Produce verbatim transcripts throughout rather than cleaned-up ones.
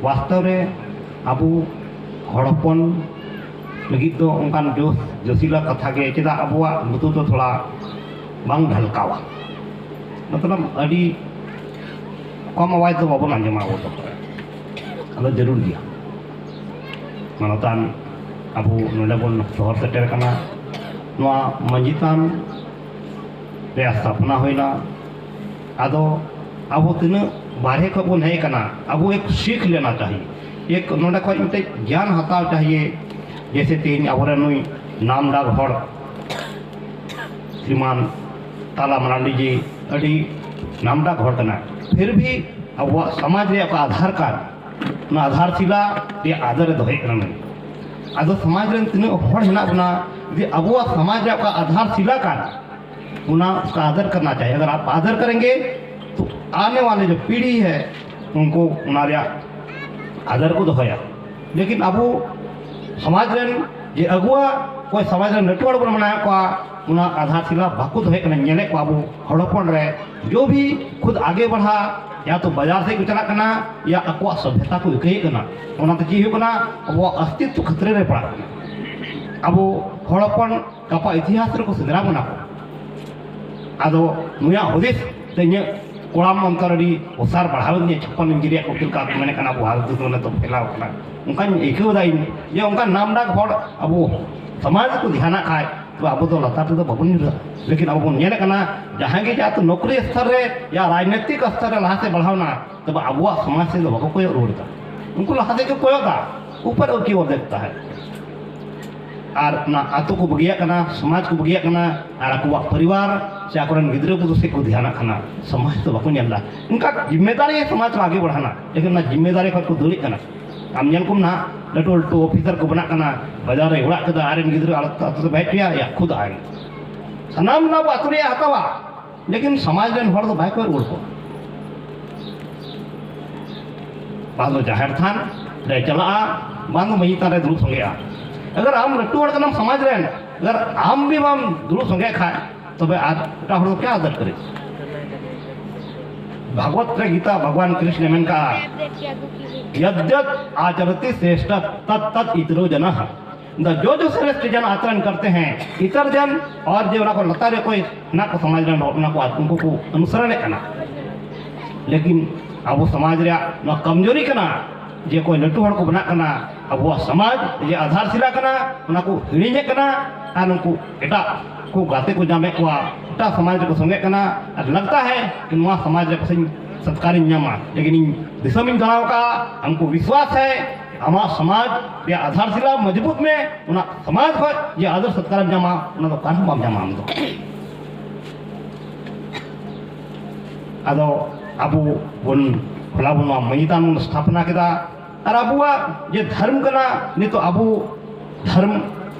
ᱵᱟᱥᱛᱚᱵ ᱨᱮ ᱟᱵᱚ ᱦᱚᱲ ᱦᱚᱯᱚᱱ ᱞᱟᱹᱜᱤᱫ ᱫᱚ ᱚᱱᱠᱟᱱ ᱡᱳᱥ ᱡᱳᱥᱤᱞᱟ ᱠᱟᱛᱷᱟ ᱜᱮ, ᱪᱮᱫᱟᱜ ᱟᱵᱚᱣᱟᱜ ᱞᱩᱛᱩᱨ ᱫᱚ ᱛᱷᱚᱲᱟ ᱵᱟᱝ ᱰᱷᱟᱞᱠᱟᱣᱟ? ᱢᱚᱛᱞᱚᱵ ᱟᱹᱰᱤ ᱠᱚᱢ ᱟᱣᱟᱡᱽ ᱫᱚ ᱵᱟᱵᱚᱱ ᱟᱸᱡᱚᱢᱟ ᱟᱵᱚ ᱫᱚ᱾ ᱟᱫᱚ ᱡᱟᱹᱨᱩᱲ ᱜᱮᱭᱟ᱾ ᱢᱟᱱᱚᱛᱟᱱ ᱟᱵᱚ ᱱᱚᱰᱮ ᱵᱚᱱ ᱥᱚᱦᱚᱨ ᱥᱮᱴᱮᱨ ᱠᱟᱱᱟ᱾ ᱱᱚᱣᱟ ᱢᱟᱹᱡᱷᱤ ᱛᱷᱟᱱ ᱨᱮᱭᱟᱜ ᱥᱛᱷᱟᱯᱚᱱᱟ ᱦᱩᱭᱱᱟ᱾ ᱟᱫᱚ ᱟᱵᱚ ᱛᱤᱱᱟᱹᱜ ᱵᱟᱨᱦᱮ ᱠᱷᱚᱱ ᱵᱚᱱ ᱦᱮᱡ ᱟᱠᱟᱱᱟ, ᱟᱵᱚ ᱮᱠ ᱥᱤᱠᱷ ᱞᱮᱱᱟ ᱪᱟᱦᱤᱭᱮ, ᱮᱠ ᱱᱚᱰᱮ ᱠᱷᱚᱱ ᱢᱤᱫᱴᱮᱡ ᱜᱮᱭᱟᱱ ᱦᱟᱛᱟᱣ ᱪᱟᱦᱤᱭᱮ᱾ ᱡᱮᱭᱥᱮ ᱛᱮᱦᱮᱧ ᱟᱵᱚᱨᱮᱱ ᱱᱩᱭ ᱱᱟᱢᱰᱟᱠ ᱦᱚᱲ ᱥᱨᱤᱢᱟᱱ ᱛᱟᱞᱟ ᱢᱟᱨᱟᱱᱰᱤ ᱡᱤ ᱟᱹᱰᱤ ᱱᱟᱢᱰᱟᱠ ᱦᱚᱲ ᱠᱟᱱᱟᱭ, ᱯᱷᱤᱨ ᱵᱷᱤ ᱟᱵᱚᱣᱟᱜ ᱥᱚᱢᱟᱡᱽ ᱨᱮᱭᱟᱜ ᱚᱠᱟ ᱟᱫᱷᱟᱨ ᱠᱟᱨᱰ, ᱚᱱᱟ ᱟᱫᱷᱟᱨ ᱥᱤᱞᱟ ᱨᱮᱭᱟᱜ ᱟᱫᱚᱨ ᱮ ᱫᱚᱦᱚᱭᱮᱫ ᱠᱟᱱᱟ ᱢᱮᱱᱛᱮ᱾ ᱟᱫᱚ ᱥᱚᱢᱟᱡᱽ ᱨᱮᱱ ᱛᱤᱱᱟᱹᱜ ᱦᱚᱲ ᱦᱮᱱᱟᱜ ᱵᱚᱱᱟ, ᱡᱩᱫᱤ ᱟᱵᱚᱣᱟᱜ ᱥᱚᱢᱟᱡᱽ ᱨᱮᱭᱟᱜ ᱚᱠᱟ ᱟᱫᱷᱟᱨ ᱥᱤᱞᱟ ᱠᱟᱱ, ᱚᱱᱟ ᱩᱥᱠᱟ ᱟᱫᱚᱨ ᱠᱟᱨᱱᱟ ᱪᱟᱦᱤᱭᱮ᱾ ᱟᱜᱟᱨ ᱟᱯ ᱟᱫᱚᱨ ᱠᱟᱨᱮᱸᱜᱮ ᱛᱚ ᱟᱱᱮ ᱣᱟᱞᱮ ᱡᱚ ᱯᱤᱲᱦᱤ ᱦᱮ ᱩᱱᱠᱩ ᱚᱱᱟ ᱨᱮᱭᱟᱜ ᱟᱫᱚᱨ ᱠᱚ ᱫᱚᱦᱚᱭᱟ᱾ ᱞᱮᱠᱤᱱ ᱟᱵᱚ ᱥᱚᱢᱟᱡᱽ ᱨᱮᱱ ᱡᱮ ᱟᱹᱜᱩᱣᱟ ᱚᱠᱚᱭ ᱥᱚᱢᱟᱡᱽ ᱨᱮᱱ ᱞᱟᱹᱴᱩ ᱦᱚᱲ ᱵᱚᱱ ᱢᱟᱱᱟᱣᱮᱫ ᱠᱚᱣᱟ, ᱚᱱᱟ ᱟᱫᱷᱟᱨ ᱥᱤᱞᱟ ᱵᱟᱠᱚ ᱫᱚᱦᱚᱭᱮᱫ ᱠᱟᱱᱟ᱾ ᱧᱮᱞᱮᱫ ᱠᱚᱣᱟ ᱟᱵᱚ ᱦᱚᱲ ᱦᱚᱯᱚᱱ ᱨᱮ ᱡᱚ ᱵᱷᱤ ᱠᱷᱩᱫ ᱟᱜᱮ ᱵᱟᱲᱦᱟ ᱭᱟ ᱛᱚ ᱵᱟᱡᱟᱨ ᱥᱮᱫ ᱠᱚ ᱪᱟᱞᱟᱜ ᱠᱟᱱᱟ ᱭᱟ ᱟᱠᱚᱣᱟᱜ ᱥᱚᱵᱷᱭᱚᱛᱟ ᱠᱚ ᱤᱠᱟᱹᱭᱮᱫ ᱠᱟᱱᱟ᱾ ᱚᱱᱟᱛᱮ ᱪᱮᱫ ᱦᱩᱭᱩᱜ ᱠᱟᱱᱟ? ᱟᱵᱚᱣᱟᱜ ᱚᱥᱛᱤᱛᱛᱚ ᱠᱷᱟᱛᱨᱟ ᱨᱮ ᱯᱟᱲᱟᱜ ᱠᱟᱱᱟ᱾ ᱟᱵᱚ ᱦᱚᱲ ᱦᱚᱯᱚᱱ ᱜᱟᱯᱟ ᱤᱛᱤᱦᱟᱥ ᱨᱮᱠᱚ ᱥᱮᱸᱫᱽᱨᱟ ᱵᱚᱱᱟ ᱠᱚ᱾ ᱟᱫᱚ ᱱᱩᱭᱟᱜ ᱦᱩᱫᱤᱥ ᱛᱮ ᱤᱧᱟᱹᱜ ᱠᱚᱲᱟᱢ ᱚᱱᱛᱚᱨ ᱟᱹᱰᱤ ᱚᱥᱟᱨ ᱵᱟᱲᱦᱟᱣ ᱤᱧᱟᱹ ᱪᱷᱟᱯᱯᱟᱱ ᱤᱧ ᱜᱤᱨᱤᱭᱟᱜ ᱠᱚ ᱪᱮᱫ ᱞᱮᱠᱟ ᱠᱚ ᱢᱮᱱᱮᱫ ᱠᱟᱱᱟ ᱟᱵᱚ ᱦᱟᱨ ᱫᱩ ᱚᱱᱮ ᱛᱚ ᱯᱷᱮᱞᱟᱣ ᱠᱟᱱᱟ᱾ ᱚᱱᱠᱟᱧ ᱟᱹᱭᱠᱟᱹᱣ ᱮᱫᱟ ᱤᱧ ᱡᱮ ᱚᱱᱠᱟ ᱱᱟᱢᱰᱟᱠ ᱦᱚᱲ ᱟᱵᱚ ᱥᱚᱢᱟᱡᱽ ᱨᱮᱠᱚ ᱫᱷᱮᱭᱟᱱᱟᱜ ᱠᱷᱟᱡ ᱛᱚ ᱟᱵᱚ ᱫᱚ ᱞᱟᱛᱟᱨ ᱛᱮᱫᱚ ᱵᱟᱵᱚᱱ ᱧᱩᱨᱦᱟᱹᱜᱼᱟ᱾ ᱞᱮᱠᱤᱱ ᱟᱵᱚ ᱵᱚᱱ ᱧᱮᱞᱮᱫ ᱠᱟᱱᱟ ᱡᱟᱦᱟᱸᱭ ᱜᱮ ᱡᱟᱦᱟᱸ ᱱᱚᱠᱨᱤ ᱥᱛᱚᱨ ᱨᱮ ᱭᱟ ᱨᱟᱡᱽᱱᱤᱛᱤᱠ ᱥᱛᱚᱨ ᱨᱮ ᱞᱟᱦᱟ ᱥᱮᱫ ᱵᱟᱲᱦᱟᱣ ᱮᱱᱟ, ᱛᱚᱵᱮ ᱟᱵᱚᱣᱟᱜ ᱥᱚᱢᱟᱡᱽ ᱥᱮᱫ ᱫᱚ ᱵᱟᱠᱚ ᱠᱚᱭᱚᱜ ᱨᱩᱣᱟᱹᱲ ᱮᱫᱟ᱾ ᱩᱱᱠᱩ ᱞᱟᱦᱟ ᱥᱮᱫ ᱠᱚ ᱠᱚᱭᱚᱜ ᱮᱫᱟ, ᱩᱯᱚᱨ ᱟᱨᱠᱤ ᱚᱨᱫᱷᱮᱠ ᱛᱟᱦᱮᱸ᱾ ᱟᱨ ᱚᱱᱟ ᱟᱛᱳ ᱠᱚ ᱵᱟᱹᱜᱤᱭᱟᱜ ᱠᱟᱱᱟ, ᱥᱚᱢᱟᱡᱽ ᱠᱚ ᱵᱟᱹᱜᱤᱭᱟᱜ ᱠᱟᱱᱟ, ᱟᱨ ᱟᱠᱚᱣᱟᱜ ᱯᱚᱨᱤᱵᱟᱨ ᱥᱮ ᱟᱠᱚᱨᱮᱱ ᱜᱤᱫᱽᱨᱟᱹ ᱠᱚᱫᱚ ᱥᱮᱫ ᱠᱚ ᱫᱷᱮᱭᱟᱱᱟᱜ ᱠᱟᱱᱟ, ᱥᱚᱢᱟᱡᱽ ᱫᱚ ᱵᱟᱠᱚ ᱧᱮᱞ ᱮᱫᱟ᱾ ᱚᱱᱠᱟ ᱡᱤᱢᱢᱮᱫᱟᱨᱤ ᱥᱚᱢᱟᱡᱽ ᱠᱚ ᱟᱜᱮ ᱵᱟᱲᱦᱟᱱᱟ, ᱞᱮᱠᱤᱱ ᱚᱱᱟ ᱡᱤᱢᱢᱮᱫᱟᱨᱤ ᱠᱷᱚᱱ ᱠᱚ ᱫᱟᱹᱲᱮᱜ ᱠᱟᱱᱟ᱾ ᱟᱢ ᱧᱮᱞ ᱠᱚᱢ ᱱᱟᱦᱟᱜ, ᱞᱟᱹᱴᱩ ᱞᱟᱹᱴᱩ ᱚᱯᱷᱤᱥᱟᱨ ᱠᱚ ᱵᱮᱱᱟᱜ ᱠᱟᱱᱟ, ᱵᱟᱡᱟᱨ ᱨᱮ ᱚᱲᱟᱜ ᱠᱮᱫᱟ, ᱟᱨ ᱨᱮᱱ ᱜᱤᱫᱽᱨᱟᱹ ᱟᱞᱚ ᱟᱛᱳ ᱛᱮ ᱵᱟᱭ ᱦᱚᱪᱚᱭᱟ, ᱭᱟ ᱠᱷᱩᱫ ᱟᱭ᱾ ᱥᱟᱱᱟᱢ ᱚᱱᱟ ᱟᱵᱚ ᱟᱛᱳ ᱨᱮᱭᱟᱜ ᱦᱟᱛᱟᱣᱟ, ᱞᱮᱠᱤᱱ ᱥᱚᱢᱟᱡᱽ ᱨᱮᱱ ᱦᱚᱲ ᱫᱚ ᱵᱟᱭ ᱠᱚᱭᱚᱜ ᱨᱩᱣᱟᱹᱲ ᱠᱚᱣᱟ᱾ ᱵᱟᱝ ᱫᱚ ᱡᱟᱦᱮᱨ ᱛᱷᱟᱱ ᱨᱮ ᱪᱟᱞᱟᱜᱼᱟ, ᱵᱟᱝ ᱫᱚ ᱢᱟᱹᱡᱷᱤ ᱛᱷᱟᱱ ᱨᱮ ᱫᱩᱲᱩᱵ ᱥᱚᱸᱜᱮᱜᱼᱟ᱾ ᱟᱜᱟᱨ ᱟᱢ ᱞᱟᱹᱴᱩ ᱦᱚᱲ ᱠᱟᱱᱟᱢ ᱥᱚᱢᱟᱡᱽ ᱨᱮᱱ, ᱟᱜᱟᱨ ᱟᱢ ᱜᱮ ᱵᱟᱢ ᱫᱩᱲᱩᱵ ᱥᱚᱸᱜᱮᱜ ᱠᱷᱟᱡ, ᱛᱚᱵᱮ ᱟᱨ ᱮᱴᱟᱜ ᱦᱚᱲ ᱫᱚ ᱠᱮᱭᱟ ᱟᱫᱚᱨ ᱠᱟᱨᱮ? ᱵᱷᱟᱜᱽᱣᱚᱛ ᱨᱮ ᱜᱤᱛᱟ ᱵᱷᱟᱜᱽᱣᱟᱱ ᱠᱨᱤᱥᱱᱮ ᱢᱮᱱ ᱠᱟᱜᱼᱟ, ᱭᱚᱫᱽᱭᱚᱫᱽ ᱟᱪᱚᱨᱚᱛᱤ ᱥᱨᱮᱥᱴᱷᱟ ᱛᱚᱫᱽ ᱛᱚᱫᱽ ᱤᱛᱨᱚ ᱡᱚᱱᱟ᱾ ᱫᱚ ᱡᱚ ᱡᱚ ᱥᱨᱮᱥᱴᱷ ᱡᱟᱦᱟᱸ ᱟᱪᱨᱚᱱ ᱠᱟᱨᱛᱮ ᱦᱮᱸ, ᱤᱛᱟᱨ ᱡᱟᱱ ᱟᱨ ᱡᱮ ᱚᱱᱟ ᱠᱚ ᱞᱟᱛᱟᱨ ᱨᱮ ᱚᱠᱚᱭ ᱦᱮᱱᱟᱜ ᱠᱚ ᱥᱚᱢᱟᱡᱽ ᱨᱮᱱ ᱦᱚᱲ, ᱚᱱᱟ ᱠᱚ ᱩᱱᱠᱩ ᱠᱚ ᱚᱱᱩᱥᱚᱨᱚᱱᱮᱫ ᱠᱟᱱᱟ᱾ ᱞᱮᱠᱤᱱ ᱟᱵᱚ ᱥᱚᱢᱟᱡᱽ ᱨᱮᱭᱟᱜ ᱱᱚᱣᱟ ᱠᱚᱢᱡᱳᱨᱤ ᱠᱟᱱᱟ ᱡᱮ ᱚᱠᱚᱭ ᱞᱟᱹᱴᱩ ᱦᱚᱲ ᱠᱚ ᱵᱮᱱᱟᱜ ᱠᱟᱱᱟ, ᱟᱵᱚᱣᱟᱜ ᱥᱚᱢᱟᱡᱽ ᱡᱮ ᱟᱫᱷᱟᱨ ᱥᱤᱞᱟ ᱠᱟᱱᱟ, ᱚᱱᱟ ᱠᱚ ᱦᱤᱲᱤᱧᱮᱫ ᱠᱟᱱᱟ᱾ ᱟᱨ ᱩᱱᱠᱩ ᱮᱴᱟᱜ ᱠᱚ ᱜᱟᱛᱮ ᱠᱚ ᱧᱟᱢᱮᱫ ᱠᱚᱣᱟ, ᱮᱴᱟᱜ ᱥᱚᱢᱟᱡᱽ ᱨᱮᱠᱚ ᱥᱚᱸᱜᱮᱜ ᱠᱟᱱᱟ᱾ ᱟᱨ ᱞᱟᱜᱽᱛᱟ ᱦᱮ ᱠᱤ ᱱᱚᱣᱟ ᱥᱚᱢᱟᱡᱽ ᱨᱮ ᱯᱟᱥᱮᱧ ᱥᱚᱛᱠᱟᱨᱤᱧ ᱧᱟᱢᱟ, ᱞᱮᱠᱤᱱ ᱤᱧ ᱫᱤᱥᱚᱢᱤᱧ ᱫᱟᱬᱟ ᱟᱠᱟᱫᱼᱟ, ᱟᱢᱠᱚ ᱵᱤᱥᱣᱟᱥ ᱦᱮ, ᱟᱢᱟᱜ ᱥᱚᱢᱟᱡᱽ ᱨᱮᱭᱟᱜ ᱟᱫᱷᱟᱨ ᱥᱤᱞᱟ ᱢᱚᱡᱽᱵᱩᱛ ᱢᱮ, ᱚᱱᱟ ᱥᱚᱢᱟᱡᱽ ᱠᱷᱚᱱ ᱡᱮ ᱟᱫᱚᱨ ᱥᱚᱛᱠᱟᱨᱮᱢ ᱧᱟᱢᱟ, ᱚᱱᱟ ᱫᱚ ᱚᱠᱟ ᱨᱮᱦᱚᱸ ᱵᱟᱢ ᱧᱟᱢᱟ ᱟᱢ ᱫᱚ᱾ ᱟᱫᱚ ᱟᱵᱚ ᱵᱚᱱ, ᱦᱚᱞᱟ ᱵᱚᱱ ᱱᱚᱣᱟ ᱢᱟᱹᱡᱷᱤ ᱛᱷᱟᱱ ᱵᱚᱱ ᱥᱛᱷᱟᱯᱚᱱᱟ ᱠᱮᱫᱟ, ᱟᱨ ᱟᱵᱚᱣᱟᱜ ᱡᱮ ᱫᱷᱚᱨᱢ ᱠᱟᱱᱟ, ᱱᱤᱛᱚᱜ ᱟᱵᱚ ᱫᱷᱚᱨᱢ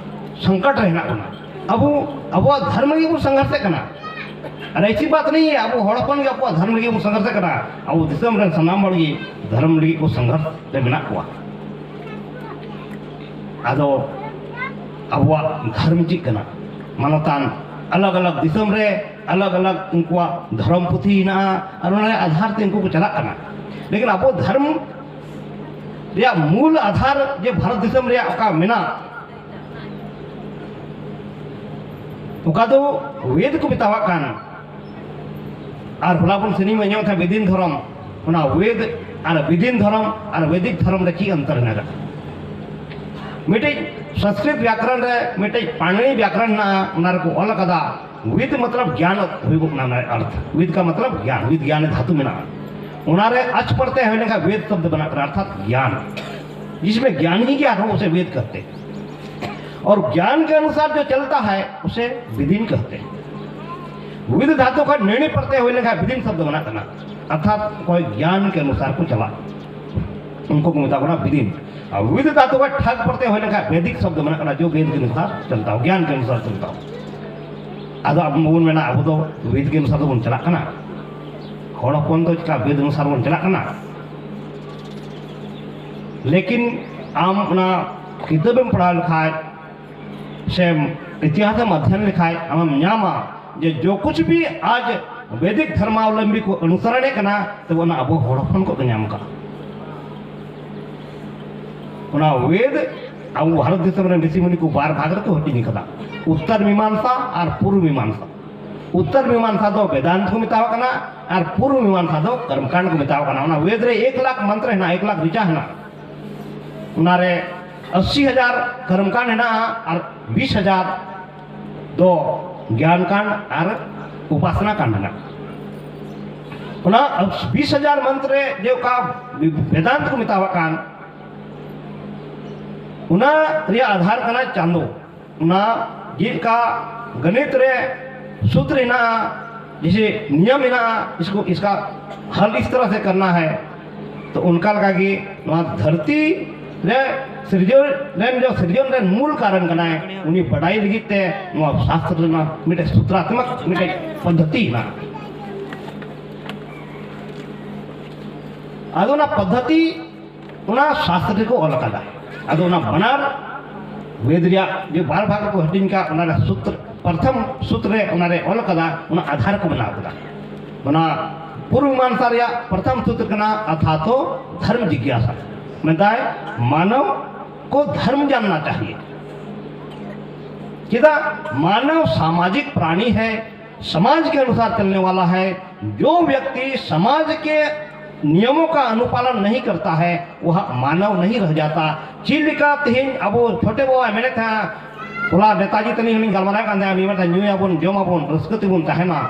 ᱥᱚᱝᱠᱚᱴ ᱨᱮ ᱦᱮᱱᱟᱜ ᱵᱚᱱᱟ᱾ ᱟᱵᱚ ᱟᱵᱚᱣᱟᱜ ᱫᱷᱚᱨᱢ ᱞᱟᱹᱜᱤᱫ ᱵᱚᱱ ᱥᱚᱝᱜᱷᱟᱨᱥᱮᱫ ᱠᱟᱱᱟ᱾ ᱟᱨ ᱮᱭᱥᱤ ᱵᱟᱛ ᱱᱟᱦᱤ ᱦᱮ, ᱟᱵᱚ ᱦᱚᱲ ᱦᱚᱯᱚᱱ ᱜᱮ ᱟᱵᱚᱣᱟᱜ ᱫᱷᱚᱨᱢ ᱞᱟᱹᱜᱤᱫ ᱵᱚᱱ ᱥᱚᱝᱜᱷᱟᱨᱥᱮᱫ ᱠᱟᱱᱟ, ᱟᱵᱚ ᱫᱤᱥᱚᱢ ᱨᱮᱱ ᱥᱟᱱᱟᱢ ᱦᱚᱲ ᱜᱮ ᱫᱷᱚᱨᱢ ᱞᱟᱹᱜᱤᱫ ᱠᱚ ᱥᱚᱝᱜᱷᱟᱨᱥ ᱨᱮ ᱢᱮᱱᱟᱜ ᱠᱚᱣᱟ᱾ ᱟᱫᱚ ᱟᱵᱚᱣᱟᱜ ᱫᱷᱚᱨᱢ ᱪᱮᱫ ᱠᱟᱱᱟ? ᱢᱟᱱᱚᱛᱟᱱ ᱟᱞᱟᱜᱽ ᱟᱞᱟᱜᱽ ᱫᱤᱥᱚᱢ ᱨᱮ ᱟᱞᱟᱜᱽ ᱟᱞᱟᱜᱽ ᱩᱱᱠᱩᱣᱟᱜ ᱫᱷᱚᱨᱚᱢ ᱯᱩᱛᱷᱤ ᱦᱮᱱᱟᱜᱼᱟ, ᱟᱨ ᱚᱱᱟ ᱨᱮᱭᱟᱜ ᱟᱫᱷᱟᱨ ᱛᱮ ᱩᱱᱠᱩ ᱠᱚ ᱪᱟᱞᱟᱜ ᱠᱟᱱᱟ᱾ ᱞᱮᱠᱤᱱ ᱟᱵᱚ ᱫᱷᱚᱨᱢ ᱨᱮᱭᱟᱜ ᱢᱩᱞ ᱟᱫᱷᱟᱨ ᱡᱮ ᱵᱷᱟᱨᱚᱛ ᱫᱤᱥᱚᱢ ᱨᱮᱭᱟᱜ ᱚᱠᱟ ᱢᱮᱱᱟᱜ, ᱚᱠᱟ ᱫᱚ ᱣᱮᱫ ᱠᱚ ᱢᱮᱛᱟᱣᱟᱜ ᱠᱟᱱ, ᱟᱨ ᱦᱚᱞᱟ ᱵᱚᱱ ᱥᱮᱨᱮᱧ ᱵᱚᱱ ᱟᱸᱡᱚᱢ ᱛᱟᱦᱮᱸ ᱵᱤᱫᱤᱱ ᱫᱷᱚᱨᱚᱢ, ᱚᱱᱟ ᱣᱮᱫ ᱟᱨ ᱵᱤᱫᱤᱱ ᱫᱷᱚᱨᱚᱢ ᱟᱨ ᱵᱮᱫᱤᱠ ᱫᱷᱚᱨᱚᱢ ᱨᱮ ᱪᱮᱫ ᱚᱱᱛᱚᱨ ᱦᱮᱱᱟᱜ ᱟᱠᱟᱫᱟ? ᱢᱤᱫᱴᱤᱡ ᱥᱚᱝᱥᱠᱨᱤᱛ ᱵᱮᱠᱨᱚᱱ ᱨᱮ ᱢᱤᱫᱴᱤᱡ ᱯᱟᱬᱤᱱᱤ ᱵᱮᱠᱨᱚᱱ ᱦᱮᱱᱟᱜᱼᱟ, ᱚᱱᱟ ᱨᱮᱠᱚ ᱚᱞ ᱟᱠᱟᱫᱟ, ᱣᱤᱫ ᱢᱚᱛᱞᱚᱵ ᱜᱮᱭᱟᱱ ᱦᱩᱭᱩᱜ ᱠᱟᱱᱟ, ᱚᱱᱟ ᱚᱨᱛᱷ᱾ ᱣᱤᱫ ᱠᱟ ᱢᱚᱛᱞᱚᱵ ᱜᱮᱭᱟᱱ, ᱣᱤᱫ ᱜᱮᱭᱟᱱ ᱫᱷᱟᱛᱩ ᱢᱮᱱᱟᱜᱼᱟ᱾ ᱚᱱᱟ ᱨᱮ ᱟᱪ ᱯᱚᱲᱛᱮ ᱦᱩᱭ ᱞᱮᱱᱠᱷᱟᱱ ᱣᱮᱫ ᱥᱚᱵᱫ ᱵᱮᱱᱟᱜ ᱠᱟᱱᱟ, ᱚᱨᱛᱷᱟᱛ ᱜᱮᱭᱟᱱ᱾ ᱡᱤᱥᱢᱮ ᱜᱮᱭᱟᱱ ᱦᱤ ᱜᱮᱭᱟᱱ ᱦᱳ, ᱩᱥᱮ ᱣᱮᱫ ᱠᱟᱦᱛᱮ ᱦᱮᱸ᱾ ᱚᱨ ᱜᱮᱭᱟᱱ ᱠᱮ ᱟᱱᱩᱥᱟᱨ ᱡᱚ ᱪᱚᱞᱛᱟ ᱦᱮ, ᱩᱥᱮ ᱵᱤᱫᱤᱱ ᱠᱟᱦᱛᱮ ᱦᱮᱸ᱾ ᱣᱤᱫ ᱫᱷᱟᱛᱩ ᱠᱟ ᱱᱤᱬᱤ ᱯᱚᱲᱛᱮ ᱦᱩᱭ ᱞᱮᱱᱠᱷᱟᱱ ᱵᱤᱫᱤᱱ ᱥᱚᱵᱫ ᱵᱮᱱᱟᱜ ᱠᱟᱱᱟ, ᱚᱨᱛᱷᱟᱛ ᱚᱠᱚᱭ ᱜᱮᱭᱟᱱ ᱠᱮ ᱟᱱᱩᱥᱟᱨ ᱠᱚ ᱪᱟᱞᱟᱜ, ᱩᱱᱠᱩ ᱠᱚ ᱢᱮᱛᱟ ᱠᱚ ᱠᱟᱱᱟ ᱵᱤᱫᱤᱱ᱾ ᱟᱨ ᱣᱤᱫ ᱫᱷᱟᱛᱩ ᱠᱟ ᱴᱷᱟᱠ ᱯᱚᱲᱛᱮ ᱦᱩᱭ ᱞᱮᱱᱠᱷᱟᱱ ᱵᱮᱫᱤᱠ ᱥᱚᱵᱫ ᱵᱮᱱᱟᱜ ᱠᱟᱱᱟ, ᱡᱚ ᱣᱮᱫ ᱠᱮ ᱟᱱᱩᱥᱟᱨ ᱪᱚᱞᱛᱟ ᱦᱳ, ᱜᱮᱭᱟᱱ ᱠᱮ ᱟᱱᱩᱥᱟᱨ ᱪᱚᱞᱛᱟ ᱦᱳ᱾ ᱟᱫᱚ ᱟᱵᱚ ᱵᱚᱱ ᱢᱮᱱᱟ, ᱟᱵᱚ ᱫᱚ ᱣᱮᱫ ᱠᱮ ᱟᱱᱩᱥᱟᱨ ᱫᱚᱵᱚᱱ ᱪᱟᱞᱟᱜ ᱠᱟᱱᱟ, ᱦᱚᱲ ᱦᱚᱯᱚᱱ ᱫᱚ ᱪᱮᱠᱟ ᱣᱮᱫ ᱟᱱᱩᱥᱟᱨ ᱵᱚᱱ ᱪᱟᱞᱟᱜ ᱠᱟᱱᱟ? ᱞᱮᱠᱤᱱ ᱟᱢ ᱚᱱᱟ ᱠᱤᱛᱟᱹᱵᱮᱢ ᱯᱟᱲᱦᱟᱣ ᱞᱮᱠᱷᱟᱡ ᱥᱮ ᱤᱛᱤᱦᱟᱥᱮᱢ ᱚᱫᱷᱭᱚᱱ ᱞᱮᱠᱷᱟᱡ, ᱟᱢᱮᱢ ᱧᱟᱢᱟ ᱡᱮ ᱡᱚ ᱠᱩᱪ ᱵᱷᱤ ᱟᱡ ᱵᱮᱫᱤᱠ ᱫᱷᱚᱨᱢᱟᱵᱚᱞᱚᱢᱵᱤ ᱠᱚ ᱚᱱᱩᱥᱚᱨᱚᱱᱮᱫ ᱠᱟᱱᱟ, ᱛᱚᱵᱮ ᱚᱱᱟ ᱟᱵᱚ ᱦᱚᱲ ᱦᱚᱯᱚᱱ ᱠᱚ ᱧᱟᱢ ᱠᱟᱜᱼᱟ᱾ ᱚᱱᱟ ᱵᱮᱫ ᱟᱵᱚ ᱵᱷᱟᱨᱚᱛ ᱫᱤᱥᱚᱢ ᱨᱮᱱ ᱨᱤᱥᱤ ᱢᱩᱱᱤ ᱠᱚ ᱵᱟᱨ ᱵᱷᱟᱜᱽ ᱨᱮᱠᱚ ᱦᱟᱹᱴᱤᱧ ᱠᱟᱫᱟ, ᱩᱛᱛᱚᱨ ᱢᱤᱢᱟᱝᱥᱟ ᱟᱨ ᱯᱩᱨᱩᱵ ᱢᱤᱢᱟᱝᱥᱟ᱾ ᱩᱛᱛᱚᱨ ᱢᱤᱢᱟᱝᱥᱟ ᱫᱚ ᱵᱮᱫᱟᱱᱛ ᱠᱚ ᱢᱮᱛᱟᱣᱟᱜ ᱠᱟᱱᱟ ᱟᱨ ᱯᱩᱨᱩᱵ ᱢᱤᱢᱟᱝᱥᱟ ᱫᱚ ᱠᱚᱨᱢᱚᱠᱟᱱᱰ ᱠᱚ ᱢᱮᱛᱟᱣᱟᱜ ᱠᱟᱱᱟ᱾ ᱚᱱᱟ ᱵᱮᱫ ᱨᱮ ᱮᱠ ᱞᱟᱠᱷ ᱢᱚᱱᱛᱨᱚ ᱦᱮᱱᱟᱜᱼᱟ, ᱮᱠ ᱞᱟᱠᱷ ᱨᱤᱪᱟ ᱦᱮᱱᱟᱜᱼᱟ᱾ ᱚᱱᱟᱨᱮ ᱟᱥᱤ ᱦᱟᱡᱟᱨ ᱠᱚᱨᱢᱚᱠᱟᱱᱰ ᱦᱮᱱᱟᱜᱼᱟ ᱟᱨ ᱵᱤᱥ ᱦᱟᱡᱟᱨ ᱫᱚ ᱜᱮᱭᱟᱱ ᱠᱟᱱᱰ ᱟᱨ ᱩᱯᱟᱥᱱᱟ ᱠᱟᱱᱰ ᱦᱮᱱᱟᱜᱼᱟ᱾ ᱚᱱᱟ ᱵᱤᱥ ᱦᱟᱡᱟᱨ ᱢᱚᱱᱛᱨᱚ ᱨᱮ ᱡᱮ ᱚᱠᱟ ᱵᱮᱫᱟᱱᱛ ᱠᱚ ᱢᱮᱛᱟᱣᱟᱜ ᱠᱟᱱ, ᱚᱱᱟ ᱨᱮᱭᱟᱜ ᱟᱫᱷᱟᱨ ᱠᱟᱱᱟ ᱪᱟᱸᱫᱚ᱾ ᱚᱱᱟ ᱪᱮᱫ ᱞᱮᱠᱟ ᱜᱚᱱᱤᱛ ᱨᱮ ᱥᱩᱛᱨ ᱦᱮᱱᱟᱜᱼᱟ, ᱡᱮᱥᱮ ᱱᱤᱭᱚᱢ ᱦᱮᱱᱟᱜᱼᱟ, ᱤᱥᱠᱚ ᱤᱥᱠᱟ ᱦᱟᱞ ᱤᱥ ᱛᱚᱨᱦ ᱥᱮ ᱠᱟᱨᱱᱟ ᱦᱟᱭ, ᱛᱚ ᱚᱱᱠᱟ ᱞᱮᱠᱟᱜᱮ ᱱᱚᱣᱟ ᱫᱷᱟᱹᱨᱛᱤ ᱨᱮ ᱥᱤᱨᱡᱚᱱ ᱨᱮᱱ ᱡᱚ ᱥᱤᱨᱡᱚᱱ ᱨᱮᱱ ᱢᱩᱞ ᱠᱟᱨᱚᱱ ᱠᱟᱱᱟᱭ, ᱩᱱᱤ ᱵᱟᱰᱟᱭ ᱞᱟᱹᱜᱤᱫ ᱛᱮ ᱱᱚᱣᱟ ᱥᱟᱥᱛᱨ ᱨᱮᱱᱟᱜ ᱢᱤᱫᱴᱮᱡ ᱥᱩᱛᱨᱟᱛᱢᱚᱠ ᱢᱤᱫᱴᱮᱡ ᱯᱚᱫᱽᱫᱷᱚᱛᱤ ᱦᱮᱱᱟᱜᱼᱟ᱾ ᱟᱫᱚ ᱚᱱᱟ ᱯᱚᱫᱽᱫᱷᱚᱛᱤ ᱚᱱᱟ ᱥᱟᱥᱛᱨ ᱨᱮᱠᱚ ᱚᱞ ᱟᱠᱟᱫᱟ᱾ ᱟᱫᱚ ᱚᱱᱟ ᱵᱟᱱᱟᱨ ᱵᱮᱫ ᱨᱮᱭᱟᱜ ᱡᱮ ᱵᱟᱨ ᱵᱷᱟᱜᱽ ᱨᱮᱠᱚ ᱦᱟᱹᱴᱤᱧ ᱠᱟᱜ, ᱚᱱᱟ ᱨᱮ ᱥᱩᱛᱨ ᱯᱨᱚᱛᱷᱚᱢ ᱥᱩᱛᱨ ᱨᱮ ᱚᱱᱟ ᱨᱮ ᱚᱞ ᱟᱠᱟᱫᱟ, ᱚᱱᱟ ᱟᱫᱷᱟᱨ ᱠᱚ ᱵᱮᱱᱟᱣ ᱟᱠᱟᱫᱟ᱾ ᱚᱱᱟ ᱯᱩᱨᱩᱵ ᱢᱤᱢᱟᱝᱥᱟ ᱨᱮᱭᱟᱜ ᱯᱨᱚᱛᱷᱚᱢ ᱥᱩᱛᱨ ᱠᱟᱱᱟ ᱟᱛᱷᱟᱛᱚ ᱫᱷᱚᱨᱢ ᱡᱤᱜᱽᱭᱟᱥᱟ, ᱢᱮᱱᱫᱟᱭ ᱢᱟᱱᱚᱵ ᱠᱚ ᱫᱷᱚᱨᱢ ᱡᱟᱱᱱᱟ ᱪᱟᱦᱤᱭᱮ᱾ ᱪᱮᱫᱟᱜ? ᱢᱟᱱᱚᱵ ᱥᱟᱢᱟᱡᱤᱠ ᱯᱨᱟᱱᱤ ᱦᱮ, समाज के अनुसार चलने वाला है। जो व्यक्ति समाज के नियमों का अनुपालन नहीं करता है, वह मानव नहीं रह जाता। ᱪᱮᱫ ᱞᱮᱠᱟ ᱛᱮᱦᱮᱧ ᱟᱵᱚ ᱪᱷᱳᱴᱮ ᱵᱟᱵᱟ ᱢᱮᱱᱮᱫ ᱛᱟᱦᱮᱸᱱᱟ, ᱦᱚᱞᱟ ᱱᱮᱛᱟᱡᱤ ᱛᱟᱹᱞᱤᱧ ᱦᱚᱸᱞᱤᱧ ᱜᱟᱞᱢᱟᱨᱟᱣ ᱠᱟᱱ ᱛᱟᱦᱮᱸᱱᱟ, ᱩᱱᱤ ᱢᱮᱱ ᱛᱟᱦᱮᱸᱱᱟ, ᱧᱩᱭᱟᱵᱚᱱ, ᱡᱚᱢᱟᱵᱚᱱ, ᱨᱟᱹᱥᱠᱟᱹ ᱛᱮᱵᱚᱱ ᱛᱟᱦᱮᱱᱟ,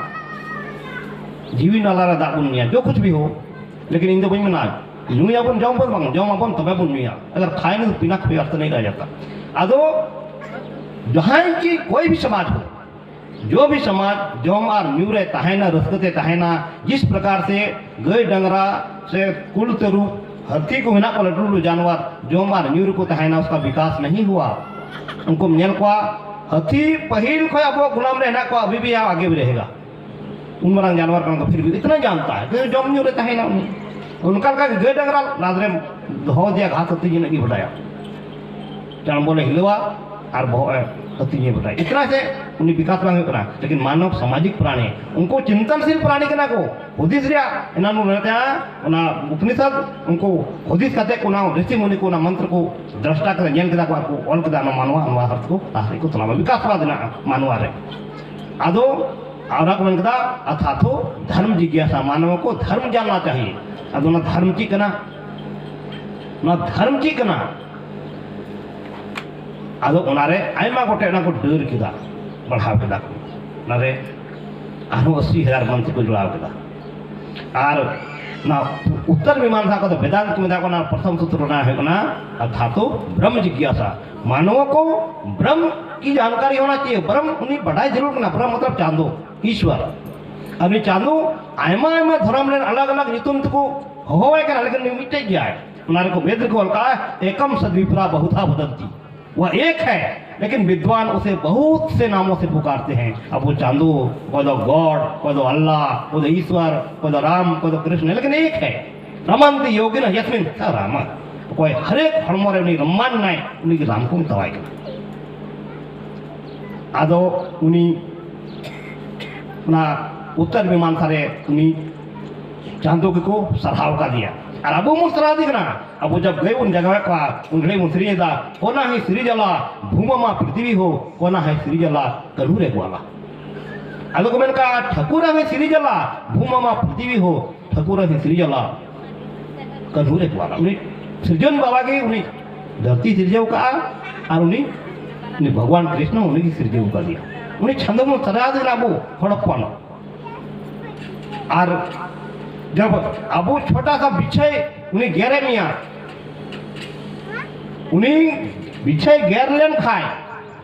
ᱡᱤᱣᱤ ᱱᱟᱞᱟ ᱨᱮ ᱫᱟᱜ ᱵᱚᱱ ᱧᱩᱭᱟ, ᱡᱚ ᱠᱩᱪ ᱵᱷᱤ ᱦᱳ, ᱞᱮᱠᱤᱱ ᱤᱧ ᱫᱚ ᱵᱟᱹᱧ ᱢᱮᱱᱟ, ᱧᱩᱭᱟᱵᱚᱱ, ᱡᱚᱢ ᱵᱚᱱ ᱵᱟᱝ, ᱡᱚᱢᱟᱵᱚᱱ, ᱛᱚᱵᱮ ᱵᱚᱱ ᱧᱩᱭᱟ, ᱟᱜᱟᱨ ᱠᱷᱟᱭᱮ ᱱᱟᱦᱤ ᱛᱚ ᱯᱤᱱᱟ ᱠᱷᱳᱭ ᱟᱨᱛᱷ ᱱᱟᱦᱤ ᱨᱟᱦ ᱡᱟᱛᱟ᱾ ᱟᱫᱚ ᱡᱟᱦᱟᱸᱭ ᱠᱤ ᱠᱳᱭ ᱵᱷᱤ ᱥᱚᱢᱟᱡᱽ ᱦᱳ, ᱡᱚ ᱵᱷᱤ ᱥᱚᱢᱟᱡᱽ ᱡᱚᱢ ᱟᱨ ᱧᱩ ᱨᱮ ᱛᱟᱦᱮᱱᱟ, ᱨᱟᱹᱥᱠᱟᱹ ᱛᱮ ᱛᱟᱦᱮᱱᱟ, ᱡᱤᱥ ᱯᱨᱚᱠᱟᱨ ᱥᱮ ᱜᱟᱹᱭ ᱰᱟᱝᱨᱟ ᱥᱮ ᱠᱩᱞ ᱛᱟᱹᱨᱩᱵ ᱦᱟᱹᱛᱤ ᱠᱚ ᱢᱮᱱᱟᱜ ᱠᱚᱣᱟ, ᱞᱟᱹᱴᱩ ᱞᱟᱹᱴᱩ ᱡᱟᱱᱣᱟᱨ ᱡᱚᱢ ᱟᱨ ᱧᱩ ᱨᱮᱠᱚ ᱛᱟᱦᱮᱱᱟ, ᱩᱥᱠᱟ ᱵᱤᱠᱟᱥ ᱱᱟᱦᱤ ᱦᱩᱣᱟ᱾ ᱩᱱᱠᱩᱢ ᱧᱮᱞ ᱠᱚᱣᱟ, ᱦᱟᱹᱛᱤ ᱯᱟᱹᱦᱤᱞ ᱠᱷᱚᱱ ᱟᱵᱚ ᱜᱩᱞᱟᱢ ᱨᱮ ᱦᱮᱱᱟᱜ ᱠᱚᱣᱟ, ᱟᱵᱷᱤ ᱵᱷᱤ ᱟᱜᱮ ᱵᱷᱤ ᱨᱮᱦᱮᱜᱟ᱾ ᱩᱱ ᱢᱟᱨᱟᱝ ᱡᱟᱱᱣᱟᱨ ᱠᱟᱱᱟ ᱠᱚ, ᱯᱷᱤᱨ ᱵᱷᱤ ᱤᱛᱱᱟ ᱡᱟᱱᱛᱟ ᱦᱟᱭ, ᱠᱤ ᱡᱚᱢ ᱧᱩ ᱨᱮ ᱛᱟᱦᱮᱱᱟ ᱩᱱᱤ᱾ ᱚᱱᱠᱟ ᱞᱮᱠᱟ ᱜᱮ ᱜᱟᱹᱭ ᱰᱟᱝᱨᱟ ᱞᱟᱫ ᱨᱮᱢ ᱫᱚᱦᱚ ᱤᱫᱤᱭᱟ, ᱜᱷᱟᱥ ᱟᱹᱛᱤᱧ ᱤᱱᱟᱹᱜ ᱜᱮ ᱵᱟᱰᱟᱭᱟ᱾ ᱪᱟᱬᱵᱚᱞᱮ ᱦᱤᱞᱟᱹᱣᱟ, ᱟᱨ ᱵᱚᱦᱚᱜ ᱮ ᱟᱹᱛᱤᱧᱮ ᱵᱟᱰᱟᱭ᱾ ᱤᱛᱱᱟ ᱥᱮ ᱩᱱᱤ ᱵᱤᱠᱟᱥ ᱵᱟᱝ ᱦᱩᱭᱩᱜ ᱠᱟᱱᱟ᱾ ᱞᱮᱠᱤᱱ ᱢᱟᱱᱚᱵ ᱥᱟᱢᱟᱡᱤᱠ ᱯᱨᱟᱬᱤ, ᱩᱱᱠᱩ ᱪᱤᱱᱛᱚᱱᱥᱤᱞ ᱯᱨᱟᱬᱤ ᱠᱟᱱᱟ ᱠᱚ᱾ ᱦᱩᱫᱤᱥ ᱨᱮᱭᱟᱜ ᱮᱱᱟᱱ ᱵᱚᱱ ᱢᱮᱱ ᱛᱟᱦᱮᱸᱜᱼᱟ, ᱚᱱᱟ ᱩᱯᱱᱤᱥᱚᱫ, ᱩᱱᱠᱩ ᱦᱩᱫᱤᱥ ᱠᱟᱛᱮ ᱠᱚ ᱚᱱᱟ ᱨᱤᱥᱤ ᱢᱩᱱᱤ ᱠᱚ ᱚᱱᱟ ᱢᱚᱱᱛᱨᱚ ᱠᱚ ᱫᱨᱚᱥᱴᱟ ᱠᱟᱛᱮ ᱧᱮᱞ ᱠᱮᱫᱟ ᱠᱚ ᱟᱨ ᱠᱚ ᱚᱞ ᱠᱮᱫᱟ ᱚᱱᱟ ᱢᱟᱱᱣᱟ, ᱚᱱᱟ ᱦᱟᱨᱛ ᱠᱚ ᱞᱟᱦᱟ ᱨᱮᱠᱚ ᱛᱟᱲᱟᱢᱟ, ᱵᱤᱠᱟᱥ ᱵᱟᱫ ᱨᱮᱱᱟᱜ ᱢᱟᱱᱣᱟ ᱨᱮ᱾ ᱟᱫᱚ ᱚᱱᱟ ᱠᱚ ᱢᱮᱱ ᱠᱮᱫᱟ, ᱟᱛᱷᱟᱛᱷᱚ ᱫᱷᱚᱨᱢ ᱡᱤᱜᱽᱭᱟᱥᱟ, ᱢᱟᱱᱣᱟ ᱠᱚ ᱫᱷᱚᱨᱢ ᱡᱟᱱᱱᱟ ᱪᱟᱦᱤᱭᱮ᱾ ᱟᱫᱚ ᱚᱱᱟ ᱫᱷᱚᱨᱢ ᱪᱮᱫ ᱠᱟᱱᱟ? ᱚᱱᱟ ᱫᱷᱚᱨᱢ ᱪᱮᱫ ᱠᱟᱱᱟ? ᱟᱫᱚ ᱚᱱᱟᱨᱮ ᱟᱭᱢᱟ ᱜᱚᱴᱮᱡ ᱚᱱᱟ ᱠᱚ ᱰᱟᱹᱨ ᱠᱮᱫᱟ, ᱵᱟᱲᱦᱟᱣ ᱠᱮᱫᱟ ᱠᱚ᱾ ᱚᱱᱟᱨᱮ ᱟᱨᱦᱚᱸ ᱟᱥᱤ ᱦᱟᱡᱟᱨ ᱢᱚᱱᱛᱨᱤ ᱠᱚ ᱡᱚᱲᱟᱣ ᱠᱮᱫᱟ᱾ ᱟᱨ ᱚᱱᱟ ᱩᱛᱛᱚᱨ ᱢᱤᱢᱟᱝᱥᱟ ᱠᱚᱫᱚ ᱵᱮᱫᱟᱱᱛ ᱠᱚ ᱢᱮᱛᱟᱜ ᱠᱟᱱᱟ, ᱯᱨᱚᱛᱷᱚᱢ ᱥᱩᱛᱨᱚ ᱚᱱᱟ ᱦᱩᱭᱩᱜ ᱠᱟᱱᱟ ᱟᱛᱷᱟᱛᱷᱚ ᱵᱨᱚᱦᱢ ᱡᱤᱜᱽᱭᱟᱥᱟ᱾ ᱢᱟᱱᱣᱟ ᱠᱚ ᱵᱨᱚᱦᱢ ᱠᱤ ᱡᱟᱱᱠᱟᱨᱤ ᱦᱳᱱᱟ ᱪᱟᱦᱤᱭᱮ, ᱵᱨᱚᱦᱢ ᱩᱱᱤ ᱵᱟᱰᱟᱭ ᱡᱟᱹᱨᱩᱲ ᱠᱟᱱᱟ, ᱵᱨᱚᱦᱢ ᱢᱚᱛᱞᱚᱵ ᱪᱟᱸᱫᱚ, ᱤᱥᱣᱚᱨ᱾ ᱟᱨ ᱩᱱᱤ ᱪᱟᱸᱫᱚ ᱟᱭᱢᱟ ᱟᱭᱢᱟ ᱫᱷᱚᱨᱚᱢ ᱨᱮᱱ ᱟᱞᱟᱜᱽ ᱟᱞᱟᱜᱽ ᱧᱩᱛᱩᱢ ᱛᱮᱠᱚ ᱦᱚᱦᱚᱣᱟᱭ ᱠᱟᱱᱟ, ᱞᱮᱠᱤᱱ ᱩᱱᱤ ᱢᱤᱫᱴᱮᱡ ᱜᱮᱭᱟᱭ᱾ ᱚᱱᱟ ᱨᱮᱠᱚ ᱵᱮᱫ ᱨᱮᱠᱚ ᱚᱞ ᱠᱟᱜᱼᱟ, ᱮᱠᱚᱢ ᱥᱟᱫᱽ ᱵᱤᱯᱨᱟ ᱵᱚᱦᱩᱫᱷᱟ ᱵᱷᱚᱫᱚᱱᱛᱤ, ᱣᱟ ᱮᱠ ᱦᱟᱭ, ᱞᱮᱠᱤᱱ ᱵᱤᱫᱽᱣᱟᱱ ᱩᱥᱮ ᱵᱚᱦᱩᱛ ᱥᱮ ᱱᱟᱢᱚ ᱥᱮ ᱯᱩᱠᱟᱨᱛᱮ ᱦᱮᱸ᱾ ᱟᱵᱚ ᱪᱟᱸᱫᱚ, ᱚᱠᱚᱭ ᱫᱚ ᱜᱚᱰ, ᱚᱠᱚᱭ ᱫᱚ ᱟᱞᱞᱟ, ᱚᱠᱚᱭ ᱫᱚ ᱤᱥᱣᱚᱨ, ᱚᱠᱚᱭ ᱫᱚ ᱨᱟᱢ, ᱚᱠᱚᱭ ᱫᱚ ᱠᱨᱤᱥᱱ, ᱞᱮᱠᱤᱱ ᱮᱠ ᱦᱟᱭ᱾ ᱨᱟᱢᱟᱱᱛᱤ ᱭᱳᱜᱤᱱ ᱭᱚᱥᱢᱤᱱ ᱥᱟ ᱨᱟᱢᱟ᱾ ᱚᱠᱚᱭ ᱦᱟᱨᱮᱠ ᱦᱚᱲᱢᱚ ᱨᱮ ᱩᱱᱤ ᱨᱟᱢᱟᱱ ᱱᱟᱭ, ᱩᱱᱤ ᱜᱮ ᱨᱟᱢ ᱠᱚ ᱢᱮᱛᱟᱣᱟᱭ ᱠᱟᱱᱟ᱾ ᱟᱫᱚ ᱩᱱᱤ ᱚᱱᱟ ᱩᱛᱛᱚᱨ ᱢᱤᱢᱟᱝᱥᱟ ᱨᱮ ᱩᱱᱤ ᱪᱟᱸᱫᱚ ᱜᱮᱠᱚ ᱥᱟᱨᱦᱟᱣ ᱠᱟᱫᱮᱭᱟ᱾ ᱟᱨ ᱟᱵᱚ ᱵᱚᱱ ᱥᱟᱨᱦᱟᱣ ᱫᱮ ᱠᱟᱱᱟ, ᱟᱵᱚ ᱡᱟᱵ ᱜᱟᱹᱭ ᱵᱚᱱ ᱡᱟᱜᱟᱣᱮᱫ ᱠᱚᱣᱟ, ᱩᱱ ᱜᱷᱟᱹᱲᱤᱡ ᱵᱚᱱ ᱥᱮᱨᱮᱧ ᱮᱫᱟ, ᱠᱚᱱᱟ ᱦᱮ ᱥᱤᱨᱤᱡᱟᱞᱟ ᱵᱷᱩᱢᱟᱢᱟ ᱯᱨᱤᱛᱷᱤᱵᱤ ᱦᱳ, ᱠᱚᱱᱟ ᱦᱮ ᱥᱤᱨᱤᱡᱟᱞᱟ ᱠᱟᱹᱱᱦᱩ ᱨᱮ ᱜᱳᱣᱟᱞᱟ᱾ ᱟᱫᱚ ᱠᱚ ᱢᱮᱱ ᱠᱟᱜᱼᱟ, ᱴᱷᱟᱹᱠᱩᱨᱟ ᱦᱮ ᱥᱤᱨᱤᱡᱟᱞᱟ ᱵᱷᱩᱢᱟᱢᱟ ᱯᱨᱤᱛᱷᱤᱵᱤ ᱦᱳ, ᱴᱷᱟᱹᱠᱩᱨᱟ ᱦᱮ ᱥᱤᱨᱤᱡᱟᱞᱟ ᱠᱟᱹᱱᱦᱩ ᱨᱮ ᱜᱳᱣᱟᱞᱟ᱾ ᱩᱱᱤ ᱥᱤᱨᱡᱚᱱ ᱵᱟᱵᱟ ᱜᱮ ᱩᱱᱤ ᱫᱷᱟᱹᱨᱛᱤ ᱥᱤᱨᱡᱟᱹᱣ ᱠᱟᱜᱼᱟ, ᱟᱨ ᱩᱱᱤ, ᱩᱱᱤ ᱵᱷᱚᱜᱚᱵᱟᱱ ᱠᱨᱤᱥᱱᱚ ᱩᱱᱤ ᱜᱮ ᱥᱤᱨᱡᱟᱹᱣ ᱠᱟᱫᱮᱭᱟ᱾ ᱩᱱᱤ ᱪᱷᱟᱸᱫᱚ ᱵᱚᱱ ᱥᱟᱨᱦᱟᱣ ᱫᱮ ᱠᱟᱱᱟ ᱟᱵᱚ ᱦᱚᱲ ᱦᱚᱯᱚᱱ᱾ ᱟᱨ ᱡᱟᱵ ᱟᱵᱚ ᱪᱷᱳᱴᱟ ᱥᱟ ᱵᱤᱪᱷᱟᱹᱭ ᱩᱱᱤ ᱜᱮᱨᱮ ᱢᱮᱭᱟ, ᱩᱱᱤ ᱵᱤᱪᱷᱟᱹᱭ ᱜᱮᱨ ᱞᱮᱱ ᱠᱷᱟᱡ,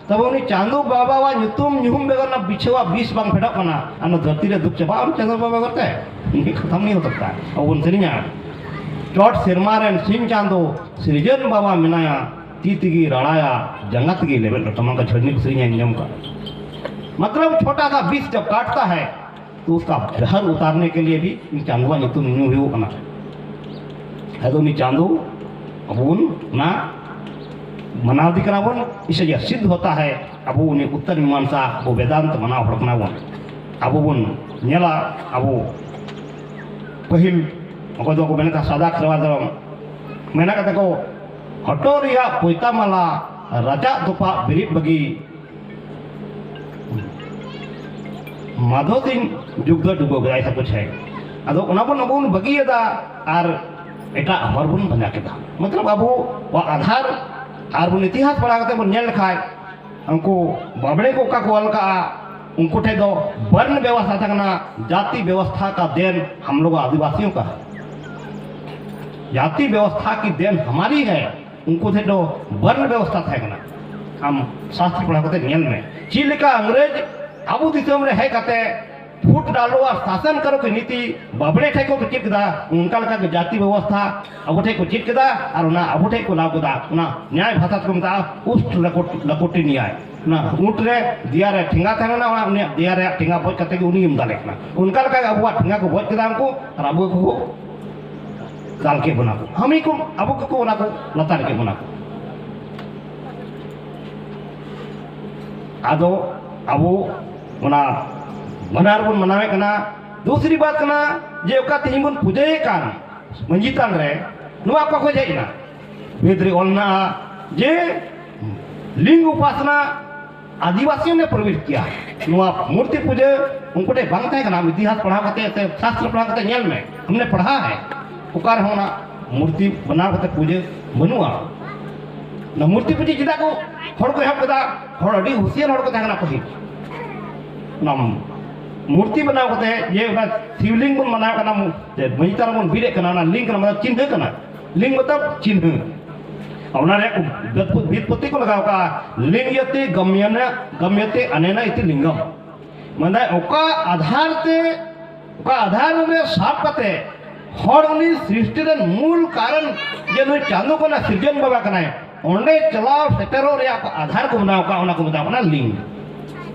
ᱛᱚᱵᱮ ᱩᱱᱤ ᱪᱟᱸᱫᱚ ᱵᱟᱵᱟᱣᱟᱜ ᱧᱩᱛᱩᱢ ᱧᱩᱦᱩᱢ ᱵᱮᱜᱚᱨ ᱚᱱᱟ ᱵᱤᱪᱷᱟᱹᱣᱟᱜ ᱵᱤᱥ ᱵᱟᱝ ᱯᱷᱮᱰᱚᱜ ᱠᱟᱱᱟ᱾ ᱟᱨ ᱚᱱᱟ ᱫᱷᱟᱹᱨᱛᱤ ᱨᱮ ᱫᱩᱠ ᱪᱟᱵᱟᱜᱼᱟ ᱩᱱᱤ ᱪᱟᱸᱫᱚ ᱵᱟᱵᱟ ᱵᱮᱜᱚᱨ ᱛᱮ? ᱩᱱᱤ ᱠᱷᱟᱛᱟᱢ ᱱᱤᱭᱟᱹ ᱦᱚᱛᱚ ᱠᱟᱱᱟ᱾ ᱟᱵᱚ ᱵᱚᱱ ᱥᱮᱨᱮᱧᱟ, ᱪᱚᱴ ᱥᱮᱨᱢᱟ ᱨᱮᱱ ᱥᱤᱧ ᱪᱟᱸᱫᱚ ᱥᱤᱨᱡᱚᱱ ᱵᱟᱵᱟ ᱢᱮᱱᱟᱭᱟ, ᱛᱤ ᱛᱮᱜᱮ ᱨᱟᱲᱟᱭᱟ, ᱡᱟᱸᱜᱟ ᱛᱮᱜᱮ ᱞᱮᱵᱮᱫ ᱞᱚᱴᱚᱢᱟ, ᱚᱱᱠᱟ ᱡᱷᱟᱹᱨᱱᱤ ᱠᱚ ᱥᱮᱨᱮᱧ ᱟᱸᱡᱚᱢ ᱠᱟᱜ᱾ ᱢᱚᱛᱞᱚᱵ ᱪᱷᱳᱴᱟ ᱥᱟ ᱵᱤᱥ ᱡᱟᱵ ᱠᱟᱴᱛᱟ ᱦᱟᱭ, ᱛᱚ ᱩᱥᱠᱟ ᱡᱟᱦᱟᱨ ᱩᱛᱟᱨᱱᱮ ᱠᱮ ᱞᱤᱭᱮ ᱵᱷᱤ ᱩᱱᱤ ᱪᱟᱸᱫᱚᱣᱟᱜ ᱧᱩᱛᱩᱢ ᱧᱩ ᱦᱩᱭᱩᱜ ᱠᱟᱱᱟ᱾ ᱟᱫᱚ ᱩᱱᱤ ᱪᱟᱸᱫᱚ ᱟᱵᱚ ᱵᱚᱱ ᱚᱱᱟ ᱢᱟᱱᱟᱣ ᱤᱫᱤ ᱠᱟᱱᱟ ᱵᱚᱱ, ᱤᱥᱮ ᱭᱟ ᱥᱤᱫᱷ ᱦᱚᱛᱟ ᱦᱟᱭ, ᱟᱵᱚ ᱩᱱᱤ ᱩᱛᱛᱚᱨ ᱢᱤᱢᱟᱝᱥᱟ, ᱟᱵᱚ ᱵᱮᱫᱟᱱᱛ ᱢᱟᱱᱟᱣ ᱦᱚᱲ ᱠᱟᱱᱟ ᱵᱚᱱ᱾ ᱟᱵᱚ ᱵᱚᱱ ᱧᱮᱞᱟ, ᱟᱵᱚ ᱯᱟᱹᱦᱤᱞ ᱚᱠᱚᱭ ᱫᱚᱠᱚ ᱢᱮᱱᱮᱫ ᱛᱟᱦᱮᱸ ᱥᱟᱫᱟ ᱠᱷᱮᱨᱣᱟᱲ ᱫᱷᱚᱨᱚᱢ, ᱢᱮᱱᱟᱜ ᱠᱟᱛᱮ ᱠᱚ ᱦᱚᱴᱚᱜ ᱨᱮᱭᱟᱜ ᱯᱚᱭᱛᱟ ᱢᱟᱞᱟ, ᱨᱟᱪᱟᱜ ᱛᱚᱯᱟᱜ ᱵᱤᱨᱤᱫ ᱵᱟᱹᱜᱤ, ᱢᱟᱫᱷᱚ ᱥᱤᱝ ᱡᱩᱜᱽ ᱫᱚ ᱰᱩᱵᱟᱹ ᱠᱮᱫᱟᱭ ᱥᱟ ᱠᱩᱪ ᱦᱟᱭ᱾ ᱟᱫᱚ ᱚᱱᱟ ᱵᱚᱱ, ᱟᱵᱚ ᱵᱚᱱ ᱵᱟᱹᱜᱤᱭᱟᱫᱟ ᱟᱨ ᱮᱴᱟᱜ ᱦᱚᱨ ᱵᱚᱱ ᱯᱟᱸᱡᱟ ᱠᱮᱫᱟ᱾ ᱢᱚᱛᱞᱚᱵ ᱟᱵᱚᱣᱟᱜ ᱟᱫᱷᱟᱨ ᱟᱨ ᱵᱚᱱ ᱤᱛᱤᱦᱟᱥ ᱯᱟᱲᱦᱟᱣ ᱠᱟᱛᱮ ᱵᱚᱱ ᱧᱮᱞ ᱞᱮᱠᱷᱟᱡ, ᱩᱱᱠᱩ ᱵᱟᱵᱲᱮ ᱠᱚ ᱚᱠᱟ ᱠᱚ ᱚᱞ ᱠᱟᱜᱼᱟ, ᱩᱱᱠᱩ ᱴᱷᱮᱡ ᱫᱚ ᱵᱚᱨᱱ ᱵᱮᱵᱚᱥᱛᱷᱟ ᱛᱟᱦᱮᱸ ᱠᱟᱱᱟ, ᱡᱟᱛᱤ ᱵᱮᱵᱚᱥᱛᱷᱟ ᱠᱟ ᱫᱮᱱ ᱦᱟᱢ ᱞᱳᱜ ᱟᱹᱫᱤᱵᱟᱥᱤᱭᱳ ᱠᱟ ᱦᱟᱭ, ᱡᱟᱛᱤ ᱵᱮᱵᱚᱥᱛᱷᱟ ᱠᱤ ᱫᱮᱱ ᱦᱟᱢᱟᱨᱤ ᱦᱟᱭ᱾ ᱩᱱᱠᱩ ᱴᱷᱮᱡ ᱫᱚ ᱵᱚᱨᱱ ᱵᱮᱵᱚᱥᱛᱷᱟ ᱛᱟᱦᱮᱸ ᱠᱟᱱᱟ᱾ ᱟᱢ ᱥᱟᱥᱛᱨ ᱯᱟᱲᱦᱟᱣ ᱠᱟᱛᱮ ᱧᱮᱞ ᱢᱮ, ᱪᱮᱫ ᱞᱮᱠᱟ ᱤᱝᱨᱮᱡᱽ ᱟᱵᱚ ᱫᱤᱥᱚᱢ ᱨᱮ ᱦᱮᱡ ᱠᱟᱛᱮ ᱯᱷᱩᱴ ᱰᱟᱞᱳ ᱟᱨ ᱥᱟᱥᱚᱱ ᱠᱟᱨᱚ ᱠᱤ ᱱᱤᱛᱤ ᱵᱟᱵᱲᱮ ᱴᱷᱮᱡ ᱠᱚ ᱪᱮᱫ ᱠᱮᱫᱟ, ᱚᱱᱠᱟ ᱞᱮᱠᱟ ᱜᱮ ᱡᱟᱹᱛᱤ ᱵᱮᱵᱚᱥᱛᱷᱟ ᱟᱵᱚ ᱴᱷᱮᱡ ᱠᱚ ᱪᱮᱫ ᱠᱮᱫᱟ ᱟᱨ ᱚᱱᱟ ᱟᱵᱚ ᱴᱷᱮᱡ ᱠᱚ ᱞᱟᱜᱩ ᱠᱮᱫᱟ᱾ ᱚᱱᱟ ᱱᱭᱟᱭ ᱵᱷᱟᱥᱟ ᱛᱮᱠᱚ ᱢᱮᱛᱟᱜᱼᱟ ᱩᱥᱴ ᱞᱟᱠᱚᱴ-, ᱞᱟᱠᱚᱴᱤ ᱱᱭᱟᱭ᱾ ᱚᱱᱟ ᱩᱸᱴ ᱨᱮ ᱫᱮᱭᱟ ᱨᱮ ᱴᱷᱮᱸᱜᱟ ᱛᱟᱦᱮᱸ ᱞᱮᱱᱟ, ᱚᱱᱟ ᱩᱱᱤᱭᱟᱜ ᱫᱮᱭᱟ ᱨᱮᱭᱟᱜ ᱴᱷᱮᱸᱜᱟ ᱵᱚᱡ ᱠᱟᱛᱮ ᱜᱮ ᱩᱱᱤ ᱮᱢ ᱫᱟᱞᱮ ᱠᱟᱱᱟ᱾ ᱚᱱᱠᱟ ᱞᱮᱠᱟ ᱜᱮ ᱟᱵᱚᱣᱟᱜ ᱴᱷᱮᱸᱜᱟ ᱠᱚ ᱵᱚᱡ ᱠᱮᱫᱟ ᱩᱱᱠᱩ ᱟᱨ ᱟᱵᱚ ᱠᱚ ᱫᱟᱞ ᱠᱮᱫ ᱵᱚᱱᱟ ᱠᱚ, ᱦᱟᱹᱢᱤ ᱠᱚ ᱟᱵᱚ ᱠᱚᱠᱚ ᱚᱱᱟ ᱠᱚ ᱞᱟᱛᱟᱨ ᱠᱮᱫ ᱵᱚᱱᱟ ᱠᱚ᱾ ᱟᱫᱚ ᱟᱵᱚ ᱚᱱᱟ ᱵᱟᱱᱟᱨ ᱵᱚᱱ ᱢᱟᱱᱟᱣᱮᱫ ᱠᱟᱱᱟ᱾ ᱫᱩᱥᱨᱤ ᱵᱟᱛ ᱠᱟᱱᱟ ᱡᱮ ᱚᱠᱟ ᱛᱮᱦᱮᱧ ᱵᱚᱱ ᱯᱩᱡᱟᱹᱭᱮᱫ ᱠᱟᱱ ᱢᱟᱹᱡᱷᱤ ᱛᱷᱟᱱ ᱨᱮ, ᱱᱚᱣᱟ ᱚᱠᱟ ᱠᱷᱚᱱ ᱦᱮᱡ ᱮᱱᱟ? ᱵᱮᱫ ᱨᱮ ᱚᱞ ᱢᱮᱱᱟᱜᱼᱟ ᱡᱮ ᱞᱤᱝᱜ ᱩᱯᱟᱥᱱᱟ ᱟᱹᱫᱤᱵᱟᱹᱥᱤ ᱦᱚᱸ ᱞᱮ ᱯᱨᱚᱵᱮᱥ ᱠᱮᱭᱟ᱾ ᱱᱚᱣᱟ ᱢᱩᱨᱛᱤ ᱯᱩᱡᱟᱹ ᱩᱱᱠᱩ ᱴᱷᱮᱱ ᱵᱟᱝ ᱛᱟᱦᱮᱸ ᱠᱟᱱᱟ᱾ ᱟᱢ ᱤᱛᱤᱦᱟᱥ ᱯᱟᱲᱦᱟᱣ ᱠᱟᱛᱮ ᱥᱮ ᱥᱟᱥᱛᱨᱚ ᱯᱟᱲᱦᱟᱣ ᱠᱟᱛᱮ ᱧᱮᱞ ᱢᱮ, ᱦᱟᱢᱱᱮ ᱯᱟᱲᱦᱟᱣ ᱦᱮ, ᱚᱠᱟ ᱨᱮᱦᱚᱸ ᱚᱱᱟ ᱢᱩᱨᱛᱤ ᱵᱮᱱᱟᱣ ᱠᱟᱛᱮ ᱯᱩᱡᱟᱹ ᱵᱟᱹᱱᱩᱜᱼᱟ᱾ ᱚᱱᱟ ᱢᱩᱨᱛᱤ ᱯᱩᱡᱟᱹ ᱪᱮᱫᱟᱜ ᱠᱚ ᱦᱚᱲ ᱠᱚ ᱮᱦᱚᱵ ᱠᱮᱫᱟ? ᱦᱚᱲ ᱟᱹᱰᱤ ᱦᱩᱥᱤᱭᱟᱹᱨ ᱦᱚᱲ ᱠᱚ ᱛᱟᱦᱮᱸ ᱠᱟᱱᱟ ᱯᱟᱹᱦᱤᱞ᱾ ᱚᱱᱟ ᱢᱩᱨᱛᱤ ᱵᱮᱱᱟᱣ ᱠᱟᱛᱮ ᱡᱮ ᱚᱱᱟ ᱥᱤᱵᱞᱤᱝ ᱵᱚᱱ ᱵᱮᱱᱟᱣ ᱠᱟᱱᱟ, ᱢᱩ-, ᱡᱮ ᱢᱟᱹᱡᱷᱤ ᱛᱷᱟᱱ ᱵᱚᱱ ᱵᱤᱫ ᱮᱫ ᱠᱟᱱᱟ, ᱚᱱᱟ ᱞᱤᱝ ᱠᱟᱱᱟ, ᱢᱟᱱᱮ ᱪᱤᱱᱦᱟᱹ ᱠᱟᱱᱟ᱾ ᱞᱤᱝ ᱢᱚᱛᱞᱚᱵ ᱪᱤᱱᱦᱟᱹ᱾ ᱚᱱᱟ ᱨᱮᱭᱟᱜ ᱵᱤᱛᱯᱚ-, ᱵᱤᱛᱯᱚᱛᱤ ᱠᱚ ᱞᱟᱜᱟᱣ ᱠᱟᱜᱼᱟ, ᱞᱤᱝ ᱭᱟᱛᱮ ᱜᱟᱢᱭᱟᱱᱟ, ᱜᱟᱢᱭᱟᱛᱮ ᱟᱱᱮᱱᱟ ᱤᱛᱤ ᱞᱤᱝᱜᱟᱢ᱾ ᱢᱟᱱᱮ ᱚᱠᱟ ᱟᱫᱷᱟᱨ ᱛᱮ, ᱚᱠᱟ ᱟᱫᱷᱟᱨ ᱨᱮ ᱥᱟᱵ ᱠᱟᱛᱮ ᱦᱚᱲ ᱩᱱᱤ ᱥᱨᱤᱥᱴᱤ ᱨᱮᱱ ᱢᱩᱞ ᱠᱟᱨᱚᱱ ᱡᱮ ᱱᱩᱭ ᱪᱟᱸᱫᱚ ᱠᱟᱱᱟ, ᱥᱤᱨᱡᱚᱱ ᱵᱟᱵᱟ ᱠᱟᱱᱟᱭ, ᱚᱸᱰᱮ ᱪᱟᱞᱟᱣ ᱥᱮᱴᱮᱨᱚᱜ ᱨᱮᱭᱟᱜ ᱚᱠᱟ ᱟᱫᱷᱟᱨ ᱠᱚ ᱵᱮᱱᱟᱣ ᱠᱟᱜᱼᱟ, ᱚᱱᱟ ᱠᱚ ᱢᱮᱛᱟᱜ ᱠᱟᱱᱟ ᱞᱤᱝ᱾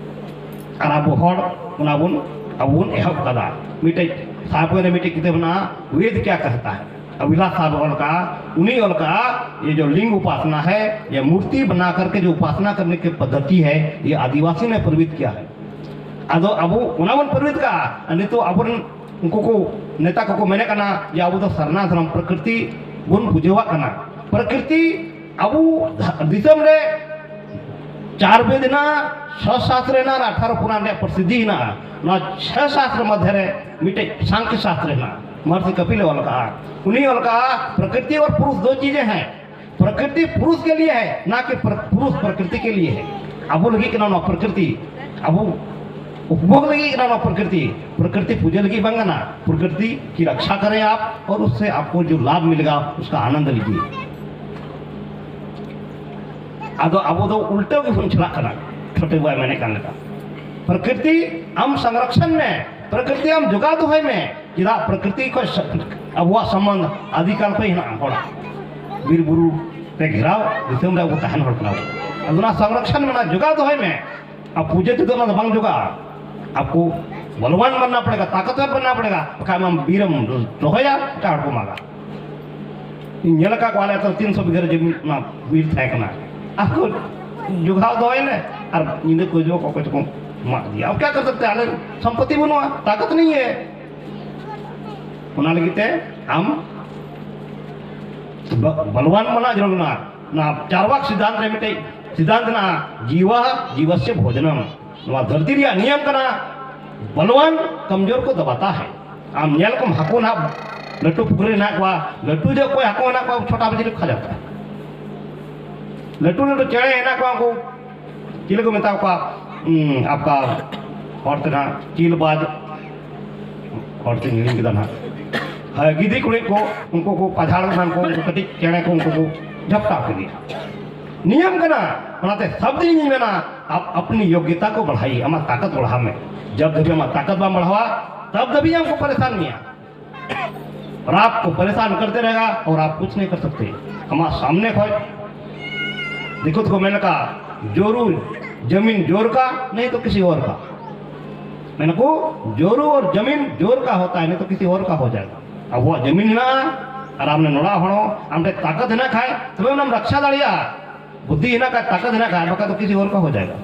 ᱟᱨ ᱟᱵᱚ ᱦᱚᱲ ᱚᱱᱟ ᱵᱚᱱ, ᱟᱵᱚ ᱵᱚᱱ ᱮᱦᱚᱵ ᱠᱟᱫᱟ᱾ ᱢᱤᱫᱴᱮᱡ ᱥᱟᱦᱟᱯᱩᱨ ᱨᱮ ᱢᱤᱫᱴᱮᱡ ᱠᱤᱛᱟᱹᱵ ᱢᱮᱱᱟᱜᱼᱟ, ᱣᱮᱫ ᱠᱭᱟ ᱠᱟᱦᱛᱟ ᱦᱟᱭ᱾ ᱟᱵᱷᱤᱞᱟᱥ ᱥᱟᱦᱟᱵ ᱚᱞ ᱠᱟᱜᱼᱟ, ᱩᱱᱤ ᱚᱞ ᱠᱟᱜᱼᱟ, ये जो लिंग उपासना है, ये मूर्ति बना करके जो उपासना करने की पद्धति है, ये आदिवासी ने प्रवृत्त किया है। ᱟᱫᱚ ᱟᱵᱚ ᱚᱱᱟ ᱵᱚᱱ ᱯᱨᱚᱵᱷᱟᱵᱤᱛ ᱠᱟᱜᱼᱟ᱾ ᱟᱨ ᱱᱤᱛᱚᱜ ᱟᱵᱚᱨᱮᱱ ᱩᱱᱠᱩ ᱠᱚ ᱱᱮᱛᱟ ᱠᱚᱠᱚ ᱢᱮᱱᱮᱫ ᱠᱟᱱᱟ ᱡᱮ ᱟᱵᱚ ᱫᱚ ᱥᱟᱨᱱᱟ ᱫᱷᱚᱨᱚᱢ, ᱯᱨᱚᱠᱨᱤᱛᱤ ᱵᱚᱱ ᱯᱩᱡᱟᱹᱣᱟᱜ ᱠᱟᱱᱟ᱾ ᱯᱨᱚᱠᱨᱤᱛᱤ ᱟᱵᱚ ᱫᱤᱥᱚᱢ ᱨᱮ ᱪᱟᱨ ᱵᱮᱫ ᱦᱮᱱᱟᱜᱼᱟ, ᱪᱷᱚ ᱥᱟᱥᱛᱨ ᱦᱮᱱᱟᱜᱼᱟ, ᱟᱨ ᱟᱴᱷᱟᱨᱚ ᱯᱩᱨᱟᱱ ᱨᱮᱭᱟᱜ ᱯᱨᱚᱥᱤᱫᱷᱤ ᱦᱮᱱᱟᱜᱼᱟ᱾ ᱱᱚᱣᱟ ᱪᱷᱚ ᱥᱟᱥᱛᱨ ᱢᱚᱫᱽᱫᱷᱮ ᱨᱮ ᱢᱤᱫᱴᱮᱡ ᱥᱟᱝᱠᱷᱭᱚ ᱥᱟᱥᱛᱨ ᱦᱮᱱᱟᱜᱼᱟ, ᱢᱚᱦᱚᱨᱥᱤ ᱠᱟᱯᱤᱞᱮ ᱚᱞ ᱠᱟᱜᱼᱟ᱾ ᱩᱱᱤ ᱚᱞ ᱠᱟᱜᱼᱟ, ᱯᱨᱚᱠᱨᱤᱛᱤ ᱟᱨ ᱯᱩᱨᱩᱥ ᱫᱚ ᱪᱤᱡᱮ ᱦᱮᱸ, ᱯᱨᱚᱠᱨᱤᱛᱤ ᱯᱩᱨᱩᱥ ᱠᱮ ᱞᱤᱭᱮ ᱦᱮᱸ, ᱱᱟ ᱠᱤ ᱯᱨᱚ-, ᱯᱩᱨᱩᱥ ᱯᱨᱚᱠᱨᱤᱛᱤ ᱠᱮ ᱞᱤᱭᱮ ᱦᱮᱸ᱾ ᱟᱵᱚ ᱞᱟᱹᱜᱤᱫ ᱠᱟᱱᱟ ᱱᱚᱣᱟ ᱯᱨᱚᱠᱨᱤᱛᱤ, ᱟᱵᱚ ᱩᱯᱵᱷᱳᱜᱽ ᱞᱟᱹᱜᱤᱫ ᱠᱟᱱᱟ ᱱᱚᱣᱟ ᱯᱨᱚᱠᱨᱤᱛᱤ᱾ ᱯᱨᱚᱠᱨᱤᱛᱤ ᱯᱩᱡᱟᱹ ᱞᱟᱹᱜᱤᱫ ᱵᱟᱝ ᱠᱟᱱᱟ᱾ ᱯᱨᱚᱠᱨᱤᱛᱤ ᱠᱤ ᱨᱟᱠᱷᱟ ᱠᱟᱨᱮ ᱟᱯ ᱟᱨ ᱩᱥᱥᱮ ᱟᱯᱠᱳ ᱡᱳ ᱞᱟᱵᱷ ᱢᱤᱞᱮᱜᱟ ᱩᱥᱠᱟ ᱟᱱᱚᱱᱫ ᱞᱤᱡᱤᱭᱮ᱾ ᱟᱫᱚ ᱟᱵᱚ ᱫᱚ ᱩᱞᱴᱟᱹ ᱜᱮᱵᱚᱱ ᱪᱟᱞᱟᱜ ᱠᱟᱱᱟ᱾ ᱪᱷᱳᱴᱮ ᱵᱟᱭ ᱢᱮᱱᱮᱫ ᱠᱟᱱ ᱞᱮᱠᱟ, ᱯᱨᱚᱠᱨᱤᱛᱤ ᱟᱢ ᱥᱚᱝᱨᱚᱠᱷᱚᱱ ᱢᱮ, ᱯᱨᱚᱠᱨᱤᱛᱤ ᱟᱢ ᱡᱚᱜᱟᱣ ᱫᱚᱦᱚᱭ ᱢᱮ᱾ ᱪᱮᱫᱟᱜ ᱯᱨᱚᱠᱨᱤᱛᱤ ᱠᱷᱚᱱ ᱥᱚ-, ᱟᱵᱚᱣᱟᱜ ᱥᱚᱢᱵᱚᱱᱫᱷ ᱟᱹᱫᱤᱠᱟᱞ ᱠᱷᱚᱱ ᱦᱮᱱᱟᱜᱼᱟ ᱦᱚᱲᱟᱜ᱾ ᱵᱤᱨ ᱵᱩᱨᱩ ᱨᱮ ᱜᱷᱮᱨᱟᱣ ᱫᱤᱥᱚᱢ ᱨᱮ ᱟᱵᱚ ᱛᱟᱦᱮᱱ ᱦᱚᱲ ᱠᱟᱱᱟ ᱵᱚᱱ᱾ ᱟᱫᱚ ᱚᱱᱟ ᱥᱚᱝᱨᱚᱠᱷᱚᱱ ᱢᱮᱱᱟᱜᱼᱟ, ᱡᱚᱜᱟᱣ ᱫᱚᱦᱚᱭ ᱢᱮ᱾ ᱟᱨ ᱯᱩᱡᱟᱹ ᱛᱮᱫᱚ ᱚᱱᱟ ᱫᱚ ᱵᱟᱝ ᱡᱚᱜᱟᱜᱼᱟ᱾ ᱟᱵᱚ ᱵᱚᱞᱣᱟᱱ ᱵᱟᱱᱱᱟ ᱯᱚᱲᱮᱜᱟ, ᱛᱟᱠᱚᱛᱣᱟᱨ ᱵᱟᱱᱱᱟ ᱯᱚᱲᱮᱜᱟ, ᱵᱟᱠᱷᱟᱡ ᱟᱢ ᱵᱤᱨᱮᱢ ᱨᱚᱦᱚᱭᱟ, ᱮᱴᱟᱜ ᱦᱚᱲ ᱠᱚ ᱢᱟᱜᱟ᱾ ᱤᱧ ᱧᱮᱞ ᱟᱠᱟᱫ ᱠᱚᱣᱟ, ᱟᱞᱮ ᱟᱹᱛᱩ ᱨᱮ ᱛᱤᱱᱥᱚ ᱵᱤᱜᱷᱟᱹ ᱨᱮ ᱡᱚᱢᱤ ᱚᱱᱟ ᱵᱤᱨ ᱛᱟᱦᱮᱸ ᱠᱟᱱᱟ᱾ ᱟᱨ ᱠᱚ ᱡᱚᱜᱟᱣ ᱫᱚᱦᱚᱭᱟᱞᱮ ᱟᱨ ᱧᱤᱫᱟᱹ ᱠᱚ ᱦᱤᱡᱩᱜᱼᱟ, ᱚᱠᱚᱭ ᱪᱚᱠᱚ ᱢᱟᱜ ᱤᱫᱤᱭᱟ᱾ ᱟᱨ ᱪᱮᱫ ᱠᱷᱟᱹᱛᱤᱨ ᱛᱮ ᱟᱞᱮ ᱥᱚᱢᱯᱚᱛᱤ ᱵᱟᱹᱱᱩᱜᱼᱟ, ᱛᱟᱠᱚᱛ ᱱᱟᱦᱤ ᱦᱮ᱾ ᱚᱱᱟ ᱞᱟᱹᱜᱤᱫ ᱛᱮ ᱟᱢ ᱵᱚᱞᱣᱟᱱ ᱵᱟᱱᱟ ᱡᱟᱹᱨᱩᱲ ᱠᱟᱱᱟ᱾ ᱚᱱᱟ ᱪᱟᱨᱣᱟᱠ ᱥᱤᱫᱷᱟᱱᱛ ᱨᱮ ᱢᱤᱫᱴᱮᱡ ᱥᱤᱫᱷᱟᱱᱛ ᱢᱮᱱᱟᱜᱼᱟ, ᱡᱤᱣᱟ ᱡᱤᱣᱟᱥᱭᱟ ᱵᱷᱳᱡᱚᱱᱚᱢ᱾ ᱱᱚᱣᱟ ᱫᱷᱟᱹᱨᱛᱤ ᱨᱮᱭᱟᱜ ᱱᱤᱭᱚᱢ ᱠᱟᱱᱟ, ᱵᱚᱞᱣᱟᱱ ᱠᱚᱢᱡᱳᱨ ᱠᱚ ᱫᱟᱵᱟᱛᱟ ᱦᱮ᱾ ᱟᱢ ᱧᱮᱞ ᱠᱚᱢ, ᱦᱟᱹᱠᱩ ᱱᱟᱦᱟᱜ ᱞᱟᱹᱴᱩ ᱯᱩᱠᱷᱨᱤ ᱦᱮᱱᱟᱜ ᱠᱚᱣᱟ, ᱞᱟᱹᱴᱩ ᱡᱚᱜ ᱠᱚ ᱦᱟᱹᱠᱩ ᱦᱮᱱᱟᱜ ᱠᱚᱣᱟ, ᱪᱷᱳᱴᱟ ᱵᱟᱹᱪᱤ ᱠᱚ ᱠᱷᱟᱡᱟ ᱠᱚᱣᱟ᱾ ᱞᱟᱹᱴᱩ ᱞᱟᱹᱴᱩ ᱪᱮᱬᱮ ᱦᱮᱱᱟᱜ ᱠᱚᱣᱟ, ᱩᱱᱠᱩ ᱪᱤᱞᱤ ᱠᱚ ᱢᱮᱛᱟ ᱠᱚᱣᱟ? ᱦᱩᱸ, ᱟᱯᱠᱟ ᱦᱚᱲ ᱛᱮ ᱱᱟᱦᱟᱜ ᱪᱤᱞ ᱵᱟᱡᱽ, ᱦᱚᱲ ᱛᱮᱧ ᱦᱤᱲᱤᱧ ᱠᱮᱫᱟ ᱱᱟᱦᱟᱜ᱾ ᱦᱮᱸ, ᱜᱤᱫᱤ ᱠᱩᱲᱤᱫ ᱠᱚ, ᱩᱱᱠᱩ ᱠᱚ ᱯᱟᱡᱷᱟᱲ ᱮᱢᱟᱱ ᱠᱚ, ᱩᱱᱠᱩ ᱠᱟᱹᱴᱤᱡ ᱪᱮᱬᱮ ᱠᱚ, ᱩᱱᱠᱩ ᱠᱚ ᱡᱷᱟᱯᱴᱟ ᱠᱮᱫᱮᱭᱟ᱾ ᱱᱤᱭᱚᱢ ᱠᱟᱱᱟ᱾ ᱚᱱᱟᱛᱮ ᱥᱟᱵ ᱫᱤᱱ ᱤᱧ ᱢᱮᱱᱟ, ᱟᱯ ᱟᱯᱱᱤ ᱭᱳᱜᱽᱭᱚᱛᱟ ᱠᱚ ᱵᱟᱲᱦᱟᱭᱤᱭᱮ, ᱟᱢᱟᱜ ᱛᱟᱠᱚᱛ ᱵᱟᱲᱦᱟᱣ ᱢᱮ᱾ ᱡᱟᱵ ᱫᱷᱟᱹᱵᱤᱡ ᱟᱢᱟᱜ ᱛᱟᱠᱚᱛ ᱵᱟᱢ ᱵᱟᱲᱦᱟᱣᱟ, ᱛᱟᱵ ᱫᱷᱟᱹᱵᱤᱡ ᱟᱢ ᱠᱚ ᱯᱟᱨᱮᱥᱟᱱ ᱢᱮᱭᱟ᱾ और आपको परेशान करते रहेगा और आप कुछ नहीं कर सकते। हमारे सामने खोज देखो तो मैंने कहा, जोरू जमीन जोर का, नहीं तो किसी और का। मैंने को जोरू और जमीन जोर का होता है, नहीं तो किसी और का हो जाएगा। अब वो जमीन ना ᱟᱨ ᱟᱢ ᱱᱚᱲᱟ ᱦᱚᱲ ᱦᱚᱸ ᱟᱢ ᱴᱷᱮᱱ ᱛᱟᱠᱚᱛ ᱦᱮᱱᱟᱜ ᱠᱷᱟᱡ ᱛᱚᱵᱮ ᱚᱱᱟᱢ ᱨᱟᱠᱷᱟ ᱫᱟᱲᱮᱭᱟᱜᱼᱟ᱾ ᱵᱩᱫᱽᱫᱷᱤ ᱦᱮᱱᱟᱜ ᱠᱷᱟᱡ, ᱛᱟᱠᱚᱛ ᱦᱮᱱᱟᱜ ᱠᱷᱟᱡ, ᱵᱟᱠᱷᱟᱡ ᱫᱚ ᱠᱤᱪᱷᱩ ᱦᱚᱲ ᱠᱚ ᱦᱚ ᱡᱟᱭᱜᱟ᱾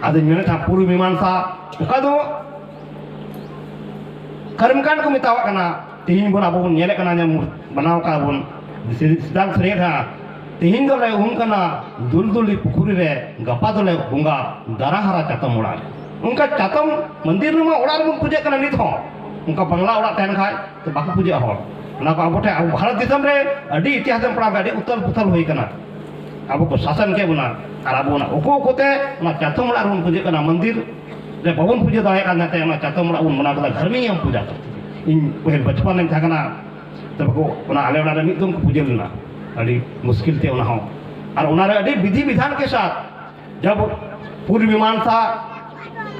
ᱟᱫᱚᱧ ᱢᱮᱱᱮᱫ ᱛᱟᱦᱮᱸᱫ ᱯᱩᱨᱩ ᱢᱤᱢᱟᱝᱥᱟ, ᱚᱠᱟ ᱫᱚ ᱠᱚᱨᱢᱚᱠᱟᱱᱰ ᱠᱚ ᱢᱮᱛᱟᱣᱟᱜ ᱠᱟᱱᱟ᱾ ᱛᱮᱦᱮᱧ ᱵᱚᱱ ᱟᱵᱚ ᱵᱚᱱ ᱧᱮᱞᱮᱫ ᱠᱟᱱᱟ, ᱧᱮᱞ ᱵᱮᱱᱟᱣ ᱠᱟᱜᱼᱟ ᱵᱚᱱ, ᱥᱤᱫᱟᱢ ᱥᱟᱹᱨᱤᱭᱟᱹ ᱛᱟᱦᱮᱸᱫ, ᱛᱮᱦᱮᱧ ᱫᱚᱞᱮ ᱩᱢ ᱠᱟᱱᱟ ᱫᱩᱞᱫᱩᱞᱤ ᱯᱩᱠᱷᱩᱨᱤ ᱨᱮ, ᱜᱟᱯᱟ ᱫᱚᱞᱮ ᱵᱚᱸᱜᱟ ᱫᱟᱨᱟ ᱦᱟᱨᱟ ᱪᱟᱛᱚᱢ ᱚᱲᱟᱜ ᱨᱮ᱾ ᱚᱱᱠᱟ ᱪᱟᱛᱚᱢ ᱢᱚᱱᱫᱤᱨ ᱨᱮᱢᱟ ᱚᱲᱟᱜ ᱨᱮᱵᱚᱱ ᱯᱩᱡᱟᱹᱜ ᱠᱟᱱᱟ ᱱᱤᱛ ᱦᱚᱸ᱾ ᱚᱱᱠᱟ ᱵᱟᱝᱞᱟ ᱚᱲᱟᱜ ᱛᱟᱦᱮᱱ ᱠᱷᱟᱡ ᱛᱚ ᱵᱟᱠᱚ ᱯᱩᱡᱟᱹᱜᱼᱟ ᱦᱚᱲ᱾ ᱚᱱᱟ ᱠᱚ ᱟᱵᱚ ᱴᱷᱮᱱ, ᱟᱵᱚ ᱵᱷᱟᱨᱚᱛ ᱫᱤᱥᱚᱢ ᱨᱮ ᱟᱹᱰᱤ ᱤᱛᱤᱦᱟᱥ ᱮᱢ ᱯᱟᱲᱦᱟᱣ ᱠᱷᱟᱡ ᱟᱹᱰᱤ ᱩᱛᱟᱞ ᱯᱩᱛᱟᱞ ᱦᱩᱭ ᱠᱟᱱᱟ᱾ ᱟᱵᱚ ᱠᱚ ᱥᱟᱥᱚᱱ ᱠᱮᱫ ᱵᱚᱱᱟ ᱟᱨ ᱟᱵᱚ ᱚᱱᱟ ᱩᱠᱩ ᱩᱠᱩᱛᱮ ᱚᱱᱟ ᱪᱟᱛᱚᱢ ᱚᱲᱟᱜ ᱨᱮᱵᱚᱱ ᱯᱩᱡᱟᱹᱜ ᱠᱟᱱᱟ, ᱢᱚᱱᱫᱤᱨ ᱨᱮ ᱵᱟᱵᱚᱱ ᱯᱩᱡᱟᱹ ᱫᱟᱲᱮᱭᱟᱜ ᱠᱟᱱ ᱛᱟᱦᱮᱸ, ᱚᱱᱟ ᱪᱟᱛᱚᱢ ᱚᱲᱟᱜ ᱵᱚᱱ ᱵᱮᱱᱟᱣ ᱠᱮᱫᱟ ᱫᱷᱟᱨᱢᱤᱠ ᱯᱩᱡᱟ᱾ ᱤᱧ ᱯᱟᱹᱦᱤᱞ ᱵᱟᱪᱯᱚᱱ ᱨᱮᱧ ᱛᱟᱦᱮᱸ ᱠᱟᱱᱟ, ᱛᱚᱵᱮ ᱠᱚ ᱚᱱᱟ ᱟᱞᱮ ᱚᱲᱟᱜ ᱨᱮ ᱢᱤᱫ ᱫᱚᱢ ᱠᱚ ᱯᱩᱡᱟᱹ ᱞᱮᱱᱟ, ᱟᱹᱰᱤ ᱢᱩᱥᱠᱤᱞ ᱛᱮ ᱚᱱᱟ ᱦᱚᱸ᱾ ᱟᱨ ᱚᱱᱟᱨᱮ ᱟᱹᱰᱤ ᱵᱤᱫᱷᱤ ᱵᱤᱫᱷᱟᱱ ᱠᱮ ᱥᱟᱛᱷ ᱡᱟᱵ ᱯᱩᱨᱩ ᱢᱤᱢᱟᱝᱥᱟ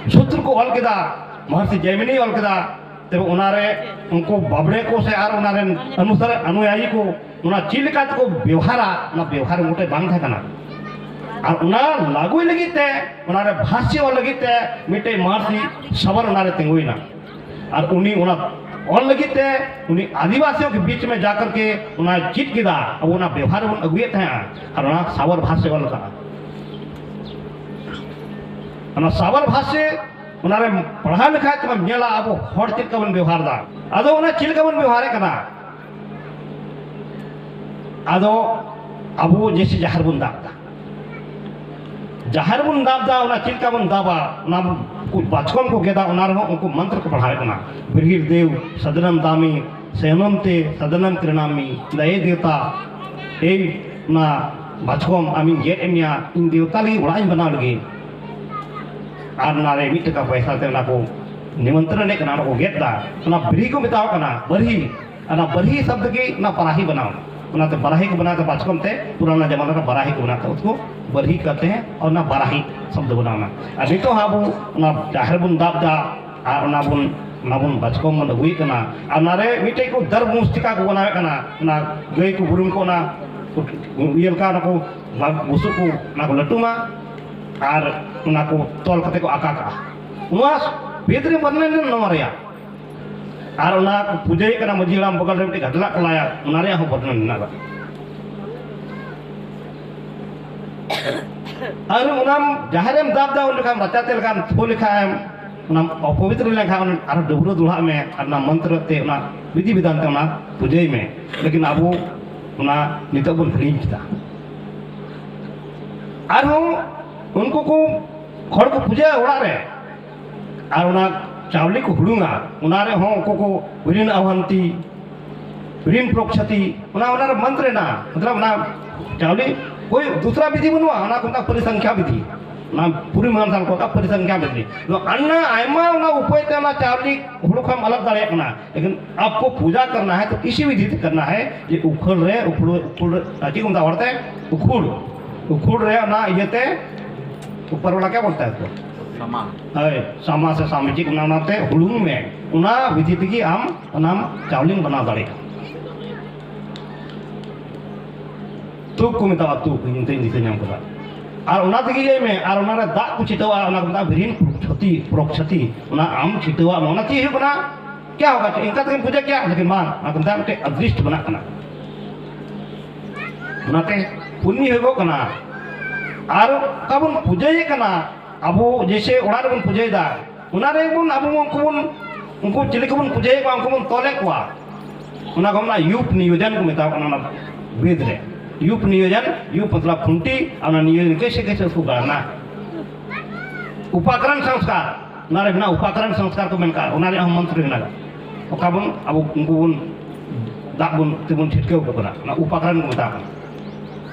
ᱥᱩᱛᱨᱚ ᱠᱚ ᱚᱞ ᱠᱮᱫᱟ, ᱢᱚᱦᱚᱨᱥᱤ ᱡᱟᱭᱢᱤᱱᱤᱭ ᱚᱞ ᱠᱮᱫᱟ, ᱛᱚᱵᱮ ᱚᱱᱟᱨᱮ ᱩᱱᱠᱩ ᱵᱟᱵᱲᱮ ᱠᱚ ᱥᱮ ᱟᱨ ᱚᱱᱟ ᱨᱮᱱ ᱚᱱᱩᱥᱟᱨ ᱚᱱᱩᱭᱟᱭᱤ ᱠᱚ ᱚᱱᱟ ᱪᱮᱫ ᱞᱮᱠᱟ ᱛᱮᱠᱚ ᱵᱮᱣᱦᱟᱨᱟ, ᱚᱱᱟ ᱵᱮᱣᱦᱟᱨ ᱢᱚᱴᱮ ᱵᱟᱝ ᱛᱟᱦᱮᱸ ᱠᱟᱱᱟ᱾ ᱟᱨ ᱚᱱᱟ ᱞᱟᱹᱜᱩᱭ ᱞᱟᱹᱜᱤᱫ ᱛᱮ, ᱚᱱᱟᱨᱮ ᱵᱷᱟᱥᱭᱚ ᱚᱞ ᱞᱟᱹᱜᱤᱫ ᱛᱮ ᱢᱤᱫᱴᱮᱡ ᱢᱚᱦᱚᱨᱥᱤ ᱥᱟᱵᱚᱨ ᱚᱱᱟᱨᱮ ᱛᱤᱸᱜᱩᱭᱮᱱᱟ᱾ ᱟᱨ ᱩᱱᱤ ᱚᱱᱟ ᱚᱞ ᱞᱟᱹᱜᱤᱫ ᱛᱮ ᱩᱱᱤ ᱟᱹᱫᱤᱵᱟᱹᱥᱤᱭᱚ ᱠᱮ ᱵᱤᱪ ᱢᱮ ᱡᱟ ᱠᱟᱨᱠᱮ ᱚᱱᱟ ᱪᱮᱫ ᱠᱮᱫᱟ, ᱟᱵᱚ ᱚᱱᱟ ᱵᱮᱣᱦᱟᱨ ᱨᱮᱵᱚᱱ ᱟᱹᱜᱩᱭᱮᱫ ᱛᱟᱦᱮᱸᱜᱼᱟ᱾ ᱟᱨ ᱚᱱᱟ ᱥᱟᱵᱚᱨ ᱵᱷᱟᱥᱭᱚ ᱚᱞ ᱠᱟᱜᱼᱟ᱾ ᱚᱱᱟ ᱥᱟᱵᱚᱨ ᱵᱷᱟᱥᱭᱚ ᱚᱱᱟᱨᱮ ᱯᱟᱲᱦᱟᱣ ᱞᱮᱠᱷᱟᱡ ᱛᱚᱵᱮᱢ ᱧᱮᱞᱟ ᱟᱵᱚ ᱦᱚᱲ ᱪᱮᱫ ᱞᱮᱠᱟ ᱵᱚᱱ ᱵᱮᱣᱦᱟᱨ ᱮᱫᱟ᱾ ᱟᱫᱚ ᱚᱱᱟ ᱪᱮᱫ ᱞᱮᱠᱟ ᱵᱚᱱ ᱵᱮᱣᱦᱟᱨᱮᱫ ᱠᱟᱱᱟ? ᱟᱫᱚ ᱟᱵᱚ ᱡᱮᱭᱥᱮ ᱡᱟᱦᱮᱨ ᱵᱚᱱ ᱫᱟᱵ ᱮᱫᱟ, ᱡᱟᱦᱮᱨ ᱵᱚᱱ ᱫᱟᱵ ᱮᱫᱟ, ᱚᱱᱟ ᱪᱮᱫ ᱞᱮᱠᱟ ᱵᱚᱱ ᱫᱟᱵᱟ? ᱚᱱᱟ ᱠᱚ ᱵᱟᱪᱠᱚᱢ ᱠᱚ ᱜᱮᱫᱟ, ᱚᱱᱟ ᱨᱮᱦᱚᱸ ᱩᱱᱠᱩ ᱢᱚᱱᱛᱨᱚ ᱠᱚ ᱯᱟᱲᱦᱟᱣᱮᱫ ᱠᱟᱱᱟ, ᱵᱤᱨᱦᱤᱨ ᱫᱮᱣ ᱥᱟᱫᱱᱟᱢ ᱫᱟᱢᱤ ᱥᱮᱱᱚᱢ ᱛᱮ ᱥᱟᱫᱱᱟᱢ ᱠᱨᱤᱱᱟᱢᱤ᱾ ᱫᱟ ᱮ ᱫᱮᱣᱛᱟ, ᱮᱭ ᱚᱱᱟ ᱵᱟᱪᱠᱚᱢ ᱟᱢᱤᱧ ᱜᱮᱫ ᱮᱫ ᱢᱮᱭᱟ, ᱤᱧ ᱫᱮᱣᱛᱟ ᱞᱟᱹᱜᱤᱫ ᱚᱲᱟᱜ ᱤᱧ ᱵᱮᱱᱟᱣ ᱞᱟᱹᱜᱤᱫ᱾ ᱟᱨ ᱚᱱᱟᱨᱮ ᱢᱤᱫ ᱴᱟᱠᱟ ᱯᱚᱭᱥᱟ ᱛᱮ ᱚᱱᱟ ᱠᱚ ᱱᱤᱢᱚᱱᱛᱨᱚᱱ ᱮᱫ ᱠᱟᱱᱟ, ᱚᱱᱟ ᱠᱚ ᱜᱮᱫ ᱮᱫᱟ᱾ ᱚᱱᱟ ᱵᱤᱨᱦᱤ ᱠᱚ ᱢᱮᱛᱟᱣᱟᱜ ᱠᱟᱱᱟ, ᱵᱟᱨᱦᱤ᱾ ᱚᱱᱟ ᱵᱟᱨᱦᱤ ᱥᱚᱵᱫ ᱜᱮ ᱚᱱᱟ ᱵᱟᱨᱟᱦᱤ ᱵᱮᱱᱟᱣ ᱮᱱᱟ᱾ ᱚᱱᱟᱛᱮ ᱵᱟᱨᱟᱦᱤ ᱠᱚ ᱵᱮᱱᱟᱣ ᱮᱫᱟ ᱵᱟᱪᱠᱚᱢ ᱛᱮ, ᱯᱩᱨᱟᱱᱟ ᱡᱟᱢᱟᱱᱟ ᱨᱮ ᱵᱟᱨᱟᱦᱤ ᱠᱚ ᱵᱮᱱᱟᱣ ᱮᱫᱟ, ᱩᱥᱠᱚ ᱵᱟᱨᱦᱤ ᱠᱟᱛᱮ ᱚᱱᱟ ᱵᱟᱨᱟᱦᱤ ᱥᱚᱵᱫ ᱵᱮᱱᱟᱣ ᱮᱱᱟ᱾ ᱟᱨ ᱱᱤᱛᱚᱜ ᱦᱚᱸ ᱟᱵᱚ ᱚᱱᱟ ᱡᱟᱦᱮᱨ ᱵᱚᱱ ᱫᱟᱵ ᱮᱫᱟ, ᱟᱨ ᱚᱱᱟ ᱵᱚᱱ, ᱚᱱᱟ ᱵᱚᱱ ᱵᱟᱪᱠᱚᱢ ᱵᱚᱱ ᱟᱹᱜᱩᱭᱮᱫ ᱠᱟᱱᱟ᱾ ᱟᱨ ᱚᱱᱟᱨᱮ ᱢᱤᱫᱴᱮᱡ ᱠᱚ ᱫᱟᱨ ᱢᱩᱥᱛᱤᱠᱟ ᱠᱚ ᱵᱮᱱᱟᱣᱮᱫ ᱠᱟᱱᱟ, ᱚᱱᱟ ᱜᱟᱹᱭ ᱠᱚ ᱵᱩᱨᱩᱢ ᱠᱚ ᱚᱱᱟ ᱤᱭᱟᱹ ᱞᱮᱠᱟ ᱚᱱᱟ ᱠᱚ ᱵᱩᱥᱩᱵ ᱠᱚ ᱚᱱᱟ ᱠᱚ ᱞᱟᱹᱴᱩᱢᱟ, ᱟᱨ ᱚᱱᱟ ᱠᱚ ᱛᱚᱞ ᱠᱟᱛᱮ ᱠᱚ ᱟᱠᱟ ᱠᱟᱜᱼᱟ᱾ ᱱᱚᱣᱟ ᱵᱮᱫ ᱨᱮ ᱵᱚᱨᱱᱚᱱ ᱱᱚᱣᱟ ᱨᱮᱭᱟᱜ ᱟᱨ ᱚᱱᱟ ᱠᱚ ᱯᱩᱡᱟᱹᱭᱮᱫ ᱠᱟᱱᱟ, ᱢᱟᱹᱡᱷᱤ ᱦᱟᱲᱟᱢ ᱵᱚᱜᱚᱞ ᱨᱮ ᱢᱤᱫᱴᱮᱡ ᱜᱟᱰᱞᱟᱜ ᱠᱚ ᱞᱟᱭᱟ, ᱚᱱᱟ ᱨᱮᱭᱟᱜ ᱦᱚᱸ ᱵᱚᱨᱱᱚᱱ ᱢᱮᱱᱟᱜᱼᱟ᱾ ᱟᱨ ᱚᱱᱟᱢ ᱡᱟᱦᱮᱨ ᱨᱮᱢ ᱫᱟᱵ ᱫᱟ, ᱩᱱ ᱡᱚᱠᱷᱟᱢ ᱨᱟᱪᱟ ᱛᱮ ᱞᱮᱠᱟᱢ ᱛᱷᱩ ᱞᱮᱠᱷᱟᱱ, ᱚᱱᱟᱢ ᱚᱯᱚᱵᱤᱛᱨᱚ ᱞᱮᱱᱠᱷᱟᱱ, ᱟᱨᱦᱚᱸ ᱰᱟᱹᱵᱽᱨᱟᱹ ᱫᱚᱦᱲᱟᱜ ᱢᱮ ᱟᱨ ᱚᱱᱟ ᱢᱚᱱᱛᱨᱚ ᱛᱮ, ᱚᱱᱟ ᱵᱤᱫᱷᱤ ᱵᱤᱫᱷᱟᱱ ᱛᱮ ᱚᱱᱟ ᱯᱩᱡᱟᱹᱭ ᱢᱮ᱾ ᱞᱮᱠᱤᱱ ᱟᱵᱚ ᱚᱱᱟ ᱱᱤᱛᱚᱜ ᱵᱚᱱ ᱦᱤᱲᱤᱧ ᱠᱮᱫᱟ᱾ ᱟᱨᱦᱚᱸ ᱩᱱᱠᱩ ᱠᱚ ᱦᱚᱲ ᱠᱚ ᱯᱩᱡᱟᱹᱭᱟ ᱚᱲᱟᱜ ᱨᱮ, ᱟᱨ ᱚᱱᱟ ᱪᱟᱣᱞᱮ ᱠᱚ ᱦᱩᱲᱩᱝᱟ, ᱚᱱᱟ ᱨᱮᱦᱚᱸ ᱩᱱᱠᱩ ᱠᱚ ᱵᱤᱨᱤᱱ ᱟᱣᱦᱟᱱᱛᱤ, ᱵᱤᱨᱤᱱ ᱯᱨᱚᱠᱪᱷᱟᱛᱤ, ᱚᱱᱟ, ᱚᱱᱟ ᱨᱮ ᱢᱚᱱᱛᱨᱮ ᱱᱟ, ᱢᱚᱛᱞᱚᱵ ᱚᱱᱟ ᱪᱟᱣᱞᱮ ᱠᱳᱭ ᱫᱩᱥᱨᱟ ᱵᱤᱫᱷᱤ ᱵᱟᱹᱱᱩᱜᱼᱟ, ᱚᱱᱟ ᱠᱚ ᱢᱮᱛᱟᱜᱼᱟ ᱯᱚᱨᱤᱥᱚᱝᱠᱷᱭᱟ ᱵᱤᱫᱷᱤ, ᱚᱱᱟ ᱯᱩᱨᱤᱢᱟᱱ ᱥᱟᱞ ᱠᱚ ᱢᱮᱛᱟᱜᱼᱟ ᱯᱚᱨᱤᱥᱚᱝᱠᱷᱭᱟ ᱵᱤᱫᱷᱤ᱾ ᱟᱨ ᱚᱱᱟ ᱟᱭᱢᱟ ᱚᱱᱟ ᱩᱯᱟᱹᱭ ᱛᱮ ᱚᱱᱟ ᱪᱟᱣᱞᱮ ᱦᱩᱲᱩ ᱠᱷᱚᱱ ᱟᱞᱟᱜ ᱫᱟᱲᱮᱭᱟᱜ ᱠᱟᱱᱟ᱾ ᱞᱮᱠᱤᱱ ᱟᱯᱠᱳ ᱯᱩᱡᱟ ᱠᱟᱨᱱᱟ ᱦᱟᱭ ᱛᱚ ᱤᱥᱤ ᱵᱤᱫᱷᱤ ᱛᱮ ᱠᱟᱨᱱᱟ ᱦᱟᱭ, ᱡᱮ ᱩᱠᱷᱟᱹᱲ ᱨᱮ, ᱩᱠᱷᱟᱹᱲ, ᱩᱠᱷᱟᱹᱲ, ᱪᱮᱫ ᱠᱚ ᱢᱮᱛᱟᱜᱼᱟ ᱦᱚᱲᱛᱮ? ᱩᱠᱷᱩᱲ᱾ ᱩᱠᱷᱩᱲ ᱨᱮ ᱚᱱᱟ ᱤᱭᱟᱹᱛᱮ ᱩᱯᱚᱨ ᱣᱟᱞᱟ ᱠᱮ ᱵᱚᱞᱛᱟ ᱦᱟᱭ ᱩᱥᱠᱳ? ᱥᱟᱢᱟ᱾ ᱦᱳᱭ, ᱥᱟᱢᱟ ᱥᱮ ᱥᱟᱢᱤ ᱪᱮᱫ ᱚᱱᱟ, ᱚᱱᱟᱛᱮ ᱦᱩᱲᱩᱝ ᱢᱮ᱾ ᱚᱱᱟ ᱵᱤᱫᱷᱤ ᱛᱮᱜᱮ ᱟᱢ ᱚᱱᱟᱢ ᱪᱟᱣᱞᱮᱢ ᱵᱮᱱᱟᱣ ᱫᱟᱲᱮᱭᱟᱜᱼᱟ᱾ ᱛᱩᱠ ᱠᱚ ᱢᱮᱛᱟᱜᱼᱟ, ᱛᱩᱠ, ᱤᱧ ᱛᱮᱧ ᱫᱤᱥᱟᱹ ᱧᱟᱢ ᱠᱟᱫᱟ᱾ ᱟᱨ ᱚᱱᱟ ᱛᱮᱜᱮ ᱤᱭᱟᱹᱭ ᱢᱮ, ᱟᱨ ᱚᱱᱟᱨᱮ ᱫᱟᱜ ᱠᱚ ᱪᱷᱤᱴᱟᱹᱣᱟ, ᱚᱱᱟ ᱠᱚ ᱢᱮᱛᱟᱜᱼᱟ ᱵᱤᱨᱤᱱ ᱯᱨᱚᱠᱪᱷᱚᱛᱤ, ᱯᱨᱚᱠᱪᱷᱚᱛᱤ, ᱚᱱᱟ ᱟᱢ ᱪᱷᱤᱴᱟᱹᱣᱟᱜ ᱢᱮ᱾ ᱚᱱᱟ ᱪᱮᱫ ᱦᱩᱭᱩᱜ ᱠᱟᱱᱟ? ᱠᱮᱭᱟ ᱦᱳᱜᱟ, ᱤᱱᱠᱟ ᱛᱮᱜᱮᱢ ᱯᱩᱡᱟᱹ ᱠᱮᱭᱟ, ᱞᱮᱠᱤᱱ ᱵᱟᱝ, ᱚᱱᱟ ᱠᱚ ᱢᱮᱛᱟᱜᱼᱟ ᱢᱤᱫᱴᱮᱡ ᱟᱫᱨᱤᱥᱴ ᱵᱮᱱᱟᱜ ᱠᱟᱱᱟ᱾ ᱚᱱᱟᱛᱮ ᱯᱩᱱᱱᱤ ᱦᱩᱭᱩᱜᱚᱜ ᱠᱟᱱᱟ᱾ ᱟᱨ ᱚᱠᱟ ᱵᱚᱱ ᱯᱩᱡᱟᱹᱭᱮᱫ ᱠᱟᱱᱟ, ᱟᱵᱚ ᱡᱮᱭᱥᱮ ᱚᱲᱟᱜ ᱨᱮᱵᱚᱱ ᱯᱩᱡᱟᱹᱭᱮᱫᱟ, ᱚᱱᱟ ᱨᱮ ᱵᱚᱱ, ᱟᱵᱚ ᱵᱚᱱ, ᱩᱱᱠᱩ ᱵᱚᱱ, ᱩᱱᱠᱩ ᱪᱤᱞᱤ ᱠᱚᱵᱚᱱ ᱯᱩᱡᱟᱹᱭᱮᱫ ᱠᱚᱣᱟ, ᱩᱱᱠᱩ ᱵᱚᱱ ᱛᱚᱞᱮᱫ ᱠᱚᱣᱟ᱾ ᱚᱱᱟ ᱠᱚ ᱢᱮᱱᱟ ᱭᱩᱯ ᱱᱤᱭᱳᱡᱚᱱ ᱠᱚ ᱢᱮᱛᱟᱣ ᱠᱟᱱᱟ ᱚᱱᱟ ᱵᱮᱫ ᱨᱮ᱾ ᱭᱩᱯ ᱱᱤᱭᱳᱡᱚᱱ, ᱭᱩᱯ ᱢᱚᱛᱞᱚᱵ ᱠᱷᱩᱱᱴᱤ, ᱟᱨ ᱚᱱᱟ ᱱᱤᱭᱳᱡᱚᱱ ᱠᱮᱥᱮ ᱠᱮᱥᱮ ᱩᱥᱠᱩ ᱜᱟᱲᱱᱟ᱾ ᱩᱯᱟᱠᱨᱚᱱ ᱥᱚᱝᱥᱠᱟᱨ, ᱚᱱᱟ ᱨᱮ ᱢᱮᱱᱟᱜᱼᱟ ᱩᱯᱟᱠᱨᱚᱱ ᱥᱚᱝᱥᱠᱟᱨ ᱠᱚ ᱢᱮᱱ ᱠᱟᱜᱼᱟ, ᱚᱱᱟ ᱨᱮᱭᱟᱜ ᱦᱚᱸ ᱢᱚᱱᱛᱨᱚ ᱢᱮᱱᱟᱜᱼᱟ᱾ ᱚᱠᱟ ᱵᱚᱱ ᱟᱵᱚ ᱩᱱᱠᱩ ᱵᱚᱱ ᱫᱟᱜ ᱵᱚᱱ ᱛᱮᱵᱚᱱ ᱪᱷᱤᱴᱠᱟᱹᱣ ᱟᱠᱚ ᱠᱟᱱᱟ, ᱚᱱᱟ ᱩᱯᱟᱠᱨᱚᱱ ᱠᱚ ᱢᱮᱛᱟᱜ ᱠᱟᱱᱟ᱾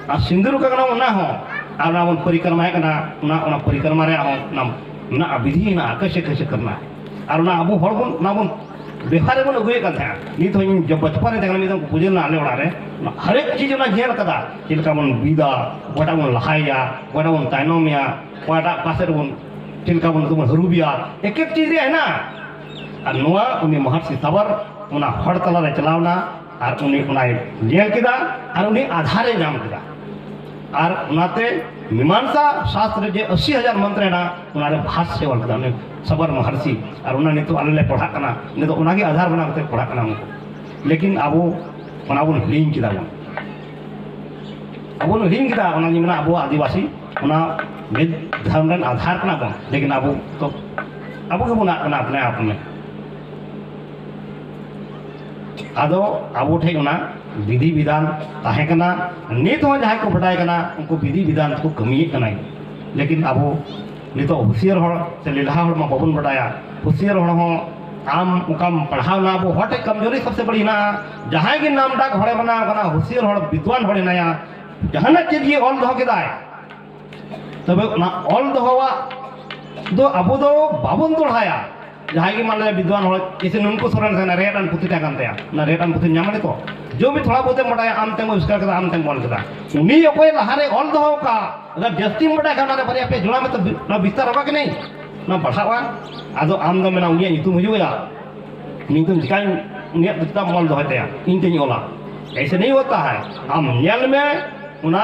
ᱟᱨ ᱥᱤᱸᱫᱩᱨ ᱠᱚ ᱠᱟᱱᱟ ᱚᱱᱟ ᱦᱚᱸ, ᱟᱨ ᱚᱱᱟ ᱵᱚᱱ ᱯᱚᱨᱤᱠᱨᱚᱢᱟᱭᱮᱫ ᱠᱟᱱᱟ, ᱚᱱᱟ, ᱚᱱᱟ ᱯᱚᱨᱤᱠᱨᱚᱢᱟ ᱨᱮᱭᱟᱜ ᱦᱚᱸ ᱚᱱᱟ ᱢᱮᱱᱟᱜᱼᱟ, ᱵᱤᱫᱷᱤ ᱦᱮᱱᱟᱜᱼᱟ, ᱠᱮᱥᱮ ᱠᱮᱥᱮ ᱠᱟᱨᱱᱟ᱾ ᱟᱨ ᱚᱱᱟ ᱟᱵᱚ ᱦᱚᱲ ᱵᱚᱱ, ᱚᱱᱟ ᱵᱚᱱ ᱵᱮᱣᱦᱟᱨ ᱨᱮᱵᱚᱱ ᱟᱹᱜᱩᱭᱮᱫ ᱠᱟᱱ ᱛᱟᱦᱮᱸᱱᱟ᱾ ᱱᱤᱛ ᱦᱚᱸ ᱤᱧ ᱡᱚᱵ ᱵᱟᱪᱯᱚᱱ ᱨᱮ ᱛᱟᱦᱮᱸ ᱠᱟᱱᱟ, ᱢᱤᱫ ᱫᱚᱢ ᱠᱚ ᱯᱩᱡᱟᱹ ᱞᱮᱱᱟ ᱟᱞᱮ ᱚᱲᱟᱜ ᱨᱮ, ᱚᱱᱟ ᱦᱟᱨᱮᱠ ᱪᱤᱡᱽ ᱚᱱᱟ ᱧᱮᱞ ᱠᱟᱫᱟ, ᱪᱮᱫ ᱞᱮᱠᱟ ᱵᱚᱱ ᱵᱤᱫᱟ, ᱚᱠᱟᱴᱟᱜ ᱵᱚᱱ ᱞᱟᱦᱟᱭᱟ, ᱚᱠᱟᱴᱟᱜ ᱵᱚᱱ ᱛᱟᱭᱱᱚᱢᱮᱭᱟ, ᱚᱠᱟᱴᱟᱜ ᱚᱠᱟ ᱥᱮᱫ ᱨᱮᱵᱚᱱ, ᱪᱮᱫ ᱞᱮᱠᱟ ᱵᱚᱱ, ᱵᱚᱱ ᱦᱟᱹᱨᱩᱵᱮᱭᱟ, ᱮᱠ ᱮᱠ ᱪᱤᱡᱽ ᱨᱮᱭᱟᱜ ᱦᱮᱱᱟᱜᱼᱟ᱾ ᱟᱨ ᱱᱚᱣᱟ ᱩᱱᱤ ᱢᱚᱦᱚᱨᱥᱤ ᱥᱟᱵᱚᱨ ᱚᱱᱟ ᱦᱚᱲ ᱛᱟᱞᱟᱨᱮ ᱪᱟᱞᱟᱣᱱᱟ, ᱟᱨ ᱩᱱᱤ ᱚᱱᱟᱭ ᱧᱮᱞ ᱠᱮᱫᱟ, ᱟᱨ ᱩᱱᱤ ᱟᱫᱷᱟᱨᱮ ᱧᱟᱢ ᱠᱮᱫᱟ᱾ ᱟᱨ ᱚᱱᱟᱛᱮ ᱢᱤᱢᱟᱝᱥᱟ ᱥᱟᱥᱛᱨ ᱨᱮ ᱡᱮ ᱟᱥᱤ ᱦᱟᱡᱟᱨ ᱢᱚᱱᱛᱨᱚ ᱦᱮᱱᱟᱜ, ᱚᱱᱟᱨᱮ ᱵᱷᱟᱥᱭᱚ ᱚᱞ ᱠᱮᱫᱟ ᱩᱱᱤ ᱥᱚᱵᱚᱨ ᱢᱚᱦᱚᱨᱥᱤ᱾ ᱟᱨ ᱚᱱᱟ ᱱᱤᱛᱚᱜ ᱟᱞᱮ ᱞᱮ ᱯᱟᱲᱦᱟᱜ ᱠᱟᱱᱟ, ᱱᱤᱛᱚᱜ ᱚᱱᱟᱜᱮ ᱟᱫᱷᱟᱨ ᱵᱮᱱᱟᱣ ᱠᱟᱛᱮ ᱯᱟᱲᱦᱟᱜ ᱠᱟᱱᱟ ᱩᱱᱠᱩ᱾ ᱞᱮᱠᱤᱱ ᱟᱵᱚ ᱚᱱᱟ ᱵᱚᱱ ᱦᱤᱲᱤᱧ ᱠᱮᱫᱟ ᱵᱚᱱ᱾ ᱟᱵᱚ ᱵᱚᱱ ᱦᱤᱲᱤᱧ ᱠᱮᱫᱟ, ᱚᱱᱟ ᱡᱮ ᱢᱮᱱᱟᱜ ᱟᱵᱚ ᱟᱹᱫᱤᱵᱟᱹᱥᱤ, ᱚᱱᱟ ᱵᱮᱫ ᱫᱷᱚᱨᱚᱢ ᱨᱮᱱ ᱟᱫᱷᱟᱨ ᱠᱟᱱᱟ ᱵᱚᱱ, ᱞᱮᱠᱤᱱ ᱟᱵᱚ ᱛᱚ ᱟᱵᱚ ᱜᱮᱵᱚᱱ ᱟᱫ ᱠᱟᱱᱟ ᱟᱯᱱᱮ ᱟᱯᱱᱮ᱾ ᱟᱫᱚ ᱟᱵᱚ ᱴᱷᱮᱱ ᱚᱱᱟ ᱵᱤᱫᱷᱤ ᱵᱤᱫᱷᱟᱱ ᱛᱟᱦᱮᱸ ᱠᱟᱱᱟ᱾ ᱱᱤᱛ ᱦᱚᱸ ᱡᱟᱦᱟᱸᱭ ᱠᱚ ᱵᱟᱰᱟᱭ ᱠᱟᱱᱟ, ᱩᱱᱠᱩ ᱵᱤᱫᱷᱤ ᱵᱤᱫᱷᱟᱱ ᱛᱮᱠᱚ ᱠᱟᱹᱢᱤᱭᱮᱫ ᱠᱟᱱᱟ᱾ ᱞᱮᱠᱤᱱ ᱟᱵᱚ ᱱᱤᱛᱚᱜ ᱦᱩᱥᱤᱭᱟᱹᱨ ᱦᱚᱲ ᱥᱮ ᱞᱮᱞᱦᱟ ᱦᱚᱲ ᱢᱟ ᱵᱟᱵᱚᱱ ᱵᱟᱰᱟᱭᱟ᱾ ᱦᱩᱥᱤᱭᱟᱹᱨ ᱦᱚᱲ ᱦᱚᱸ ᱟᱢ ᱚᱠᱟᱢ ᱯᱟᱲᱦᱟᱣ ᱱᱟ, ᱟᱵᱚ ᱦᱚᱲ ᱴᱷᱮᱱ ᱠᱚᱢᱡᱳᱨᱤ ᱥᱚᱵᱥᱮ ᱵᱟᱹᱲᱤ ᱦᱮᱱᱟᱜᱼᱟ᱾ ᱡᱟᱦᱟᱸᱭ ᱜᱮ ᱱᱟᱢ ᱰᱟᱠ ᱦᱚᱲᱮ ᱵᱮᱱᱟᱣ ᱠᱟᱱᱟ, ᱦᱩᱥᱤᱭᱟᱹᱨ ᱦᱚᱲ, ᱵᱤᱫᱣᱟᱱ ᱦᱚᱲ ᱦᱮᱱᱟᱭᱟ, ᱡᱟᱦᱟᱱᱟᱜ ᱪᱮᱫ ᱜᱮ ᱚᱞ ᱫᱚᱦᱚ ᱠᱮᱫᱟᱭ, ᱛᱚᱵᱮ ᱚᱱᱟ ᱚᱞ ᱫᱚᱦᱚᱣᱟᱜ ᱫᱚ ᱟᱵᱚ ᱫᱚ ᱵᱟᱵᱚᱱ ᱫᱚᱦᱲᱟᱭᱟ᱾ ᱡᱟᱦᱟᱸᱭ ᱜᱮ ᱢᱟᱱᱮ ᱵᱤᱫᱣᱟᱱ ᱦᱚᱲ, ᱡᱮᱭᱥᱮ ᱱᱩᱱᱠᱩ ᱥᱚᱨᱮᱱ ᱥᱮᱱ ᱨᱮᱭᱟᱜ ᱟᱱ ᱯᱩᱛᱷᱤ ᱛᱟᱦᱮᱸ ᱠᱟᱱ ᱛᱟᱭᱟ, ᱚᱱᱟ ᱨᱮᱭᱟᱜ ᱟᱱ ᱯᱩᱛᱷᱤᱢ ᱧᱟᱢ ᱞᱮᱫᱟ ᱛᱚ? ᱡᱚ ᱵᱷᱤ ᱛᱷᱚᱲᱟ ᱵᱚᱦᱩᱛ ᱮᱢ ᱵᱟᱰᱟᱭᱟ, ᱟᱢ ᱛᱮᱢ ᱟᱵᱤᱥᱠᱟᱨ ᱠᱮᱫᱟ, ᱟᱢ ᱛᱮᱢ ᱚᱞ ᱠᱮᱫᱟ᱾ ᱩᱱᱤ ᱚᱠᱚᱭ ᱞᱟᱦᱟᱨᱮ ᱚᱞ ᱫᱚᱦᱚ ᱠᱟᱜ, ᱟᱜᱟᱨ ᱡᱟᱹᱥᱛᱤᱢ ᱵᱟᱰᱟᱭ ᱠᱷᱟᱱ ᱚᱱᱟ ᱨᱮ ᱵᱟᱨᱭᱟ ᱯᱮᱭᱟ ᱡᱚᱲᱟ ᱢᱮ ᱛᱚ, ᱚᱱᱟ ᱵᱤᱥᱛᱟᱨ ᱦᱚᱸ ᱵᱟᱝ ᱠᱟᱱᱟᱭ, ᱚᱱᱟ ᱵᱟᱲᱦᱟᱜᱼᱟ᱾ ᱟᱫᱚ ᱟᱢ ᱫᱚ ᱢᱮᱱᱟ ᱩᱱᱤᱭᱟᱜ ᱧᱩᱛᱩᱢ ᱦᱤᱡᱩᱜᱼᱟ, ᱧᱩᱛᱩᱢ ᱪᱤᱠᱟᱹᱧ, ᱩᱱᱤᱭᱟᱜ ᱫᱚ ᱪᱮᱫᱟᱜ ᱚᱞ ᱫᱚᱦᱚᱭ ᱛᱟᱭᱟ, ᱤᱧ ᱛᱮᱧ ᱚᱞᱟ᱾ ᱮᱭᱥᱮ ᱱᱤᱭ ᱦᱳᱛᱟ ᱦᱟᱭ᱾ ᱟᱢ ᱧᱮᱞ ᱢᱮ, ᱚᱱᱟ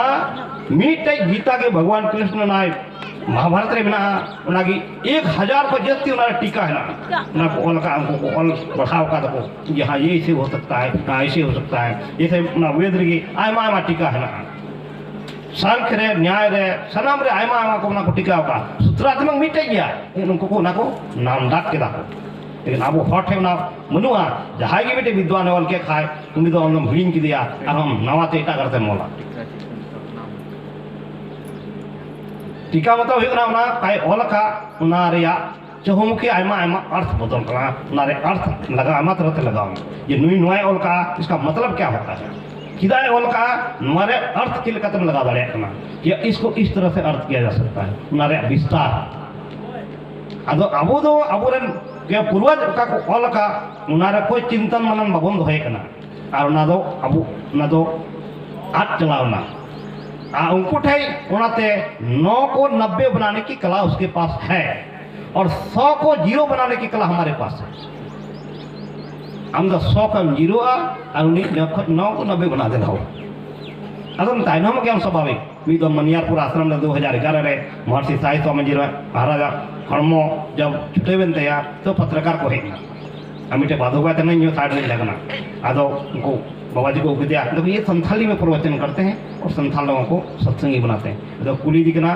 ᱢᱤᱫᱴᱮᱡ ᱜᱤᱛᱟ ᱜᱮ ᱵᱷᱟᱜᱽᱣᱟᱱ ᱠᱨᱤᱥᱱᱚ ᱱᱟᱭ ᱢᱚᱦᱟᱵᱷᱟᱨᱚᱛ ᱨᱮ ᱢᱮᱱᱟᱜᱼᱟ, ᱚᱱᱟᱜᱮ ᱮᱠ ᱦᱟᱡᱟᱨ ᱠᱷᱚᱱ ᱡᱟᱹᱥᱛᱤ ᱚᱱᱟ ᱨᱮ ᱴᱤᱠᱟ ᱦᱮᱱᱟᱜᱼᱟ᱾ ᱚᱱᱟ ᱠᱚ ᱚᱞ ᱟᱠᱟᱫ, ᱩᱱᱠᱩ ᱠᱚ ᱚᱞ ᱵᱟᱲᱦᱟᱣ ᱟᱠᱟᱫ ᱠᱚ, ᱡᱟᱦᱟᱸ ᱭᱮ ᱮᱭᱥᱮ ᱦᱳ ᱥᱟᱠᱛᱟ ᱦᱟᱭ, ᱦᱟᱸ ᱮᱭᱥᱮ ᱦᱳ ᱥᱟᱠᱛᱟ ᱦᱟᱭ, ᱡᱮᱭᱥᱮ ᱚᱱᱟ ᱵᱮᱫ ᱨᱮᱜᱮ ᱟᱭᱢᱟ ᱟᱭᱢᱟ ᱴᱤᱠᱟ ᱦᱮᱱᱟᱜᱼᱟ᱾ ᱥᱟᱝᱠᱷ ᱨᱮ, ᱱᱭᱟᱭ ᱨᱮ, ᱥᱟᱱᱟᱢ ᱨᱮ ᱟᱭᱢᱟ ᱟᱭᱢᱟ ᱠᱚ ᱚᱱᱟ ᱠᱚ ᱴᱤᱠᱟ ᱟᱠᱟᱫ᱾ ᱥᱩᱛᱨᱟᱛᱢᱚᱠ ᱢᱤᱫᱴᱮᱡ ᱜᱮᱭᱟ, ᱩᱱᱠᱩ ᱠᱚ ᱚᱱᱟ ᱠᱚ ᱱᱟᱢ ᱰᱟᱠ ᱠᱮᱫᱟ ᱠᱚ᱾ ᱞᱮᱠᱤᱱ ᱟᱵᱚ ᱦᱚᱲ ᱴᱷᱮᱱ ᱚᱱᱟ ᱵᱟᱹᱱᱩᱜᱼᱟ᱾ ᱡᱟᱦᱟᱸᱭ ᱜᱮ ᱢᱤᱫᱴᱮᱡ ᱵᱤᱫᱽᱣᱟᱱᱮ ᱚᱞ ᱠᱮᱫ ᱠᱷᱟᱡ, ᱩᱱᱤ ᱫᱚ ᱚᱱᱟᱢ ᱦᱤᱲᱤᱧ ᱠᱮᱫᱮᱭᱟ, ᱟᱨᱦᱚᱸ ᱱᱟᱣᱟ ᱛᱮ ᱮᱴᱟᱜ ᱠᱟᱨᱛᱮᱢ ᱚᱞᱟ᱾ ᱴᱤᱠᱟ ᱢᱚᱛᱞᱚᱵ ᱦᱩᱭᱩᱜ ᱠᱟᱱᱟ ᱚᱱᱟ ᱟᱭ ᱚᱞ ᱟᱠᱟᱫ ᱚᱱᱟ ᱨᱮᱭᱟᱜ ᱪᱚᱦᱩᱢᱩᱠᱷᱤ ᱟᱭᱢᱟ ᱟᱭᱢᱟ ᱟᱨᱛᱷ ᱵᱚᱫᱚᱞ ᱠᱟᱱᱟ, ᱚᱱᱟ ᱨᱮ ᱟᱨᱛᱷ ᱞᱟᱜᱟᱣ ᱟᱭᱢᱟ ᱛᱚᱨᱚᱦ ᱛᱮ ᱞᱟᱜᱟᱣ ᱢᱮ᱾ ᱡᱮ ᱱᱩᱭ ᱱᱚᱣᱟᱭ ᱚᱞ ᱠᱟᱜᱼᱟ, ᱤᱥᱠᱟ ᱢᱚᱛᱞᱚᱵ ᱠᱭᱟ ᱦᱳᱛᱟ ᱦᱟᱭ? ᱪᱮᱫᱟᱜ ᱮ ᱚᱞ ᱠᱟᱜᱼᱟ, ᱱᱚᱣᱟ ᱨᱮ ᱟᱨᱛᱷ ᱪᱮᱫ ᱞᱮᱠᱟᱛᱮᱢ ᱞᱟᱜᱟᱣ ᱫᱟᱲᱮᱭᱟᱜ ᱠᱟᱱᱟ? ᱠᱭᱟ ᱤᱥᱠᱳ ᱤᱥ ᱛᱚᱨᱚᱦ ᱥᱮ ᱟᱨᱛᱷ ᱠᱤᱭᱟ ᱡᱟ ᱥᱟᱠᱛᱟ ᱦᱟᱭ? ᱚᱱᱟ ᱨᱮᱭᱟᱜ ᱵᱤᱥᱛᱟᱨ᱾ ᱟᱫᱚ ᱟᱵᱚ ᱫᱚ ᱟᱵᱚᱨᱮᱱ ᱜᱮ ᱯᱩᱨᱣᱟᱡᱽ ᱚᱠᱟ ᱠᱚ ᱚᱞ ᱟᱠᱟᱫ, ᱚᱱᱟ ᱨᱮ ᱠᱳᱭ ᱪᱤᱱᱛᱟᱱ ᱢᱟᱱᱟᱱ ᱵᱟᱵᱚᱱ ᱫᱚᱦᱚᱭᱮ ᱠᱟᱱᱟ᱾ ᱟᱨ ᱚᱱᱟ ᱫᱚ ᱟᱵᱚ, ᱚᱱᱟ ᱫᱚ ᱟᱫ ᱪᱟᱞᱟᱣ ᱮᱱᱟ᱾ ᱟᱨ ᱩᱱᱠᱩ ᱴᱷᱮᱱ ᱚᱱᱟᱛᱮ ᱱᱚ ᱠᱚ ᱱᱟᱵᱵᱮ ᱵᱟᱱᱟᱱᱮ ᱠᱤ ᱠᱟᱞᱟ ᱩᱥᱠᱮ ᱯᱟᱥ ᱦᱟᱭ, ᱟᱨ ᱥᱚ ᱠᱚ ᱡᱤᱨᱳ ᱵᱟᱱᱟᱱᱮ ᱠᱤ ᱠᱟᱞᱟ ᱦᱟᱢᱟᱨᱮ ᱯᱟᱥ ᱦᱟᱭ᱾ ᱟᱢ ᱫᱚ ᱥᱚ ᱠᱷᱚᱱ ᱡᱤᱨᱳᱜᱼᱟ ᱟᱨ ᱩᱱᱤ ᱱᱚ ᱠᱷᱚᱱ ᱱᱚ ᱠᱚ ᱱᱟᱵᱵᱮ ᱵᱟᱱᱟ ᱫᱮᱱᱟ ᱦᱳ᱾ ᱟᱫᱚ ᱛᱟᱭᱱᱚᱢ ᱜᱮᱭᱟᱢ ᱥᱟᱵᱷᱟᱵᱤᱠ᱾ ᱢᱤᱫ ᱫᱚ ᱢᱟᱱᱤᱭᱟᱨᱯᱩᱨ ᱟᱥᱨᱚᱢ ᱨᱮ ᱫᱩ ᱦᱟᱡᱟᱨ ᱮᱜᱟᱨᱚ ᱨᱮ ᱢᱚᱦᱚᱨᱥᱤ ᱥᱟᱭ ᱥᱚᱢᱟᱡᱤ ᱢᱟᱦᱟᱨᱟᱡᱟᱜ ᱦᱚᱲᱢᱚ ᱡᱚᱵ ᱪᱷᱩᱴᱟᱹᱣᱮᱱ ᱛᱟᱭᱟ, ᱛᱚ ᱯᱚᱛᱨᱚᱠᱟᱨ ᱠᱚ ᱦᱮᱡ ᱮᱱᱟ᱾ ᱟᱨ ᱢᱤᱫᱴᱮᱡ ᱵᱟᱫᱷᱚ ᱵᱟᱭ ᱛᱟᱦᱮᱱᱟ, ᱤᱧ ᱦᱚᱸ ᱥᱟᱭᱤᱰ ᱨᱮᱧ ᱛᱟᱦᱮᱸ ᱠᱟᱱᱟ᱾ ᱟᱫᱚ ᱩᱱᱠᱩ ᱵᱟᱵᱟᱡᱤ ᱠᱚ ᱟᱹᱜᱩ ᱠᱮᱫᱮᱭᱟ, ᱟᱫᱚ ᱤᱭᱟᱹ ᱥᱟᱱᱛᱷᱟᱞᱤ ᱢᱮ ᱯᱨᱚᱵᱚᱪᱚᱱ ᱠᱟᱨᱛᱮ ᱦᱮᱸ, ᱟᱨ ᱥᱟᱱᱛᱷᱟᱞ ᱞᱳᱜᱚ ᱠᱚ ᱥᱚᱛᱥᱚᱝᱜᱤ ᱵᱟᱱᱟᱛᱮ᱾ ᱟᱫᱚ ᱠᱩᱞᱤ ᱫᱤ ᱠᱟᱱᱟ,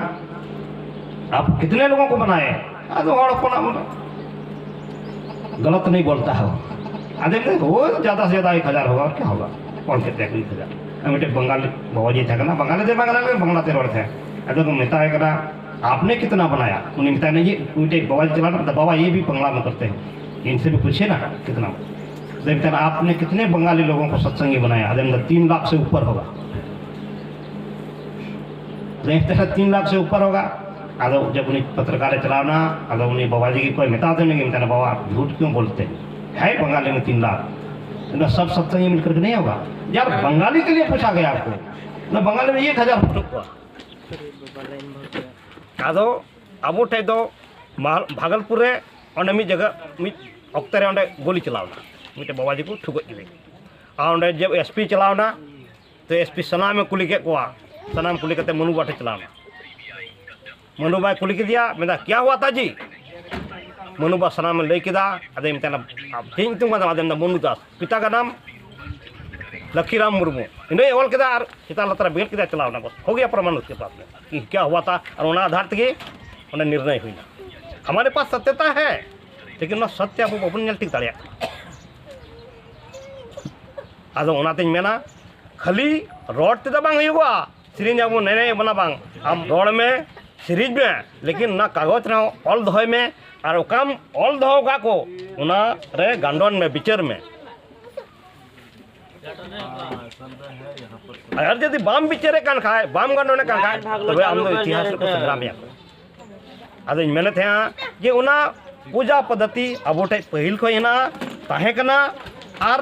ᱟᱯ ᱠᱤᱛᱱᱮ ᱞᱳᱜᱚ ᱠᱚ ᱵᱟᱱᱟᱭᱮ? ᱟᱫᱚ ᱦᱚᱲ ᱦᱚᱯᱚᱱᱟᱜ ᱢᱚᱱᱮ, ᱜᱟᱞᱟᱛ ᱱᱟᱦᱤ ᱵᱚᱞᱛᱟ ᱦᱳ᱾ ᱟᱫᱚ ᱢᱮᱱᱫᱟ, ᱦᱳᱭ, ᱡᱟᱫᱟ ᱥᱮ ᱡᱟᱫᱟ ᱮᱠ ᱦᱟᱡᱟᱨ ᱦᱳᱜᱟ, ᱟᱨ ᱠᱭᱟ ᱦᱳᱜᱟ? ᱚᱞ ᱠᱮᱫ ᱛᱟᱭᱟ ᱠᱚ ᱮᱠ ᱦᱟᱡᱟᱨ᱾ ᱟᱨ ᱢᱤᱫᱴᱮᱡ ᱵᱟᱝᱜᱟᱞᱤ ᱵᱟᱵᱟᱡᱤ ᱛᱟᱦᱮᱸ ᱠᱟᱱᱟ, ᱵᱟᱝᱜᱟᱞᱤ ᱫᱚ ᱵᱟᱝ ᱠᱟᱱᱟ, ᱵᱟᱝᱞᱟ ᱛᱮ ᱨᱚᱲ ᱛᱟᱦᱮᱸᱫ᱾ ᱟᱫᱚ ᱠᱚ ᱢᱮᱛᱟᱭ ᱠᱟᱱᱟ, ᱟᱯᱱᱮ ᱠᱤᱛᱱᱟ ᱵᱟᱱᱟᱭᱟ? ᱩᱱᱤ ᱢᱮᱛᱟᱭ ᱠᱟᱱᱟ, ᱡᱮ ᱢᱤᱫᱴᱮᱡ ᱵᱟᱵᱟᱡᱤ ᱪᱟᱞᱟᱣ ᱮᱱᱟ, ᱵᱟᱵᱟ, ᱭᱮ ᱵᱷᱤ ᱵᱟᱝᱞᱟ ᱢᱮ ᱠᱟᱨᱛᱮ ᱦᱳ, ᱤᱱᱥᱮ ᱵᱷᱤ ᱯᱩᱪᱷᱮ ᱱᱟ ᱠᱤᱛᱱᱟ᱾ ᱟᱫᱚ ᱢᱮᱛᱟᱭ ᱠᱟᱱᱟ, ᱟᱯᱱᱮ ᱠᱤᱛᱱᱮ ᱵᱟᱝᱜᱟᱞᱤ ᱞᱳᱜᱚ ᱠᱚ ᱥᱚᱛᱥᱚᱝᱜᱤ ᱵᱟᱱᱟᱭᱟ? ᱟᱫᱚ ᱢᱮᱛᱟᱭ, ᱛᱤᱱ ᱞᱟᱠᱷ ᱥᱮ ᱩᱯᱚᱨ ᱦᱳᱜᱟ᱾ ᱟᱫᱚ ᱢᱮᱛᱟᱭ ᱠᱟᱱᱟ, ᱛᱤᱱ ᱞᱟᱠᱷ ᱥᱮ ᱩᱯᱚᱨ ᱦᱳᱜᱟ᱾ ᱟᱫᱚ ᱡᱚᱵ ᱩᱱᱤ ᱯᱚᱛᱨᱚᱠᱟᱨ ᱮ ᱪᱟᱞᱟᱣ ᱮᱱᱟ, ᱟᱫᱚ ᱩᱱᱤ ᱵᱟᱵᱟᱡᱤ ᱜᱮ ᱠᱚ ᱢᱮᱛᱟ ᱫᱮ ᱩᱱᱤ ᱜᱮ ᱢᱮᱛᱟᱭ ᱠᱟᱱᱟ, ᱵᱟᱵᱟ, ᱡᱷᱩᱴ ᱠᱭᱳ ᱵᱳᱞᱛᱮ ᱦᱮ, ᱵᱟᱝᱜᱟᱞᱤ ᱢᱮ ᱛᱤᱱ ᱞᱟᱠᱷ, ᱤᱱᱟ ᱥᱚᱵ ᱥᱚᱛᱥᱚᱝᱜᱤ ᱢᱤᱞᱠᱟᱨ ᱠᱮ ᱱᱟᱦᱤ ᱦᱳᱜᱟ, ᱭᱟᱨ ᱵᱟᱝᱜᱟᱞᱤ ᱠᱮ ᱞᱤᱭᱮ ᱯᱩᱪᱷᱟ ᱜᱟᱭᱟ ᱟᱯᱠᱳ, ᱚᱱᱟ ᱵᱟᱝᱜᱟᱞᱤ ᱢᱮ ᱮᱠ ᱦᱟᱡᱟᱨ ᱯᱷᱳᱴᱳ ᱠᱚᱣᱟ᱾ ᱟᱫᱚ ᱟᱵᱚ ᱴᱷᱮᱡ ᱫᱚ ᱢᱟᱞ-, ᱵᱷᱟᱜᱚᱞᱯᱩᱨ ᱨᱮ ᱚᱸᱰᱮ ᱢᱤᱫ ᱡᱟᱭᱜᱟ, ᱢᱤᱫ ᱚᱠᱛᱮ ᱨᱮ ᱚᱸᱰᱮ ᱜᱩᱞᱤ ᱪᱟᱞᱟᱣ ᱮᱱᱟ, ᱢᱤᱫᱴᱮᱡ ᱵᱟᱵᱟᱡᱤ ᱠᱚ ᱴᱷᱩ ᱜᱚᱡ ᱠᱮᱫᱮ᱾ ᱟᱨ ᱚᱸᱰᱮ ᱡᱮ ᱮᱥ ᱯᱤ ᱪᱟᱞᱟᱣ ᱮᱱᱟ, ᱛᱚ ᱮᱥ ᱯᱤ ᱥᱟᱱᱟᱢᱮ ᱠᱩᱞᱤ ᱠᱮᱫ ᱠᱚᱣᱟ, ᱥᱟᱱᱟᱢ ᱠᱩᱞᱤ ᱠᱟᱛᱮ ᱢᱟᱹᱱᱩ ᱵᱟᱵᱟ ᱴᱷᱮᱱ ᱪᱟᱞᱟᱣ ᱮᱱᱟ᱾ ᱢᱟᱹᱱᱩ ᱵᱟᱵᱟᱭ ᱠᱩᱞᱤ ᱠᱮᱫᱮᱭᱟ, ᱢᱮᱱᱫᱟ, "ᱠᱭᱟ ᱦᱩᱣᱟ ᱛᱷᱟ ᱡᱤ?" ᱢᱟᱹᱱᱩ ᱵᱟᱵᱟ ᱥᱟᱱᱟᱢᱮ ᱞᱟᱹᱭ ᱠᱮᱫᱟ᱾ ᱟᱫᱚᱭ ᱢᱮᱛᱟᱭ ᱠᱟᱱᱟ, "ᱪᱮᱫ ᱧᱩᱛᱩᱢ ᱠᱟᱱ ᱛᱟᱢᱟ?" ᱟᱫᱚᱭ ᱢᱮᱱᱫᱟ, "ᱢᱟᱹᱱᱩ ᱫᱟᱥ, ᱯᱤᱛᱟ ᱠᱟ ᱱᱟᱢ ᱞᱟᱠᱷᱤᱨᱟᱢ ᱢᱩᱨᱢᱩ᱾" ᱤᱱᱟᱹᱭ ᱚᱞ ᱠᱮᱫᱟ ᱟᱨ ᱪᱮᱛᱟᱱ ᱞᱟᱛᱟᱨ ᱵᱮᱸᱜᱮᱫ ᱠᱮᱫᱟ, ᱪᱟᱞᱟᱣ ᱮᱱᱟ, ᱵᱚᱥ, ᱦᱳ ᱜᱮᱭᱟ ᱯᱨᱚᱢᱟᱱ ᱩᱥᱠᱮ ᱯᱟᱥ ᱢᱮ ᱠᱤ ᱠᱭᱟ ᱦᱩᱣᱟ ᱛᱷᱟ, ᱟᱨ ᱚᱱᱟ ᱟᱫᱷᱟᱨ ᱛᱮᱜᱮ ᱚᱱᱟ ᱱᱤᱨᱱᱚᱭ ᱦᱩᱭᱱᱟ᱾ ᱦᱟᱢᱟᱨᱮ ᱯᱟᱥ ᱥᱚᱛᱭᱚᱛᱟ ᱦᱮ, ᱞᱮᱠᱤᱱ ᱚᱱᱟ ᱥᱚᱛᱭᱚ ᱟᱵᱚ ᱵᱟᱵᱚᱱ ᱧᱮᱞ ᱴᱷᱤᱠ ᱫᱟᱲᱮᱭᱟᱜ ᱠᱟᱱᱟ᱾ ᱟᱫᱚ ᱚᱱᱟᱛᱤᱧ ᱢᱮᱱᱟ, ᱠᱷᱟᱹᱞᱤ ᱨᱚᱲ ᱛᱮᱫᱚ ᱵᱟᱝ ᱦᱩᱭᱩᱜᱚᱜᱼᱟ, ᱥᱮᱨᱮᱧ ᱟᱵᱚᱱ ᱮᱱᱮᱡ ᱟᱵᱚᱱᱟ ᱵᱟᱝ, ᱟᱢ ᱨᱚᱲ ᱢᱮ, ᱥᱮᱨᱮᱧ ᱢᱮ, ᱞᱮᱠᱤᱱ ᱚᱱᱟ ᱠᱟᱜᱚᱡᱽ ᱨᱮᱦᱚᱸ ᱚᱞ ᱫᱚᱦᱚᱭ ᱢᱮ, ᱟᱨ ᱚᱠᱟᱢ ᱚᱞ ᱫᱚᱦᱚ ᱟᱠᱟᱫ ᱠᱚ ᱚᱱᱟ ᱨᱮ ᱜᱟᱱᱰᱚᱱ ᱢᱮ, ᱵᱤᱪᱟᱹᱨ ᱢᱮ᱾ ᱟᱨ ᱡᱩᱫᱤ ᱵᱟᱢ ᱵᱤᱪᱟᱹᱨᱮᱫ ᱠᱟᱱ ᱠᱷᱟᱡ, ᱵᱟᱢ ᱜᱟᱱᱰᱚᱱᱮᱫ ᱠᱟᱱ ᱠᱷᱟᱡ, ᱛᱚᱵᱮ ᱟᱢ ᱫᱚ ᱤᱛᱤᱦᱟᱥ ᱨᱮᱠᱚ ᱥᱮᱸᱫᱽᱨᱟ ᱢᱮᱭᱟ ᱠᱚ᱾ ᱟᱫᱚᱧ ᱢᱮᱱᱮᱫ ᱛᱟᱦᱮᱸᱱᱟ ᱡᱮ ᱚᱱᱟ ᱯᱩᱡᱟ ᱯᱚᱫᱽᱫᱷᱚᱛᱤ ᱟᱵᱚ ᱴᱷᱮᱡ ᱯᱟᱹᱦᱤᱞ ᱠᱷᱚᱱ ᱦᱮᱱᱟᱜᱼᱟ, ᱛᱟᱦᱮᱸ ᱠᱟᱱᱟ, ᱟᱨ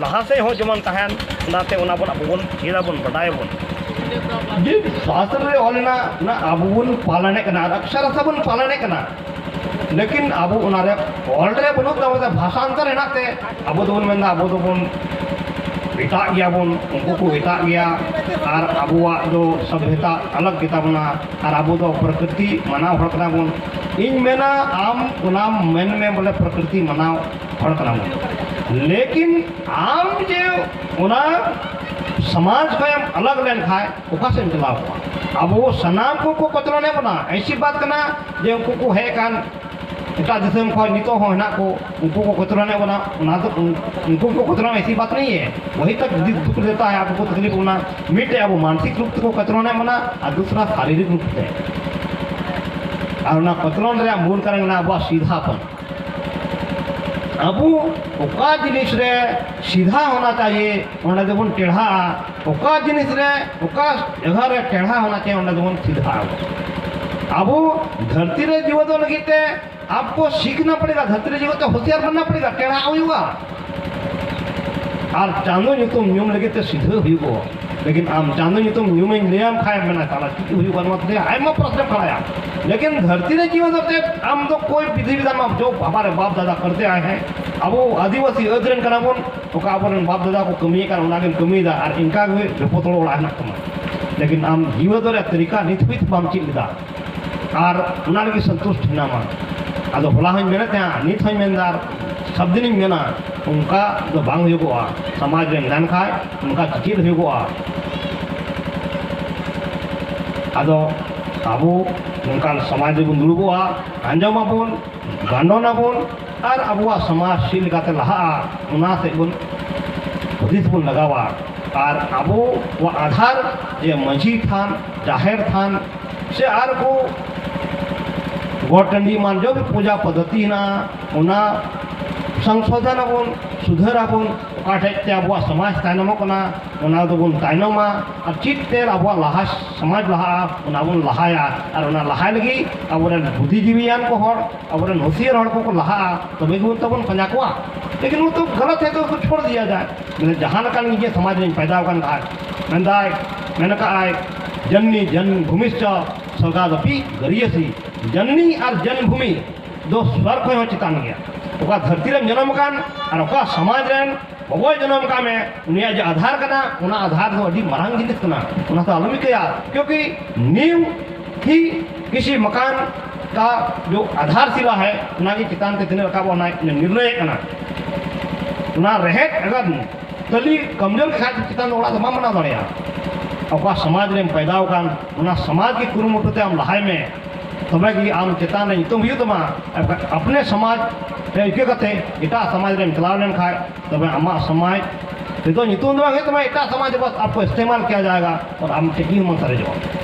ᱞᱟᱦᱟ ᱥᱮᱫ ᱦᱚᱸ ᱡᱮᱢᱚᱱ ᱛᱟᱦᱮᱱ, ᱚᱱᱟᱛᱮ ᱚᱱᱟ ᱵᱚᱱ ᱟᱵᱚ ᱵᱚᱱ ᱪᱮᱫ ᱟᱵᱚᱱ, ᱵᱟᱰᱟᱭᱟᱵᱚᱱ᱾ ᱡᱮ ᱥᱟᱥᱛᱨ ᱨᱮ ᱚᱞ ᱦᱮᱱᱟᱜ, ᱚᱱᱟ ᱟᱵᱚ ᱵᱚᱱ ᱯᱟᱞᱚᱱᱮᱫ ᱠᱟᱱᱟ, ᱟᱨ ᱚᱠᱥᱚᱨᱚᱛᱟ ᱵᱚᱱ ᱯᱟᱞᱚᱱᱮᱫ ᱠᱟᱱᱟ, ᱞᱮᱠᱤᱱ ᱟᱵᱚ ᱚᱱᱟᱨᱮ ᱚᱞ ᱨᱮ ᱵᱟᱹᱱᱩᱜ ᱛᱟᱵᱚᱱᱟ, ᱵᱷᱟᱥᱟᱱᱛᱚᱨ ᱦᱮᱱᱟᱜ ᱛᱮ ᱟᱵᱚ ᱫᱚᱵᱚᱱ ᱢᱮᱱᱫᱟ ᱟᱵᱚ ᱫᱚᱵᱚᱱ ᱮᱴᱟᱜ ᱜᱮᱭᱟ ᱵᱚᱱ, ᱩᱱᱠᱩ ᱠᱚ ᱮᱴᱟᱜ ᱜᱮᱭᱟ, ᱟᱨ ᱟᱵᱚᱣᱟᱜ ᱫᱚ ᱥᱚᱵᱷᱭᱚᱛᱟ ᱟᱞᱟᱜᱽ ᱜᱮᱛᱟ ᱵᱚᱱᱟ, ᱟᱨ ᱟᱵᱚ ᱫᱚ ᱯᱨᱚᱠᱨᱤᱛᱤ ᱢᱟᱱᱟᱣ ᱦᱚᱲ ᱠᱟᱱᱟ ᱵᱚᱱ᱾ ᱤᱧ ᱢᱮᱱᱟ, ᱟᱢ ᱚᱱᱟᱢ ᱢᱮᱱ ᱢᱮ ᱵᱚᱞᱮ ᱯᱨᱚᱠᱨᱤᱛᱤ ᱢᱟᱱᱟᱣ ᱦᱚᱲ ᱠᱟᱱᱟ ᱵᱚᱱ, ᱞᱮᱠᱤᱱ ᱟᱢ ᱡᱮ ᱚᱱᱟ ᱥᱚᱢᱟᱡᱽ ᱠᱷᱚᱱ ᱮᱢ ᱟᱞᱟᱜᱽ ᱞᱮᱱᱠᱷᱟᱱ ᱚᱠᱟ ᱥᱮᱫ ᱮᱢ ᱪᱟᱞᱟᱣ ᱠᱚᱜᱼᱟ? ᱟᱵᱚ ᱥᱟᱱᱟᱢ ᱠᱚᱠᱚ ᱠᱚᱪᱞᱚᱱᱮᱫ ᱵᱚᱱᱟ᱾ ᱮᱭᱥᱤ ᱵᱟᱛ ᱠᱟᱱᱟ ᱡᱮ ᱩᱱᱠᱩ ᱠᱚ ᱦᱮᱡ ᱟᱠᱟᱱ ᱮᱴᱟᱜ ᱫᱤᱥᱚᱢ ᱠᱷᱚᱱ ᱱᱤᱛᱚᱜ ᱦᱚᱸ ᱦᱮᱱᱟᱜ ᱠᱚ, ᱩᱱᱠᱩ ᱠᱚ ᱠᱚᱪᱞᱚᱱᱮᱫ ᱵᱚᱱᱟ᱾ ᱚᱱᱟ ᱫᱚ ᱩᱱ-, ᱩᱱᱠᱩ ᱠᱚ ᱠᱚᱪᱞᱚᱱ, ᱮᱭᱥᱤ ᱵᱟᱛ ᱱᱟᱦᱤ ᱦᱮ, ᱣᱟᱦᱤ ᱛᱟᱠ ᱫᱩᱠᱷ ᱫᱮᱛᱟ ᱦᱮ, ᱟᱵᱚ ᱠᱚ ᱛᱟᱠᱞᱤᱯ ᱵᱚᱱᱟ᱾ ᱢᱤᱫᱴᱮᱡ ᱟᱵᱚ ᱢᱟᱱᱥᱤᱠ ᱨᱩᱯ ᱛᱮᱠᱚ ᱠᱚᱪᱞᱚᱱᱮᱫ ᱵᱚᱱᱟ, ᱟᱨ ᱫᱩᱥᱨᱟ ᱥᱟᱨᱤᱨᱤᱠ ᱨᱩᱯ ᱛᱮ᱾ ᱟᱨ ᱚᱱᱟ ᱠᱚᱪᱞᱚᱱ ᱨᱮᱭᱟᱜ ᱢᱩᱞ ᱠᱟᱨᱚᱱ ᱠᱟᱱᱟ ᱟᱵᱚᱣᱟᱜ ᱥᱤᱫᱷᱟᱯᱚᱱ᱾ ᱟᱵᱚ ᱚᱠᱟ ᱡᱤᱱᱤᱥ ᱨᱮ ᱥᱤᱫᱷᱟ ᱦᱳᱱᱟ ᱪᱟᱦᱤᱭᱮ, ᱚᱸᱰᱮ ᱫᱚᱵᱚᱱ ᱴᱮᱲᱦᱟᱜᱼᱟ᱾ ᱚᱠᱟ ᱡᱤᱱᱤᱥ ᱨᱮ, ᱚᱠᱟ ᱡᱟᱭᱜᱟ ᱨᱮ ᱴᱮᱲᱦᱟ ᱦᱳᱱᱟ ᱪᱟᱦᱤᱭᱮ, ᱚᱸᱰᱮ ᱫᱚᱵᱚᱱ ᱥᱤᱫᱷᱟᱜᱼᱟ᱾ ᱟᱵᱚ ᱫᱷᱟᱹᱨᱛᱤ ᱨᱮ ᱡᱤᱣᱮᱫᱚᱜ ᱞᱟᱹᱜᱤᱫ ᱛᱮ ᱟᱵᱚ ᱥᱤᱠᱷᱱᱟ ᱯᱟᱲᱮᱜᱟ, ᱫᱷᱟᱹᱨᱛᱤ ᱨᱮ ᱡᱤᱣᱮᱫᱚᱜ ᱛᱮ ᱦᱩᱥᱤᱭᱟᱨ ᱵᱟᱱᱱᱟ ᱯᱟᱲᱮᱜᱟ, ᱴᱮᱲᱦᱟ ᱦᱩᱭᱩᱜᱼᱟ᱾ ᱟᱨ ᱪᱟᱸᱫᱚ ᱧᱩᱛᱩᱢ ᱧᱩᱢ ᱞᱟᱹᱜᱤᱫ ᱛᱮ ᱥᱤᱫᱷᱟᱹ ᱦᱩᱭᱩᱜᱼᱟ᱾ ᱞᱮᱠᱤᱱ ᱟᱢ ᱪᱟᱸᱫᱚ ᱧᱩᱛᱩᱢ ᱧᱩᱢᱮᱧ ᱞᱟᱹᱭᱟᱢ ᱠᱷᱟᱡ ᱢᱮᱱᱟ, ᱛᱟᱦᱞᱮ ᱪᱮᱫ ᱦᱩᱭᱩᱜᱼᱟ? ᱱᱚᱣᱟ ᱛᱮ ᱟᱭᱢᱟ ᱯᱨᱚᱥᱱᱚ ᱠᱷᱟᱲᱟᱭᱟ᱾ ᱞᱮᱠᱤᱱ ᱫᱷᱟᱹᱨᱛᱤ ᱨᱮ ᱡᱤᱣᱮᱫᱚᱜ ᱛᱮ ᱟᱢ ᱫᱚ ᱠᱳᱭ ᱵᱤᱫᱷᱤ ᱵᱤᱫᱷᱟᱱ ᱢᱟ ᱡᱚ ᱵᱟᱵᱟ ᱨᱮ ᱵᱟᱯ ᱫᱟᱫᱟ ᱠᱟᱨᱛᱮ ᱟᱭ ᱦᱮᱸ᱾ ᱟᱵᱚ ᱟᱹᱫᱤᱵᱟᱹᱥᱤ ᱟᱹᱫ ᱨᱮᱱ ᱠᱟᱱᱟ ᱵᱚᱱ, ᱚᱠᱟ ᱟᱵᱚᱨᱮᱱ ᱵᱟᱯ ᱫᱟᱫᱟ ᱠᱚ ᱠᱟᱹᱢᱤᱭᱮᱫ ᱠᱟᱱ ᱚᱱᱟ ᱜᱮᱢ ᱠᱟᱹᱢᱤᱭᱮᱫᱟ, ᱟᱨ ᱤᱱᱠᱟ ᱜᱮ ᱵᱮᱯᱚᱫ ᱚᱲᱟᱜ ᱦᱮᱱᱟᱜ ᱛᱟᱢᱟ᱾ ᱞᱮᱠᱤᱱ ᱟᱢ ᱡᱤᱣᱮᱫᱚᱜ ᱨᱮᱭᱟᱜ ᱛᱟᱹᱨᱤᱠᱟ ᱱᱤᱛ ᱦᱟᱹᱵᱤᱡ ᱵᱟᱢ ᱪᱮᱫ ᱞᱮᱫᱟ᱾ ᱟᱨ ᱚᱱᱟ ᱨᱮᱜᱮ ᱥᱚᱱᱛᱩᱥᱴ ᱦᱮᱱᱟᱢᱟ᱾ ᱟᱫᱚ ᱦᱚᱞᱟ ᱦᱚᱸᱧ ᱢᱮᱱᱮᱫ ᱛᱟᱦᱮᱸᱱᱟ, ᱱᱤᱛ ᱦᱚᱸᱧ ᱢᱮᱱᱫᱟ, ᱟᱨ ᱥᱟᱵ ᱫᱤᱱᱤᱧ ᱢᱮᱱᱟ, ᱚᱱᱠᱟ ᱫᱚ ᱵᱟᱝ ᱦᱩᱭᱩᱜᱚᱜᱼᱟ᱾ ᱥᱚᱢᱟᱡᱽ ᱨᱮ ᱢᱮᱱᱠᱷᱟᱡ ᱚᱱᱠᱟ ᱪᱮᱫ ᱦᱩᱭᱩᱜᱚᱜᱼᱟ? ᱟᱫᱚ ᱟᱵᱚ ᱱᱚᱝᱠᱟᱱ ᱥᱚᱢᱟᱡᱽ ᱨᱮᱵᱚᱱ ᱫᱩᱲᱩᱵᱚᱜᱼᱟ, ᱟᱸᱡᱚᱢᱟᱵᱚᱱ, ᱜᱟᱱᱰᱚᱱᱟᱵᱚᱱ, ᱟᱨ ᱟᱵᱚᱣᱟᱜ ᱥᱚᱢᱟᱡᱽ ᱪᱮᱫ ᱞᱮᱠᱟᱛᱮ ᱞᱟᱦᱟᱜᱼᱟ, ᱚᱱᱟ ᱥᱮᱫ ᱵᱚᱱ ᱦᱩᱫᱤᱥ ᱵᱚᱱ ᱞᱟᱜᱟᱣᱟ᱾ ᱟᱨ ᱟᱵᱚᱣᱟᱜ ᱟᱫᱷᱟᱨ ᱡᱮ ᱢᱟᱹᱡᱷᱤ ᱛᱷᱟᱱ, ᱡᱟᱦᱮᱨ ᱛᱷᱟᱱ, ᱥᱮ ᱟᱨ ᱠᱚ ᱜᱚᱴ ᱴᱟᱺᱰᱤ ᱮᱢᱟᱱ ᱡᱚᱛᱚ ᱯᱩᱡᱟ ᱯᱚᱫᱽᱫᱷᱚᱛᱤ ᱦᱮᱱᱟᱜᱼᱟ, ᱚᱱᱟ ᱥᱚᱝᱥᱳᱫᱷᱚᱱ ᱟᱵᱚᱱ, ᱥᱩᱫᱷᱟᱹᱨ ᱟᱵᱚᱱ, ᱚᱠᱟ ᱴᱷᱮᱡ ᱛᱮ ᱟᱵᱚᱣᱟᱜ ᱥᱚᱢᱟᱡᱽ ᱛᱟᱭᱱᱚᱢᱚᱜ ᱠᱟᱱᱟ, ᱚᱱᱟ ᱫᱚᱵᱚᱱ ᱛᱟᱭᱱᱚᱢᱟ᱾ ᱟᱨ ᱪᱮᱫ ᱛᱮ ᱟᱵᱚᱣᱟᱜ ᱞᱟᱦᱟ ᱥᱚᱢᱟᱡᱽ ᱞᱟᱦᱟᱜᱼᱟ, ᱚᱱᱟ ᱵᱚᱱ ᱞᱟᱦᱟᱭᱟ᱾ ᱟᱨ ᱚᱱᱟ ᱞᱟᱦᱟᱭ ᱞᱟᱹᱜᱤᱫ ᱟᱵᱚᱨᱮᱱ ᱵᱩᱫᱽᱫᱷᱤᱡᱤᱵᱤᱭᱟᱱ ᱠᱚ ᱦᱚᱲ, ᱟᱵᱚᱨᱮᱱ ᱦᱩᱥᱤᱭᱟᱹᱨ ᱦᱚᱲ ᱠᱚᱠᱚ ᱞᱟᱦᱟᱜᱼᱟ, ᱛᱚᱵᱮ ᱜᱮᱵᱚᱱ ᱛᱟᱵᱚᱱ ᱯᱟᱸᱡᱟ ᱠᱚᱣᱟ᱾ ᱞᱮᱠᱤᱱ ᱩᱱᱤ ᱛᱚ ᱜᱟᱞᱟᱛ ᱦᱮ ᱛᱚ ᱩᱥᱠᱚ ᱪᱷᱳᱲ ᱫᱤᱭᱟ ᱡᱟᱭ᱾ ᱢᱟᱱᱮ ᱡᱟᱦᱟᱸ ᱞᱮᱠᱟᱱ ᱱᱤᱡᱮ ᱥᱚᱢᱟᱡᱽ ᱨᱮᱧ ᱯᱟᱭᱫᱟ ᱟᱠᱟᱱ ᱠᱷᱟᱡ, ᱢᱮᱱᱫᱟᱭ, ᱢᱮᱱ ᱠᱟᱜᱼᱟᱭ, ᱡᱚᱱᱱᱤ ᱡᱚᱱ ᱵᱷᱩᱢᱤᱥᱪᱚ ᱥᱚᱨᱜᱟᱫᱚᱯᱤ ᱜᱟᱹᱨᱤᱭᱟᱹᱥᱤ᱾ ᱡᱚᱱᱱᱤ ᱟᱨ ᱡᱚᱱᱢᱵᱷᱩᱢᱤ ᱫᱚ ᱥᱚᱨᱜ ᱠᱷᱚᱱ ᱦᱚᱸ ᱪᱮᱛᱟᱱ ᱜᱮᱭᱟ᱾ ᱚᱠᱟ ᱫᱷᱟᱹᱨᱛᱤ ᱨᱮᱢ ᱡᱚᱱᱚᱢ ᱟᱠᱟᱱ ᱟᱨ ᱚᱠᱟ ᱥᱚᱢᱟᱡᱽ ᱨᱮᱱ ᱚᱠᱚᱭ ᱡᱚᱱᱚᱢ ᱠᱟᱜ ᱢᱮ, ᱩᱱᱤᱭᱟᱜ ᱡᱮ ᱟᱫᱷᱟᱨ ᱠᱟᱱᱟ, ᱚᱱᱟ ᱟᱫᱷᱟᱨ ᱫᱚ ᱟᱹᱰᱤ ᱢᱟᱨᱟᱝ ᱡᱤᱱᱤᱥ ᱠᱟᱱᱟ, ᱚᱱᱟ ᱫᱚ ᱟᱞᱚᱢ ᱤᱠᱟᱹᱭᱟ, ᱠᱤᱭᱩᱠᱤ ᱱᱤᱭᱩ ᱦᱤ ᱠᱤᱥᱤ ᱢᱟᱠᱟᱱ ᱠᱟ ᱡᱚ ᱟᱫᱷᱟᱨ ᱥᱤᱞᱟ ᱦᱮ, ᱚᱱᱟᱜᱮ ᱪᱮᱛᱟᱱ ᱛᱮ ᱛᱤᱱᱟᱹᱜ ᱨᱟᱠᱟᱵᱚᱜᱼᱟ, ᱚᱱᱟ ᱱᱤᱨᱱᱚᱭᱮᱫ ᱠᱟᱱᱟ᱾ ᱚᱱᱟ ᱨᱮᱦᱮᱫ ᱟᱜᱟᱨ ᱛᱟᱹᱞᱤ ᱠᱟᱢᱡᱳᱨ ᱜᱮ ᱠᱷᱟᱡ ᱪᱮᱛᱟᱱ ᱫᱚ ᱚᱲᱟᱜ ᱫᱚ ᱵᱟᱢ ᱵᱮᱱᱟᱣ ᱫᱟᱲᱮᱭᱟᱜᱼᱟ᱾ ᱚᱠᱟ ᱥᱚᱢᱟᱡᱽ ᱨᱮᱢ ᱯᱟᱭᱫᱟ ᱟᱠᱟᱱ, ᱚᱱᱟ ᱥᱚᱢᱟᱡᱽ ᱜᱮ ᱠᱩᱨᱩᱢᱩᱴᱩ ᱛᱮ ᱟᱢ ᱞᱟᱦᱟᱭ ᱢᱮ, ᱛᱚᱵᱮ ᱜᱮ ᱟᱢ ᱪᱮᱛᱟᱱ ᱨᱮ ᱧᱩᱛᱩᱢ ᱦᱩᱭᱩᱜ ᱛᱟᱢᱟ᱾ ᱟᱯᱱᱮ ᱥᱚᱢᱟᱡᱽ ᱨᱮ ᱤᱠᱟᱹ ᱠᱟᱛᱮ ᱮᱴᱟᱜ ᱥᱚᱢᱟᱡᱽ ᱨᱮᱢ ᱪᱟᱞᱟᱣ ᱞᱮᱱᱠᱷᱟᱡ, ᱛᱚᱵᱮ ᱟᱢᱟᱜ ᱥᱚᱢᱟᱡᱽ ᱨᱮᱫᱚ ᱧᱩᱛᱩᱢ ᱫᱚ ᱵᱟᱝ ᱦᱩᱭᱩᱜ ᱛᱟᱢᱟ, ᱮᱴᱟᱜ ᱥᱚᱢᱟᱡᱽ ᱨᱮ ᱵᱟᱥ ᱟᱯᱠᱳ ᱤᱥᱛᱮᱢᱟᱞ ᱠᱤᱭᱟ ᱡᱟᱭᱮᱜᱟ ᱟᱨ ᱟᱢ ᱴᱷᱮᱱ ᱜᱮ ᱢᱚᱱ ᱥᱟᱨᱮᱡᱚᱜᱼᱟ᱾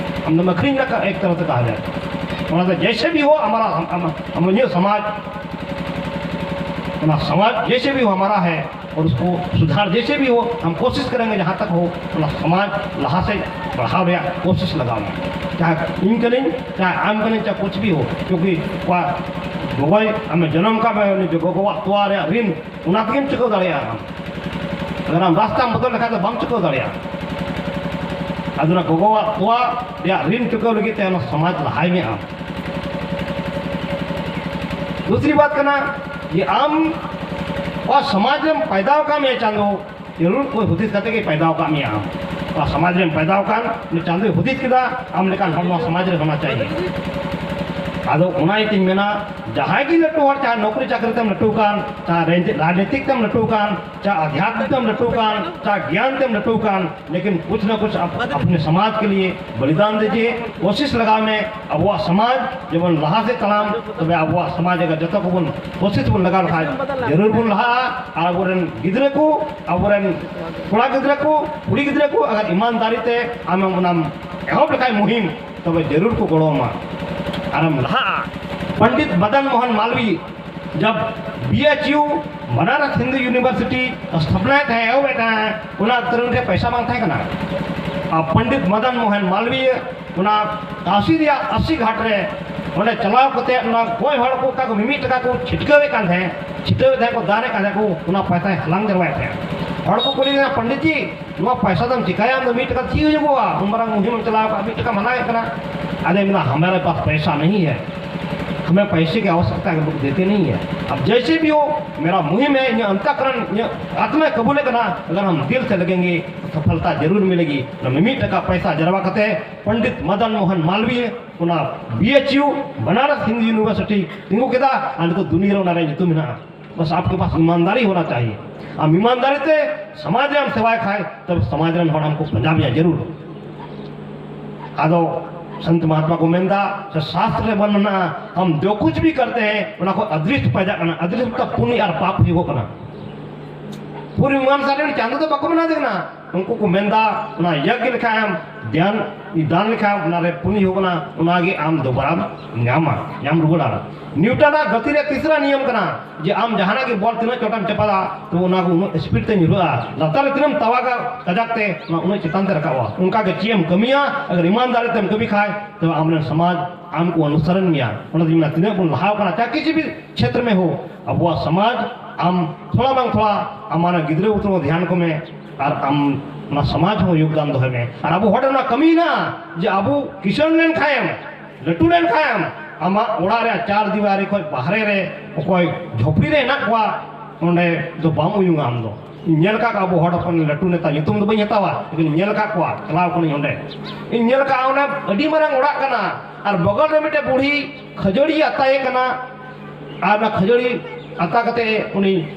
ᱟᱢ ᱫᱚ ᱟᱹᱠᱷᱨᱤᱧ ᱞᱮᱠᱟ ᱮᱠ ᱛᱚᱨᱦ ᱥᱮ ᱠᱟᱦᱟ ᱡᱟᱭᱮᱜᱟ᱾ ᱚᱱᱟ ᱫᱚ ᱡᱮᱭᱥᱮ ᱵᱷᱤ ᱦᱳ ᱦᱟᱢᱟᱨᱟ, ᱦᱟᱢ, ᱦᱟᱢ, ᱦᱟᱢ, ᱤᱧᱟᱹᱜ ᱥᱚᱢᱟᱡᱽ, ᱚᱱᱟ ᱥᱚᱢᱟᱡᱽ ᱡᱮᱭᱥᱮ ᱵᱷᱤ ᱦᱳ ᱦᱟᱢᱟᱨᱟ ᱦᱮ, ᱚᱨ ᱩᱥᱠᱳ ᱥᱩᱫᱷᱟᱨ ᱡᱮᱭᱥᱮ ᱵᱷᱤ ᱦᱳ, ᱦᱟᱢ ᱠᱳᱥᱤᱥ ᱠᱟᱨᱮᱸᱜᱮ ᱡᱟᱦᱟᱸ ᱛᱟᱠ ᱦᱳ, ᱚᱱᱟ ᱥᱚᱢᱟᱡᱽ ᱞᱟᱦᱟ ᱥᱮᱫ ᱵᱟᱲᱦᱟᱣ ᱨᱮᱭᱟᱜ ᱠᱳᱥᱤᱥ ᱞᱟᱜᱟᱣ ᱢᱮ᱾ ᱪᱟᱦᱮ ᱤᱧ ᱠᱟᱹᱱᱟᱹᱧ, ᱪᱟᱦᱮ ᱟᱢ ᱠᱟᱹᱱᱟᱹᱧ, ᱪᱟᱦᱮ ᱠᱩᱪ ᱵᱷᱤ ᱦᱳ, ᱠᱤᱭᱩᱠᱤ ᱚᱠᱟ ᱜᱚᱜᱚᱭ ᱟᱢᱮ ᱡᱚᱱᱚᱢ ᱠᱟᱜ ᱢᱮ, ᱩᱱᱤ ᱜᱚᱜᱚᱣᱟᱜ ᱛᱚᱣᱟ ᱨᱮᱭᱟᱜ ᱨᱤᱱ ᱚᱱᱟ ᱛᱮᱜᱮᱢ ᱪᱩᱠᱟᱹᱣ ᱫᱟᱲᱮᱭᱟᱜᱼᱟ᱾ ᱟᱜᱟᱨ ᱟᱢ ᱨᱟᱥᱛᱟᱢ ᱵᱚᱫᱚᱞ ᱞᱮᱠᱷᱟᱱ ᱫᱚ ᱵᱟᱢ ᱪᱩᱠᱟᱹᱣ ᱫᱟᱲᱮᱭᱟᱜᱼᱟ᱾ ᱟᱫᱚ ᱚᱱᱟ ᱜᱚᱜᱚᱣᱟᱜ ᱛᱚᱣᱟ ᱨᱮᱭᱟᱜ ᱨᱤᱱ ᱪᱩᱠᱟᱹᱣ ᱞᱟᱹᱜᱤᱫ ᱛᱮ ᱚᱱᱟ ᱥᱚᱢᱟᱡᱽ ᱞᱟᱦᱟᱭ ᱢᱮ ᱟᱢ᱾ ᱫᱩᱥᱨᱤ ᱵᱟᱛ ᱠᱟᱱᱟ ᱡᱮ ᱟᱢ ᱚᱠᱟ ᱥᱚᱢᱟᱡᱽ ᱨᱮᱢ ᱯᱟᱭᱫᱟ ᱟᱠᱟᱱ ᱢᱮᱭᱟ ᱪᱟᱸᱫᱚ, ᱡᱟᱹᱨᱩᱲ ᱠᱚ ᱦᱩᱫᱤᱥ ᱠᱟᱛᱮ ᱜᱮ ᱯᱟᱭᱫᱟ ᱟᱠᱟᱫ ᱢᱮᱭᱟ ᱟᱢ᱾ ᱚᱠᱟ ᱥᱚᱢᱟᱡᱽ ᱨᱮᱢ ᱯᱟᱭᱫᱟ ᱟᱠᱟᱱ, ᱩᱱᱤ ᱪᱟᱸᱫᱚᱭ ᱦᱩᱫᱤᱥ ᱠᱮᱫᱟ, ᱟᱢ ᱞᱮᱠᱟᱱ ᱦᱚᱲ ᱱᱚᱣᱟ ᱥᱚᱢᱟᱡᱽ ᱨᱮ ᱦᱳᱱᱟ ᱪᱟᱦᱤᱭᱮ᱾ ᱟᱫᱚ ᱚᱱᱟ ᱤᱭᱟᱹᱛᱮᱧ ᱢᱮᱱᱟ, ᱡᱟᱦᱟᱸᱭ ᱜᱮ ᱞᱟᱹᱴᱩ ᱦᱚᱲ, ᱪᱟᱦᱮ ᱱᱚᱠᱨᱤ ᱪᱟᱹᱠᱨᱤ ᱛᱮᱢ ᱞᱟᱹᱴᱩ ᱟᱠᱟᱱ, ᱪᱟᱦᱮ ᱨᱟᱡᱽ-, ᱨᱟᱡᱽᱱᱤᱛᱤᱠ ᱛᱮᱢ ᱞᱟᱹᱴᱩ ᱟᱠᱟᱱ, ᱪᱟᱦᱮ ᱟᱫᱷᱭᱟᱛᱢᱤᱠ ᱛᱮᱢ ᱞᱟᱹᱴᱩ ᱟᱠᱟᱱ, ᱪᱟᱦᱮ ᱜᱮᱭᱟᱱ ᱛᱮᱢ ᱞᱟᱹᱴᱩ ᱟᱠᱟᱱ, ᱞᱮᱠᱤᱱ ᱠᱩᱪᱷ ᱱᱟ ᱠᱩᱪᱷ ᱟᱯ-, ᱟᱯᱱᱮ ᱥᱚᱢᱟᱡᱽ ᱠᱮ ᱞᱤᱭᱮ ᱵᱚᱞᱤᱫᱟᱱ ᱫᱤᱡᱤᱭᱮ, ᱠᱳᱥᱤᱥ ᱞᱟᱜᱟᱣ ᱢᱮ᱾ ᱟᱵᱚᱣᱟᱜ ᱥᱚᱢᱟᱡᱽ ᱡᱮᱢᱚᱱ ᱞᱟᱦᱟ ᱥᱮᱫ ᱛᱟᱲᱟᱢ, ᱛᱚᱵᱮ ᱟᱵᱚᱣᱟᱜ ᱥᱚᱢᱟᱡᱽ ᱨᱮ ᱡᱚᱛᱚ ᱠᱚᱵᱚᱱ ᱠᱳᱥᱤᱥ ᱵᱚᱱ ᱞᱟᱜᱟᱣ ᱞᱮᱠᱷᱟᱱ ᱡᱟᱹᱨᱩᱲ ᱵᱚᱱ ᱞᱟᱦᱟᱜᱼᱟ᱾ ᱟᱨ ᱟᱵᱚᱨᱮᱱ ᱜᱤᱫᱽᱨᱟᱹ ᱠᱚ, ᱟᱵᱚᱨᱮᱱ ᱠᱚᱲᱟ ᱜᱤᱫᱽᱨᱟᱹ ᱠᱚ, ᱠᱩᱲᱤ ᱜᱤᱫᱽᱨᱟᱹ ᱠᱚ ᱟᱜᱟᱨ ᱤᱢᱟᱱᱫᱟᱨᱤ ᱛᱮ ᱟᱢᱮᱢ ᱚᱱᱟᱢ ᱮᱦᱚᱵ ᱞᱮᱠᱷᱟᱱ ᱢᱩᱦᱤᱢ, ᱛᱚᱵᱮ ᱡᱟᱹᱨᱩᱲ ᱠᱚ ᱜᱚᱲᱚ ᱟᱢᱟ ᱟᱨᱮᱢ ᱞᱟᱦᱟᱜᱼᱟ᱾ ᱯᱚᱱᱰᱤᱛ ᱢᱚᱫᱚᱱ ᱢᱳᱦᱚᱱ ᱢᱟᱞᱣᱤᱭ ᱡᱟᱵ B H U Banaras Hindu university ᱥᱛᱷᱟᱯᱚᱱᱟᱭᱮᱫ ᱛᱟᱦᱮᱸ, ᱮᱦᱚᱵᱮᱫ ᱛᱟᱦᱮᱸ, ᱚᱱᱟ ᱚᱠᱛᱚ ᱨᱮ ᱩᱱᱤ ᱴᱷᱮᱱ ᱯᱚᱭᱥᱟ ᱵᱟᱝ ᱛᱟᱦᱮᱸ ᱠᱟᱱᱟ᱾ ᱟᱨ ᱯᱚᱱᱰᱤᱛ ᱢᱚᱫᱚᱱ ᱢᱳᱦᱚᱱ ᱢᱟᱞᱣᱤᱭ ᱚᱱᱟ ᱠᱟᱥᱤ ᱨᱮᱭᱟᱜ ᱟᱥᱤ ᱜᱷᱟᱴ ᱨᱮ ᱚᱸᱰᱮ ᱪᱟᱞᱟᱣ ᱠᱟᱛᱮ ᱚᱱᱟ ᱜᱚᱡ ᱦᱚᱲ ᱠᱚ ᱚᱠᱟ ᱠᱚ ᱢᱤᱢᱤᱫ ᱴᱟᱠᱟ ᱠᱚ ᱪᱷᱤᱴᱠᱟᱹᱣᱮᱫ ᱠᱟᱱ ᱛᱟᱦᱮᱸᱫ, ᱪᱷᱤᱴᱟᱹᱣᱮᱫ ᱛᱟᱦᱮᱸᱫ ᱠᱚ, ᱫᱟᱱᱮᱫ ᱠᱟᱱ ᱛᱟᱦᱮᱸᱫ ᱠᱚ, ᱚᱱᱟ ᱯᱚᱭᱥᱟᱭ ᱦᱟᱞᱟᱝ ᱡᱟᱨᱣᱟᱭᱮᱫ ᱛᱟᱦᱮᱸᱫ᱾ ᱦᱚᱲ ᱠᱚ ᱠᱩᱞᱤ ᱞᱮᱱᱟ, "ᱯᱚᱱᱰᱤᱛ ᱡᱤ, ᱱᱚᱣᱟ ᱯᱚᱭᱥᱟ ᱫᱚᱢ ᱪᱤᱠᱟᱹᱭᱟ? ᱟᱢ ᱫᱚ ᱢᱤᱫ ᱴᱟᱠᱟ ᱪᱮᱫ ᱦᱩᱭᱩᱜᱚᱜᱼᱟ? ᱩᱱ ᱢᱟᱨᱟᱝ ᱢᱩᱦᱤᱢ ᱮᱢ ᱪᱟᱞᱟᱣ ᱠᱟᱜᱼᱟ, ᱢᱤᱫ ᱴᱟᱠᱟᱢ ᱦᱟᱞᱟᱝᱮᱫ ᱠᱟᱱᱟ?" ᱟᱫᱚᱭ ᱢᱮᱱᱟ, "ᱦᱟᱢᱟᱨᱮ ᱯᱟᱥ ᱯᱚᱭᱥᱟ ᱱᱟᱦᱤ ᱦᱟᱭ, हमें पैसे की आवश्यकता है, हम लोग देते नहीं है। अब जैसे भी हो, मेरा मुहिम है, ᱤᱧᱟᱹᱜ ᱟᱱᱛᱟᱠᱨᱚᱱ, ᱤᱧᱟᱹᱜ ᱟᱛᱢᱟ ᱠᱟᱵᱩᱞᱮ ᱠᱟᱱᱟ, ᱟᱜᱟᱨ ᱦᱟᱢ ᱫᱤᱞ ᱥᱮ ᱞᱟᱜᱮᱝᱜᱮ ᱛᱚ ᱥᱚᱯᱷᱚᱞᱛᱟ ᱡᱟᱹᱨᱩᱨ ᱢᱤᱞᱮᱜᱤ᱾ ᱚᱱᱟ ᱢᱤᱢᱤᱫ ᱴᱟᱠᱟ ᱯᱚᱭᱥᱟ ᱡᱟᱨᱣᱟ ᱠᱟᱛᱮ ᱯᱚᱱᱰᱤᱛ ᱢᱚᱫᱚᱱ ᱢᱳᱦᱚᱱ ᱢᱟᱞᱣᱤᱭᱟ ᱚᱱᱟ B H U Banaras Hindu university ᱛᱤᱸᱜᱩ ᱠᱮᱫᱟ, ᱟᱨ ᱱᱤᱛᱚᱜ ᱫᱩᱱᱤᱭᱟᱹ ᱨᱮ ᱚᱱᱟ ᱨᱮᱭᱟᱜ ᱧᱩᱛᱩᱢ ᱢᱮᱱᱟᱜᱼᱟ᱾ ᱵᱟᱥ ᱟᱯᱠᱮ ᱯᱟᱥ ᱤᱢᱟᱱᱫᱟᱨᱤ ᱦᱳᱱᱟ ᱪᱟᱦᱤᱭᱮ᱾ ᱟᱢ ᱤᱢᱟᱱᱫᱟᱨᱤ ᱛᱮ ᱥᱚᱢᱟᱡᱽ ᱨᱮ ᱟᱢ ᱥᱮᱵᱟᱭ ᱠᱷᱟᱭ, ᱛᱚᱵᱮ ᱥᱚᱢᱟᱡᱽ ᱨᱮᱱ ᱦᱚᱲ ᱟᱢᱠᱚ ᱯᱟᱸᱡᱟᱵ ᱢᱮᱭᱟ ᱡᱟᱹᱨᱩᱲ᱾ ᱟᱫᱚ ᱥᱚᱱᱛ ᱢᱚᱦᱟᱛᱢᱟ ᱠᱚ ᱢᱮᱱᱫᱟ, ᱥᱮ ᱥᱟᱥᱛᱨ ᱨᱮ ᱵᱚᱨᱱᱚᱱᱟ, ᱦᱟᱢ ᱡᱚ ᱠᱩᱪ ᱵᱷᱤ ᱠᱟᱨᱛᱮ ᱦᱮᱸ, ᱚᱱᱟ ᱠᱷᱚᱱ ᱟᱫᱨᱤᱥᱴ ᱯᱟᱭᱫᱟᱜ ᱠᱟᱱᱟ᱾ ᱟᱫᱨᱤᱥᱴ ᱢᱚᱛᱞᱚᱵ ᱯᱩᱱᱱᱤ ᱟᱨ ᱯᱟᱯ ᱦᱩᱭᱩᱜᱚᱜ ᱠᱟᱱᱟ᱾ ᱯᱩᱨᱤ ᱢᱟᱱ ᱥᱟᱨᱮᱱ ᱪᱟᱸᱫᱚ ᱫᱚ ᱵᱟᱠᱚ ᱵᱮᱱᱟᱣ ᱫᱮ ᱠᱟᱱᱟ᱾ ᱩᱱᱠᱩ ᱠᱚ ᱢᱮᱱᱫᱟ, ᱚᱱᱟ ᱭᱟᱜᱽ ᱞᱮᱠᱷᱟᱱ ᱟᱢ, ᱫᱷᱭᱟᱱ, ᱫᱟᱱ ᱞᱮᱠᱷᱟᱱ ᱚᱱᱟᱨᱮ ᱯᱩᱱᱱᱤ ᱦᱩᱭᱩᱜ ᱠᱟᱱᱟ, ᱚᱱᱟᱜᱮ ᱟᱢ ᱫᱚᱵᱟᱨᱟᱢ ᱧᱟᱢᱟ, ᱧᱟᱢ ᱨᱩᱣᱟᱹᱲᱟ᱾ ᱱᱤᱭᱩᱴᱚᱱᱟᱜ ᱜᱟᱹᱛᱤ ᱨᱮᱭᱟᱜ ᱛᱤᱥᱨᱟ ᱱᱤᱭᱚᱢ ᱠᱟᱱᱟ, ᱡᱮ ᱟᱢ ᱡᱟᱦᱟᱱᱟᱜ ᱜᱮ ᱵᱚᱞ ᱛᱤᱱᱟᱹᱜ ᱪᱚᱴᱮᱢ ᱪᱟᱯᱟᱫᱟ, ᱛᱚ ᱚᱱᱟ ᱩᱱᱟᱹᱜ ᱥᱯᱤᱰ ᱛᱮ ᱧᱩᱨᱦᱟᱹᱜᱼᱟ᱾ ᱞᱟᱛᱟᱨ ᱨᱮ ᱛᱤᱱᱟᱹᱜ ᱮᱢ ᱛᱟᱣᱟᱜᱟ ᱠᱟᱡᱟᱠ ᱛᱮ, ᱚᱱᱟ ᱩᱱᱟᱹᱜ ᱪᱮᱛᱟᱱ ᱛᱮ ᱨᱟᱠᱟᱵᱼᱟ᱾ ᱚᱱᱠᱟ ᱜᱮ ᱪᱮᱫ ᱮᱢ ᱠᱟᱹᱢᱤᱭᱟ, ᱟᱜᱟᱨ ᱤᱢᱟᱱᱫᱟᱨᱤ ᱛᱮᱢ ᱠᱟᱹᱢᱤ ᱠᱷᱟᱡ, ᱛᱚ ᱟᱢᱨᱮᱱ ᱥᱚᱢᱟᱡᱽ ᱟᱢ ᱠᱚ ᱚᱱᱩᱥᱚᱨᱚᱱ ᱢᱮᱭᱟ᱾ ᱚᱱᱟ ᱛᱮᱧ ᱢᱮᱱᱟ, ᱛᱤᱱᱟᱹᱜ ᱵᱚᱱ ᱞᱟᱦᱟᱣ ᱠᱟᱱᱟ, ᱪᱟᱦᱮ ᱠᱤᱥᱤ ᱵᱷᱤ ᱠᱷᱮᱛᱨᱚ ᱢᱮ ᱦᱳ, ᱟᱵᱚᱣᱟᱜ ᱥᱚᱢᱟᱡᱽ ᱟᱢ ᱛᱷᱚᱲᱟ ᱵᱟᱝ ᱛᱷᱚᱲᱟ ᱟᱢᱟᱜ ᱜᱤᱫᱽᱨᱟᱹ ᱵᱩᱛᱨᱟᱹ ᱫᱷᱮᱭᱟᱱ ᱠᱚᱢᱮ, ᱟᱨ ᱟᱢ ᱚᱱᱟ ᱥᱚᱢᱟᱡᱽ ᱦᱚᱸ ᱭᱳᱜᱽᱫᱟᱱ ᱫᱚᱦᱚᱭ ᱢᱮ᱾ ᱟᱨ ᱟᱵᱚ ᱦᱚᱲ ᱚᱱᱟ ᱠᱟᱹᱢᱤ ᱦᱮᱱᱟᱜᱼᱟ, ᱡᱮ ᱟᱵᱚ ᱠᱤᱥᱟᱹᱬ ᱞᱮᱱ ᱠᱷᱟᱱᱮᱢ, ᱞᱟᱹᱴᱩ ᱞᱮᱱ ᱠᱷᱟᱱᱮᱢ, ᱟᱢᱟᱜ ᱚᱲᱟᱜ ᱨᱮᱭᱟᱜ ᱪᱟᱨ ᱫᱤᱣᱟᱨᱤ ᱠᱷᱚᱱ ᱵᱟᱦᱨᱮ ᱨᱮ ᱚᱠᱚᱭ ᱡᱷᱚᱯᱲᱤ ᱨᱮ ᱦᱮᱱᱟᱜ ᱠᱚᱣᱟ, ᱚᱸᱰᱮ ᱫᱚ ᱵᱟᱢ ᱩᱭᱩᱝᱟ ᱟᱢ ᱫᱚ᱾ ᱤᱧ ᱧᱮᱞ ᱟᱠᱟᱫ ᱠᱚᱣᱟ ᱟᱵᱚ ᱦᱚᱲ ᱦᱚᱯᱚᱱ ᱞᱟᱹᱴᱩ ᱱᱮᱛᱟ, ᱧᱩᱛᱩᱢ ᱫᱚ ᱵᱟᱹᱧ ᱦᱟᱛᱟᱣᱟ, ᱞᱮᱠᱤᱱ ᱤᱧ ᱧᱮᱞ ᱟᱠᱟᱫ ᱠᱚᱣᱟ, ᱪᱟᱞᱟᱣ ᱠᱟᱹᱱᱟᱹᱧ ᱚᱸᱰᱮ᱾ ᱤᱧ ᱧᱮᱞ ᱟᱠᱟᱫ ᱚᱱᱟ ᱟᱹᱰᱤ ᱢᱟᱨᱟᱝ ᱚᱲᱟᱜ ᱠᱟᱱᱟ, ᱟᱨ ᱵᱚᱜᱚᱞ ᱨᱮ ᱢᱤᱫᱴᱮᱡ ᱵᱩᱲᱦᱤ ᱠᱷᱟᱹᱡᱟᱹᱲᱤ ᱟᱛᱟᱭᱮ ᱠᱟᱱᱟ, ᱟᱨ ᱚᱱᱟ ᱠᱷᱟᱹᱡᱟᱹᱲᱤ ᱟᱛᱟ ᱠᱟᱛᱮ ᱩᱱᱤ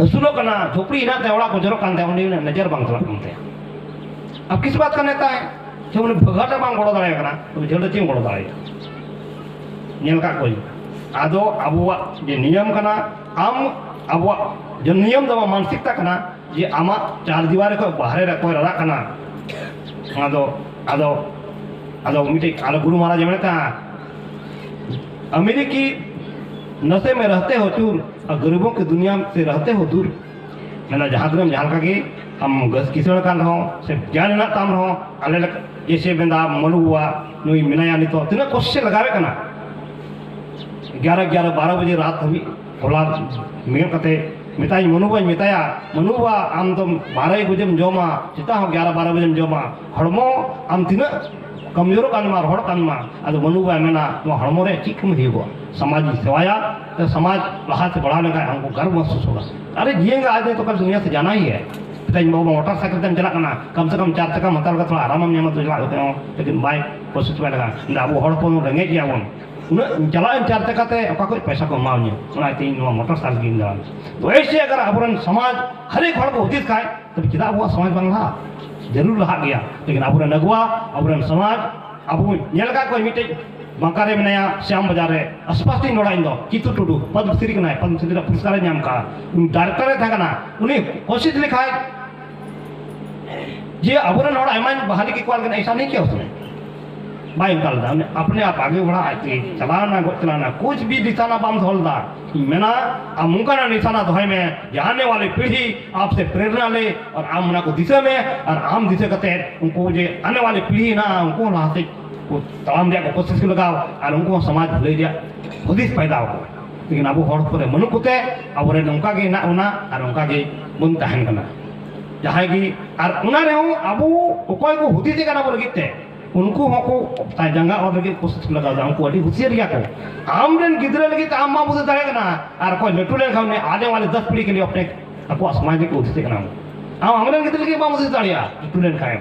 ᱟᱹᱥᱩᱞᱚᱜ ᱠᱟᱱᱟ, ᱡᱷᱚᱯᱲᱤ ᱦᱮᱱᱟᱜ ᱛᱟᱭᱟ, ᱚᱲᱟᱜ ᱠᱚ ᱡᱚᱨᱚᱜ ᱠᱟᱱ ᱛᱟᱭᱟ, ᱩᱱᱤ ᱩᱱᱟᱹᱜ ᱱᱚᱡᱚᱨ ᱵᱟᱝ ᱪᱟᱞᱟᱜ ᱠᱟᱱ ᱛᱟᱭᱟ᱾ ᱟᱵ ᱠᱤᱥ ᱵᱟᱛ ᱠᱟ ᱱᱮᱛᱟ ᱦᱮ? ᱡᱮ ᱩᱱᱤ ᱵᱷᱟᱜᱟᱴ ᱨᱮ ᱵᱟᱝ ᱜᱚᱲᱚ ᱫᱟᱲᱮᱭᱟᱜ ᱠᱟᱱᱟ, ᱩᱱᱤ ᱡᱷᱟᱹᱞ ᱨᱮ ᱪᱮᱫ ᱮᱢ ᱜᱚᱲᱚ ᱫᱟᱲᱮᱭᱟᱜᱼᱟ? ᱧᱮᱞ ᱠᱟᱜ ᱠᱚᱣᱟᱧ᱾ ᱟᱫᱚ ᱟᱵᱚᱣᱟᱜ ᱡᱮ ᱱᱤᱭᱚᱢ ᱠᱟᱱᱟ, ᱟᱢ ᱟᱵᱚᱣᱟᱜ ᱡᱮ ᱱᱤᱭᱚᱢ ᱫᱚ ᱟᱢᱟᱜ ᱢᱟᱱᱥᱤᱠᱛᱟ ᱠᱟᱱᱟ, ᱡᱮ ᱟᱢᱟᱜ ᱪᱟᱨ ᱫᱤᱣᱟᱨᱤ ᱠᱷᱚᱱ ᱵᱟᱦᱨᱮ ᱨᱮ ᱚᱠᱚᱭ ᱨᱟᱨᱟᱜ ᱠᱟᱱᱟ, ᱟᱫᱚ ᱟᱫᱚ ᱟᱫᱚ ᱢᱤᱫᱴᱮᱡ ᱟᱞᱮ ᱜᱩᱨᱩ ᱢᱟᱦᱟᱨᱟᱡᱽ ᱮ ᱢᱮᱱᱮᱫ ᱛᱟᱦᱮᱸᱱᱟ, "अमीरी की नशे में रहते हो चूर, और गरीबों की दुनिया से रहते हो दूर।" ᱢᱮᱱᱟ, ᱡᱟᱦᱟᱸ ᱛᱤᱱᱟᱹᱜ ᱡᱟᱦᱟᱸ ᱞᱮᱠᱟ ᱜᱮ ᱟᱢ ᱜᱟᱹᱥ ᱠᱤᱥᱟᱹᱬ ᱠᱟᱱ ᱨᱮᱦᱚᱸ ᱥᱮ ᱜᱮᱭᱟᱱ ᱦᱮᱱᱟᱜ ᱛᱟᱢ ᱨᱮᱦᱚᱸ, ᱟᱞᱮ ᱞᱮᱠᱟ ᱡᱮᱭᱥᱮ ᱢᱮᱱᱫᱟ ᱢᱟᱹᱱᱩ ᱵᱟᱵᱟ ᱱᱩᱭ ᱢᱮᱱᱟᱭᱟ, ᱱᱤᱛᱚᱜ ᱛᱤᱱᱟᱹᱜ ᱠᱚᱥᱴᱮ ᱞᱟᱜᱟᱣᱮᱫ ᱠᱟᱱᱟ, ᱜᱭᱟᱨᱟ ᱜᱭᱟᱨᱟ ᱵᱟᱨᱚ ᱵᱟᱡᱮ ᱨᱟᱛ ᱦᱟᱹᱵᱤᱡ ᱦᱚᱞᱟ ᱢᱮᱱ ᱠᱟᱛᱮ ᱢᱮᱛᱟᱭ, ᱢᱟᱹᱱᱩ ᱵᱟᱵᱟᱧ ᱢᱮᱛᱟᱭᱟ, ᱢᱟᱹᱱᱩ ᱵᱟᱵᱟ ᱟᱢ ᱫᱚ ᱵᱟᱨᱚ ᱵᱟᱡᱮᱢ ᱡᱚᱢᱟ, ᱥᱮᱛᱟᱜ ᱦᱚᱸ ᱜᱭᱟᱨᱟ ᱵᱟᱨᱚ ᱵᱟᱡᱮᱢ ᱡᱚᱢᱟ, ᱦᱚᱲᱢᱚ ᱟᱢ ᱛᱤᱱᱟᱹᱜ ᱠᱚᱢᱡᱳᱨᱚᱜ ᱠᱟᱱ ᱢᱟ, ᱨᱚᱦᱚᱲ ᱠᱟᱱ ᱢᱟ, ᱟᱫᱚ ᱢᱟᱹᱱᱩ ᱵᱟᱭ ᱢᱮᱱᱟ, ᱱᱚᱣᱟ ᱦᱚᱲᱢᱚ ᱨᱮ ᱪᱮᱫ ᱠᱟᱹᱢᱤ ᱦᱩᱭᱩᱜᱼᱟ? ᱥᱚᱢᱟᱡᱽ ᱤᱧ ᱥᱮᱵᱟᱭᱟ, ᱥᱮ ᱥᱚᱢᱟᱡᱽ ᱞᱟᱦᱟ ᱥᱮᱫ ᱵᱟᱲᱦᱟᱣ ᱞᱮᱱᱠᱷᱟᱱ ᱦᱟᱢᱠᱳ ᱜᱚᱨᱵ ᱢᱚᱦᱥᱩᱥ ᱦᱳᱜᱟ᱾ ᱟᱨᱮ ᱡᱤᱭᱮᱸᱜᱟ ᱟᱡ ᱫᱚ ᱛᱚ ᱠᱟᱞ ᱫᱩᱱᱤᱭᱟ ᱥᱮ ᱡᱟᱱᱟ ᱦᱤ ᱦᱮ᱾ ᱛᱮᱦᱮᱧ ᱵᱟᱵᱟ ᱢᱚᱴᱚᱨ ᱥᱟᱭᱠᱮᱞ ᱛᱮᱢ ᱪᱟᱞᱟᱜ ᱠᱟᱱᱟ, ᱠᱟᱢ ᱥᱮ ᱠᱟᱢ ᱪᱟᱨ ᱪᱟᱠᱟᱢ ᱦᱟᱛᱟᱣ ᱞᱮᱠᱷᱟᱱ ᱛᱷᱚᱲᱟ ᱟᱨᱟᱢᱮᱢ ᱧᱟᱢᱟ ᱛᱚ ᱪᱟᱞᱟᱜ ᱠᱟᱛᱮ ᱦᱚᱸ, ᱞᱮᱠᱤᱱ ᱵᱟᱭ ᱠᱳᱥᱤᱥ ᱵᱟᱭ ᱞᱟᱜᱟᱜᱼᱟ᱾ ᱟᱵᱚ ᱦᱚᱲ ᱦᱚᱯᱚᱱ ᱨᱮᱸᱜᱮᱡ ᱜᱮᱭᱟ ᱵᱚᱱ, ᱩᱱᱟᱹᱜ ᱪᱟᱞᱟᱜ ᱟᱹᱧ ᱪᱟᱨ ᱪᱟᱠᱟ ᱛᱮ, ᱚᱠᱟ ᱠᱷᱚᱱ ᱯᱚᱭᱥᱟ ᱠᱚ ᱮᱢᱟᱣᱧᱟ? ᱚᱱᱟ ᱤᱭᱟᱹᱛᱮ ᱤᱧ ᱱᱚᱣᱟ ᱢᱚᱴᱚᱨ ᱥᱟᱭᱠᱮᱞ ᱜᱤᱧ ᱫᱟᱬᱟᱱᱟ᱾ ᱛᱚ ᱮᱭᱥᱮ ᱟᱜᱟᱨ ᱟᱵᱚᱨᱮᱱ ᱥᱚᱢᱟᱡᱽ ᱦᱟᱨ ᱮᱠ ᱦᱚᱲ ᱠᱚ ᱦᱩᱫᱤᱥ ᱠᱷᱟᱡ, ᱛᱚᱵᱮ ᱪᱮᱫᱟᱜ ᱟᱵᱚᱣᱟᱜ ᱥᱚᱢᱟᱡᱽ ᱵᱟᱝ ᱞᱟᱦᱟᱜᱼᱟ? ᱡᱟᱹᱨᱩᱲ ᱞᱟᱦᱟᱜ ᱜᱮᱭᱟ, ᱞᱮᱠᱤᱱ ᱟᱵᱚᱨᱮᱱ ᱟᱹᱜᱩᱣᱟ, ᱟᱵᱚᱨᱮᱱ ᱥᱚᱢᱟᱡᱽ, ᱟᱵᱚ ᱧᱮᱞ ᱟᱠᱟᱫ ᱠᱚᱣᱟ, ᱢᱤᱫᱴᱮᱡ ᱵᱟᱸᱠᱟ ᱨᱮ ᱢᱮᱱᱟᱭᱟ, ᱥᱭᱟᱢ ᱵᱟᱡᱟᱨ ᱨᱮ, ᱟᱥᱯᱟᱥ ᱛᱤᱧ ᱨᱚᱲᱟ ᱤᱧ ᱫᱚ, ᱠᱤᱛᱩ ᱴᱩᱰᱩ, ᱯᱚᱫᱽᱢᱚᱥᱨᱤ ᱠᱟᱱᱟᱭ, ᱯᱚᱫᱽᱢᱚᱥᱨᱤ ᱨᱮᱱᱟᱜ ᱯᱩᱨᱚᱥᱠᱟᱨ ᱮ ᱧᱟᱢ ᱠᱟᱜᱼᱟ, ᱩᱱᱤ ᱰᱟᱭᱨᱮᱠᱴᱚᱨ ᱮ ᱛᱟᱦᱮᱸ ᱠᱟᱱᱟ, ᱩᱱᱤ ᱠᱳᱥᱤᱥ ᱞᱮᱠᱷᱟᱡ ᱡᱮ ᱟᱵᱚᱨᱮᱱ ᱦᱚᱲ ᱟᱭᱢᱟᱧ ᱵᱟᱦᱟᱞᱤ ᱠᱮᱫ ᱠᱚᱣᱟ, ᱞᱮᱠᱤᱱ ᱮᱭᱥᱟ ᱱᱟᱦᱤ ᱠᱤᱭᱟ ᱩᱥᱱᱮ᱾ ᱵᱟᱭ ᱚᱱᱠᱟ ᱞᱮᱫᱟ, ᱩᱱᱤ ᱟᱯᱱᱮ ᱟᱯ ᱟᱜᱮ ᱵᱟᱲᱦᱟ, ᱟᱡ ᱛᱮ ᱪᱟᱞᱟᱣᱱᱟ, ᱜᱚᱡ ᱪᱟᱞᱟᱣᱱᱟ, ᱠᱩᱪ ᱵᱷᱤ ᱱᱤᱥᱟᱱᱟ ᱵᱟᱢ ᱫᱚᱦᱚ ᱞᱮᱫᱟ᱾ ᱤᱧ ᱢᱮᱱᱟ, ᱟᱢ ᱚᱱᱠᱟᱱᱟᱜ ᱱᱤᱥᱟᱱᱟ ᱫᱚᱦᱚᱭ ᱢᱮ ᱡᱮ ᱟᱱᱮ ᱣᱟᱞᱤ ᱯᱤᱲᱦᱤ ᱟᱯ ᱥᱮ ᱯᱨᱮᱨᱱᱟ ᱞᱮ, ᱟᱨ ᱟᱢ ᱚᱱᱟ ᱠᱚ ᱫᱤᱥᱟᱹ ᱢᱮ, ᱟᱨ ᱟᱢ ᱫᱤᱥᱟᱹ ᱠᱟᱛᱮ ᱩᱱᱠᱩ ᱡᱮ ᱟᱱᱮ ᱣᱟᱞᱤ ᱯᱤᱲᱦᱤ ᱦᱮᱱᱟᱜᱼᱟ, ᱩᱱᱠᱩ ᱦᱚᱸ ᱞᱟᱦᱟ ᱥᱮᱫ ᱠᱚ ᱛᱟᱲᱟᱢ ᱨᱮᱭᱟᱜ ᱠᱚ ᱠᱳᱥᱤᱥ ᱠᱚ ᱞᱟᱜᱟᱣ, ᱟᱨ ᱩᱱᱠᱩ ᱦᱚᱸ ᱥᱚᱢᱟᱡᱽ ᱵᱷᱟᱹᱞᱟᱹᱭ ᱨᱮᱭᱟᱜ ᱦᱩᱫᱤᱥ ᱯᱟᱭᱫᱟ ᱟᱠᱚ᱾ ᱞᱮᱠᱤᱱ ᱟᱵᱚ ᱦᱚᱲ ᱠᱚᱨᱮ ᱵᱟᱹᱱᱩᱜ ᱠᱚᱛᱮ ᱟᱵᱚᱨᱮᱱ ᱱᱚᱝᱠᱟ ᱜᱮ ᱦᱮᱱᱟᱜ ᱵᱚᱱᱟ ᱟᱨ ᱚᱱᱠᱟ ᱜᱮ ᱵᱚᱱ ᱛᱟᱦᱮᱱ ᱠᱟᱱᱟ᱾ ᱡᱟᱦᱟᱸᱭ ᱜᱮ, ᱟᱨ ᱚᱱᱟ ᱨᱮᱦᱚᱸ ᱟᱵᱚ ᱚᱠᱚᱭ ᱠᱚ ᱦᱩᱫᱤᱥᱮ ᱠᱟᱱᱟ ᱟᱵᱚ ᱞᱟᱹᱜᱤᱫ ᱛᱮ, ᱩᱱᱠᱩ ᱦᱚᱸᱠᱚ ᱡᱟᱸᱜᱟ ᱚᱨ ᱞᱟᱹᱜᱤᱫ ᱠᱳᱥᱤᱥ ᱠᱚ ᱞᱟᱜᱟᱣ ᱮᱫᱟ᱾ ᱩᱱᱠᱩ ᱟᱹᱰᱤ ᱦᱩᱥᱤᱭᱟᱹᱨ ᱜᱮᱭᱟ ᱠᱚ᱾ ᱟᱢ ᱨᱮᱱ ᱜᱤᱫᱽᱨᱟᱹ ᱞᱟᱹᱜᱤᱫ ᱛᱮ ᱟᱢ ᱵᱟᱢ ᱦᱩᱫᱤᱥ ᱫᱟᱲᱮᱭᱟᱜ ᱠᱟᱱᱟ, ᱟᱨ ᱚᱠᱚᱭ ᱞᱟᱹᱴᱩ ᱞᱮᱱᱠᱷᱟᱱ ᱩᱱᱤ ᱟᱱᱮ ᱣᱟᱞᱮ ᱫᱟᱥ ᱯᱤᱲᱦᱤ ᱠᱮ ᱞᱤᱭᱮ ᱟᱯᱱᱮ ᱟᱠᱚᱣᱟᱜ ᱥᱚᱢᱟᱡᱽ ᱨᱮᱠᱚ ᱦᱩᱫᱤᱥᱮ ᱠᱟᱱᱟ᱾ ᱟᱢ ᱟᱢ ᱨᱮᱱ ᱜᱤᱫᱽᱨᱟᱹ ᱞᱟᱹᱜᱤᱫ ᱵᱟᱢ ᱦᱩᱫᱤᱥ ᱫᱟᱲᱮᱭᱟᱜᱼᱟ, ᱞᱟᱹᱴᱩ ᱞᱮᱱᱠᱷᱟᱱ ᱮᱢ᱾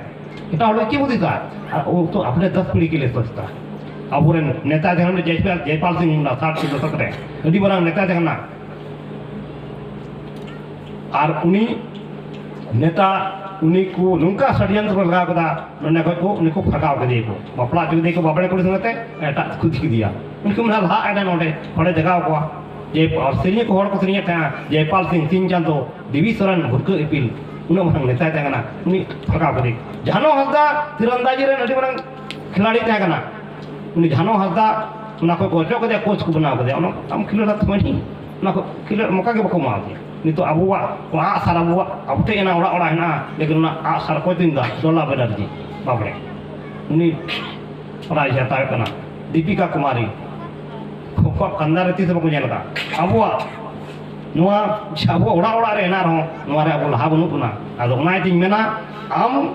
ᱮᱴᱟᱜ ᱦᱚᱲ ᱫᱚ ᱪᱮᱫ ᱦᱩᱫᱤᱥᱟ? ᱟᱨ ᱩᱱ ᱛᱚ ᱟᱯᱱᱮ ᱫᱟᱥ ᱯᱤᱲᱦᱤ ᱠᱮ ᱞᱤᱭᱮ ᱥᱳᱪᱛᱟ᱾ ᱟᱵᱚᱨᱮᱱ ᱱᱮᱛᱟ ᱡᱟᱦᱟᱸ ᱡᱚᱭᱯᱟᱞ, ᱡᱚᱭᱯᱟᱞ ᱥᱤᱝ ᱦᱩᱰᱟ ᱥᱟᱴ ᱠᱤ ᱫᱚᱥᱚᱠ ᱨᱮ ᱟᱹᱰᱤ ᱢᱟᱨᱟᱝ ᱱᱮᱛᱟ ᱛᱟᱦᱮᱸ ᱠᱟᱱᱟ᱾ ᱟᱨ ᱩᱱᱤ ᱱᱮᱛᱟ, ᱩᱱᱤ ᱠᱚ ᱱᱚᱝᱠᱟ ᱥᱟᱰᱭᱚᱱᱛᱨᱚ ᱞᱟᱜᱟᱣ ᱠᱮᱫᱟ, ᱱᱚᱰᱮ ᱠᱷᱚᱡ ᱠᱚ ᱩᱱᱤ ᱠᱚ ᱯᱷᱟᱸᱠᱟᱣ ᱠᱮᱫᱮᱭᱟ ᱠᱚ, ᱵᱟᱯᱞᱟ ᱦᱚᱪᱚ ᱠᱮᱫᱮᱭᱟ ᱠᱚ ᱵᱟᱵᱲᱮ ᱠᱩᱲᱤ ᱥᱚᱸᱜᱮ ᱛᱮ, ᱮᱴᱟᱜ ᱠᱚ ᱤᱫᱤ ᱠᱮᱫᱮᱭᱟ᱾ ᱩᱱᱠᱩ ᱢᱮᱱᱟ ᱞᱟᱦᱟ ᱮᱱᱟ ᱱᱚᱰᱮ, ᱦᱚᱲᱮ ᱡᱟᱜᱟᱣ ᱠᱚᱣᱟ᱾ ᱡᱮ ᱟᱨ ᱥᱮᱨᱮᱧ ᱠᱚ ᱦᱚᱲ ᱠᱚ ᱥᱮᱨᱮᱧᱮᱫ ᱛᱟᱦᱮᱸᱱᱟ, ᱡᱚᱭᱯᱟᱞ ᱥᱤᱝ, ᱥᱤᱧ ᱪᱟᱸᱫᱚ, ᱫᱮᱵᱤ ᱥᱚᱨᱮᱱ, ᱵᱷᱩᱨᱠᱟᱹ ᱤᱯᱤᱞ, ᱩᱱᱟᱹᱜ ᱢᱟᱨᱟᱝ ᱱᱮᱛᱟᱭ ᱛᱟᱦᱮᱸ ᱠᱟᱱᱟ, ᱩᱱᱤ ᱯᱷᱟᱸᱠᱟᱣ ᱠᱮᱫᱮ᱾ ᱡᱷᱟᱱᱚ ᱦᱟᱸᱥᱫᱟ ᱛᱤᱨᱟᱱᱫᱟᱡᱤ ᱨᱮᱱ ᱟᱹᱰᱤ ᱢᱟᱨᱟᱝ ᱠᱷᱤᱞᱟᱲᱤ ᱛᱟᱦᱮᱸ ᱠᱟᱱᱟ, ᱩᱱᱤ ᱡᱷᱟᱱᱚ ᱦᱟᱸᱥᱫᱟ ᱚᱱᱟ ᱠᱷᱚᱡ ᱠᱚ ᱚᱪᱚᱜ ᱠᱮᱫᱮᱭᱟ, ᱠᱳᱪ ᱠᱚ ᱵᱮᱱᱟᱣ ᱠᱮᱫᱮᱭᱟ᱾ ᱚᱱᱟ ᱟᱢ ᱠᱷᱤᱞᱟᱹᱲ ᱦᱟᱛ ᱢᱟᱹᱱᱦᱤ, ᱚᱱᱟ ᱠᱚ ᱠᱷᱤᱞᱟᱹᱲ ᱢᱚᱠᱟ ᱜᱮ ᱵᱟᱠᱚ ᱮᱢᱟ ᱫᱮᱭᱟ᱾ ᱱᱤᱛᱚᱜ ᱟᱵᱚᱣᱟᱜ ᱚᱱᱟ ᱟᱜᱼᱥᱟᱨ ᱟᱵᱚᱣᱟᱜ ᱟᱵᱚ ᱴᱷᱮᱡ ᱦᱮᱱᱟᱜᱼᱟ, ᱚᱲᱟᱜ ᱚᱲᱟᱜ ᱦᱮᱱᱟᱜᱼᱟ, ᱞᱮᱠᱤᱱ ᱚᱱᱟ ᱟᱜᱼᱥᱟᱨ ᱚᱠᱚᱭ ᱛᱩᱧ ᱫᱟ? ᱰᱚᱞᱟ ᱵᱮᱱᱟᱨᱡᱤ ᱵᱟᱵᱲᱮ, ᱩᱱᱤ prize ᱦᱟᱛᱟᱣᱮᱫ ᱠᱟᱱᱟ᱾ ᱫᱤᱯᱤᱠᱟ ᱠᱩᱢᱟᱨᱤ, ᱩᱱᱠᱩᱣᱟᱜ ᱠᱟᱱᱫᱟ ᱨᱮ ᱛᱤᱥ ᱦᱚᱸ ᱵᱟᱠᱚ ᱧᱮᱞ ᱟᱠᱟᱫ᱾ ᱟᱵᱚᱣᱟᱜ ᱱᱚᱣᱟ ᱡᱮ ᱟᱵᱚᱣᱟᱜ ᱚᱲᱟᱜ ᱚᱲᱟᱜ ᱨᱮ ᱦᱮᱱᱟᱜ ᱨᱮᱦᱚᱸ, ᱱᱚᱣᱟ ᱨᱮ ᱟᱵᱚ ᱞᱟᱦᱟ ᱵᱟᱹᱱᱩᱜ ᱵᱚᱱᱟ᱾ ᱟᱫᱚ ᱚᱱᱟ ᱤᱭᱟᱹᱛᱮᱧ ᱢᱮᱱᱟ, ᱟᱢ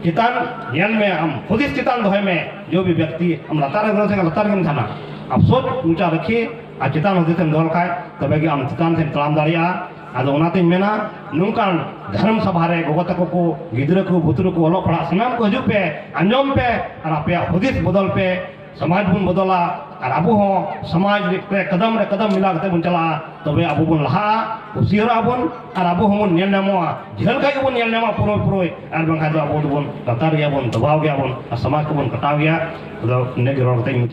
ᱪᱮᱛᱟᱱ ᱧᱮᱞ ᱢᱮ, ᱟᱢ ᱦᱩᱫᱤᱥ ᱪᱮᱛᱟᱱ ᱫᱚᱦᱚᱭ ᱢᱮ᱾ ᱡᱚ ᱵᱷᱤ ᱵᱮᱠᱛᱤ ᱟᱢ ᱞᱟᱛᱟᱨ ᱨᱮ ᱫᱚᱦᱚ ᱞᱮᱠᱷᱟᱱ ᱞᱟᱛᱟᱨ ᱨᱮᱜᱮᱢ ᱛᱟᱦᱮᱱᱟ᱾ ᱟᱯ ᱥᱳᱪ ᱩᱪᱟ ᱨᱟᱠᱷᱤᱭᱮ ᱟᱨ ᱪᱮᱛᱟᱱ ᱦᱩᱫᱤᱥ ᱮᱢ ᱫᱚᱦᱚ ᱞᱮᱠᱷᱟᱱ ᱛᱚᱵᱮ ᱜᱮ ᱟᱢ ᱪᱮᱛᱟᱱ ᱥᱮᱫ ᱛᱟᱲᱟᱢ ᱫᱟᱲᱮᱭᱟᱜᱼᱟ᱾ ᱟᱫᱚ ᱚᱱᱟᱛᱤᱧ ᱢᱮᱱᱟ, ᱱᱚᱝᱠᱟᱱ ᱫᱷᱚᱨᱚᱢ ᱥᱚᱵᱷᱟ ᱨᱮ ᱜᱚᱜᱚ ᱛᱟᱠᱚ ᱠᱚ, ᱜᱤᱫᱽᱨᱟᱹ ᱠᱚ, ᱵᱩᱛᱨᱩ ᱠᱚ, ᱚᱞᱚᱜ ᱯᱟᱲᱦᱟᱜ ᱥᱟᱱᱟᱢ ᱠᱚ ᱦᱤᱡᱩᱜ ᱯᱮ, ᱟᱸᱡᱚᱢ ᱯᱮ ᱟᱨ ᱟᱯᱮᱭᱟᱜ ᱦᱩᱫᱤᱥ ᱵᱚᱫᱚᱞ ᱯᱮ᱾ ᱥᱚᱢᱟᱡᱽ ᱵᱚᱱ ᱵᱚᱫᱚᱞᱟ ᱟᱨ ᱟᱵᱚ ᱦᱚᱸ ᱥᱚᱢᱟᱡᱽ ᱨᱮ ᱠᱟᱫᱟᱢ ᱨᱮ ᱠᱟᱫᱟᱢ ᱢᱤᱞᱟᱣ ᱠᱟᱛᱮ ᱵᱚᱱ ᱪᱟᱞᱟᱜᱼᱟ, ᱛᱚᱵᱮ ᱟᱵᱚ ᱵᱚᱱ ᱞᱟᱦᱟᱜᱼᱟ, ᱦᱩᱥᱤᱭᱟᱹᱨᱚᱜᱼᱟ ᱵᱚᱱ ᱟᱨ ᱟᱵᱚ ᱦᱚᱸᱵᱚᱱ ᱧᱮᱞ ᱧᱟᱢᱚᱜᱼᱟ, ᱡᱷᱟᱹᱞ ᱠᱷᱚᱱ ᱜᱮᱵᱚᱱ ᱧᱮᱞ ᱧᱟᱢᱚᱜᱼᱟ ᱯᱩᱨᱟᱹᱭ ᱯᱩᱨᱟᱹᱭ, ᱟᱨ ᱵᱟᱝᱠᱷᱟᱱ ᱫᱚ ᱟᱵᱚ ᱫᱚᱵᱚᱱ ᱞᱟᱛᱟᱨ ᱜᱮᱭᱟ ᱵᱚᱱ, ᱫᱚᱵᱟᱣ ᱜᱮᱭᱟ ᱵᱚᱱ ᱟᱨ ᱥᱚᱢᱟᱡᱽ ᱠᱚᱵᱚᱱ ᱠᱟᱴᱟᱣ ᱜᱮᱭᱟ᱾ ᱟᱫᱚ ᱤᱱᱟᱹᱜ ᱜᱮ ᱨᱚᱲ ᱠᱟᱛᱮ ᱤᱧ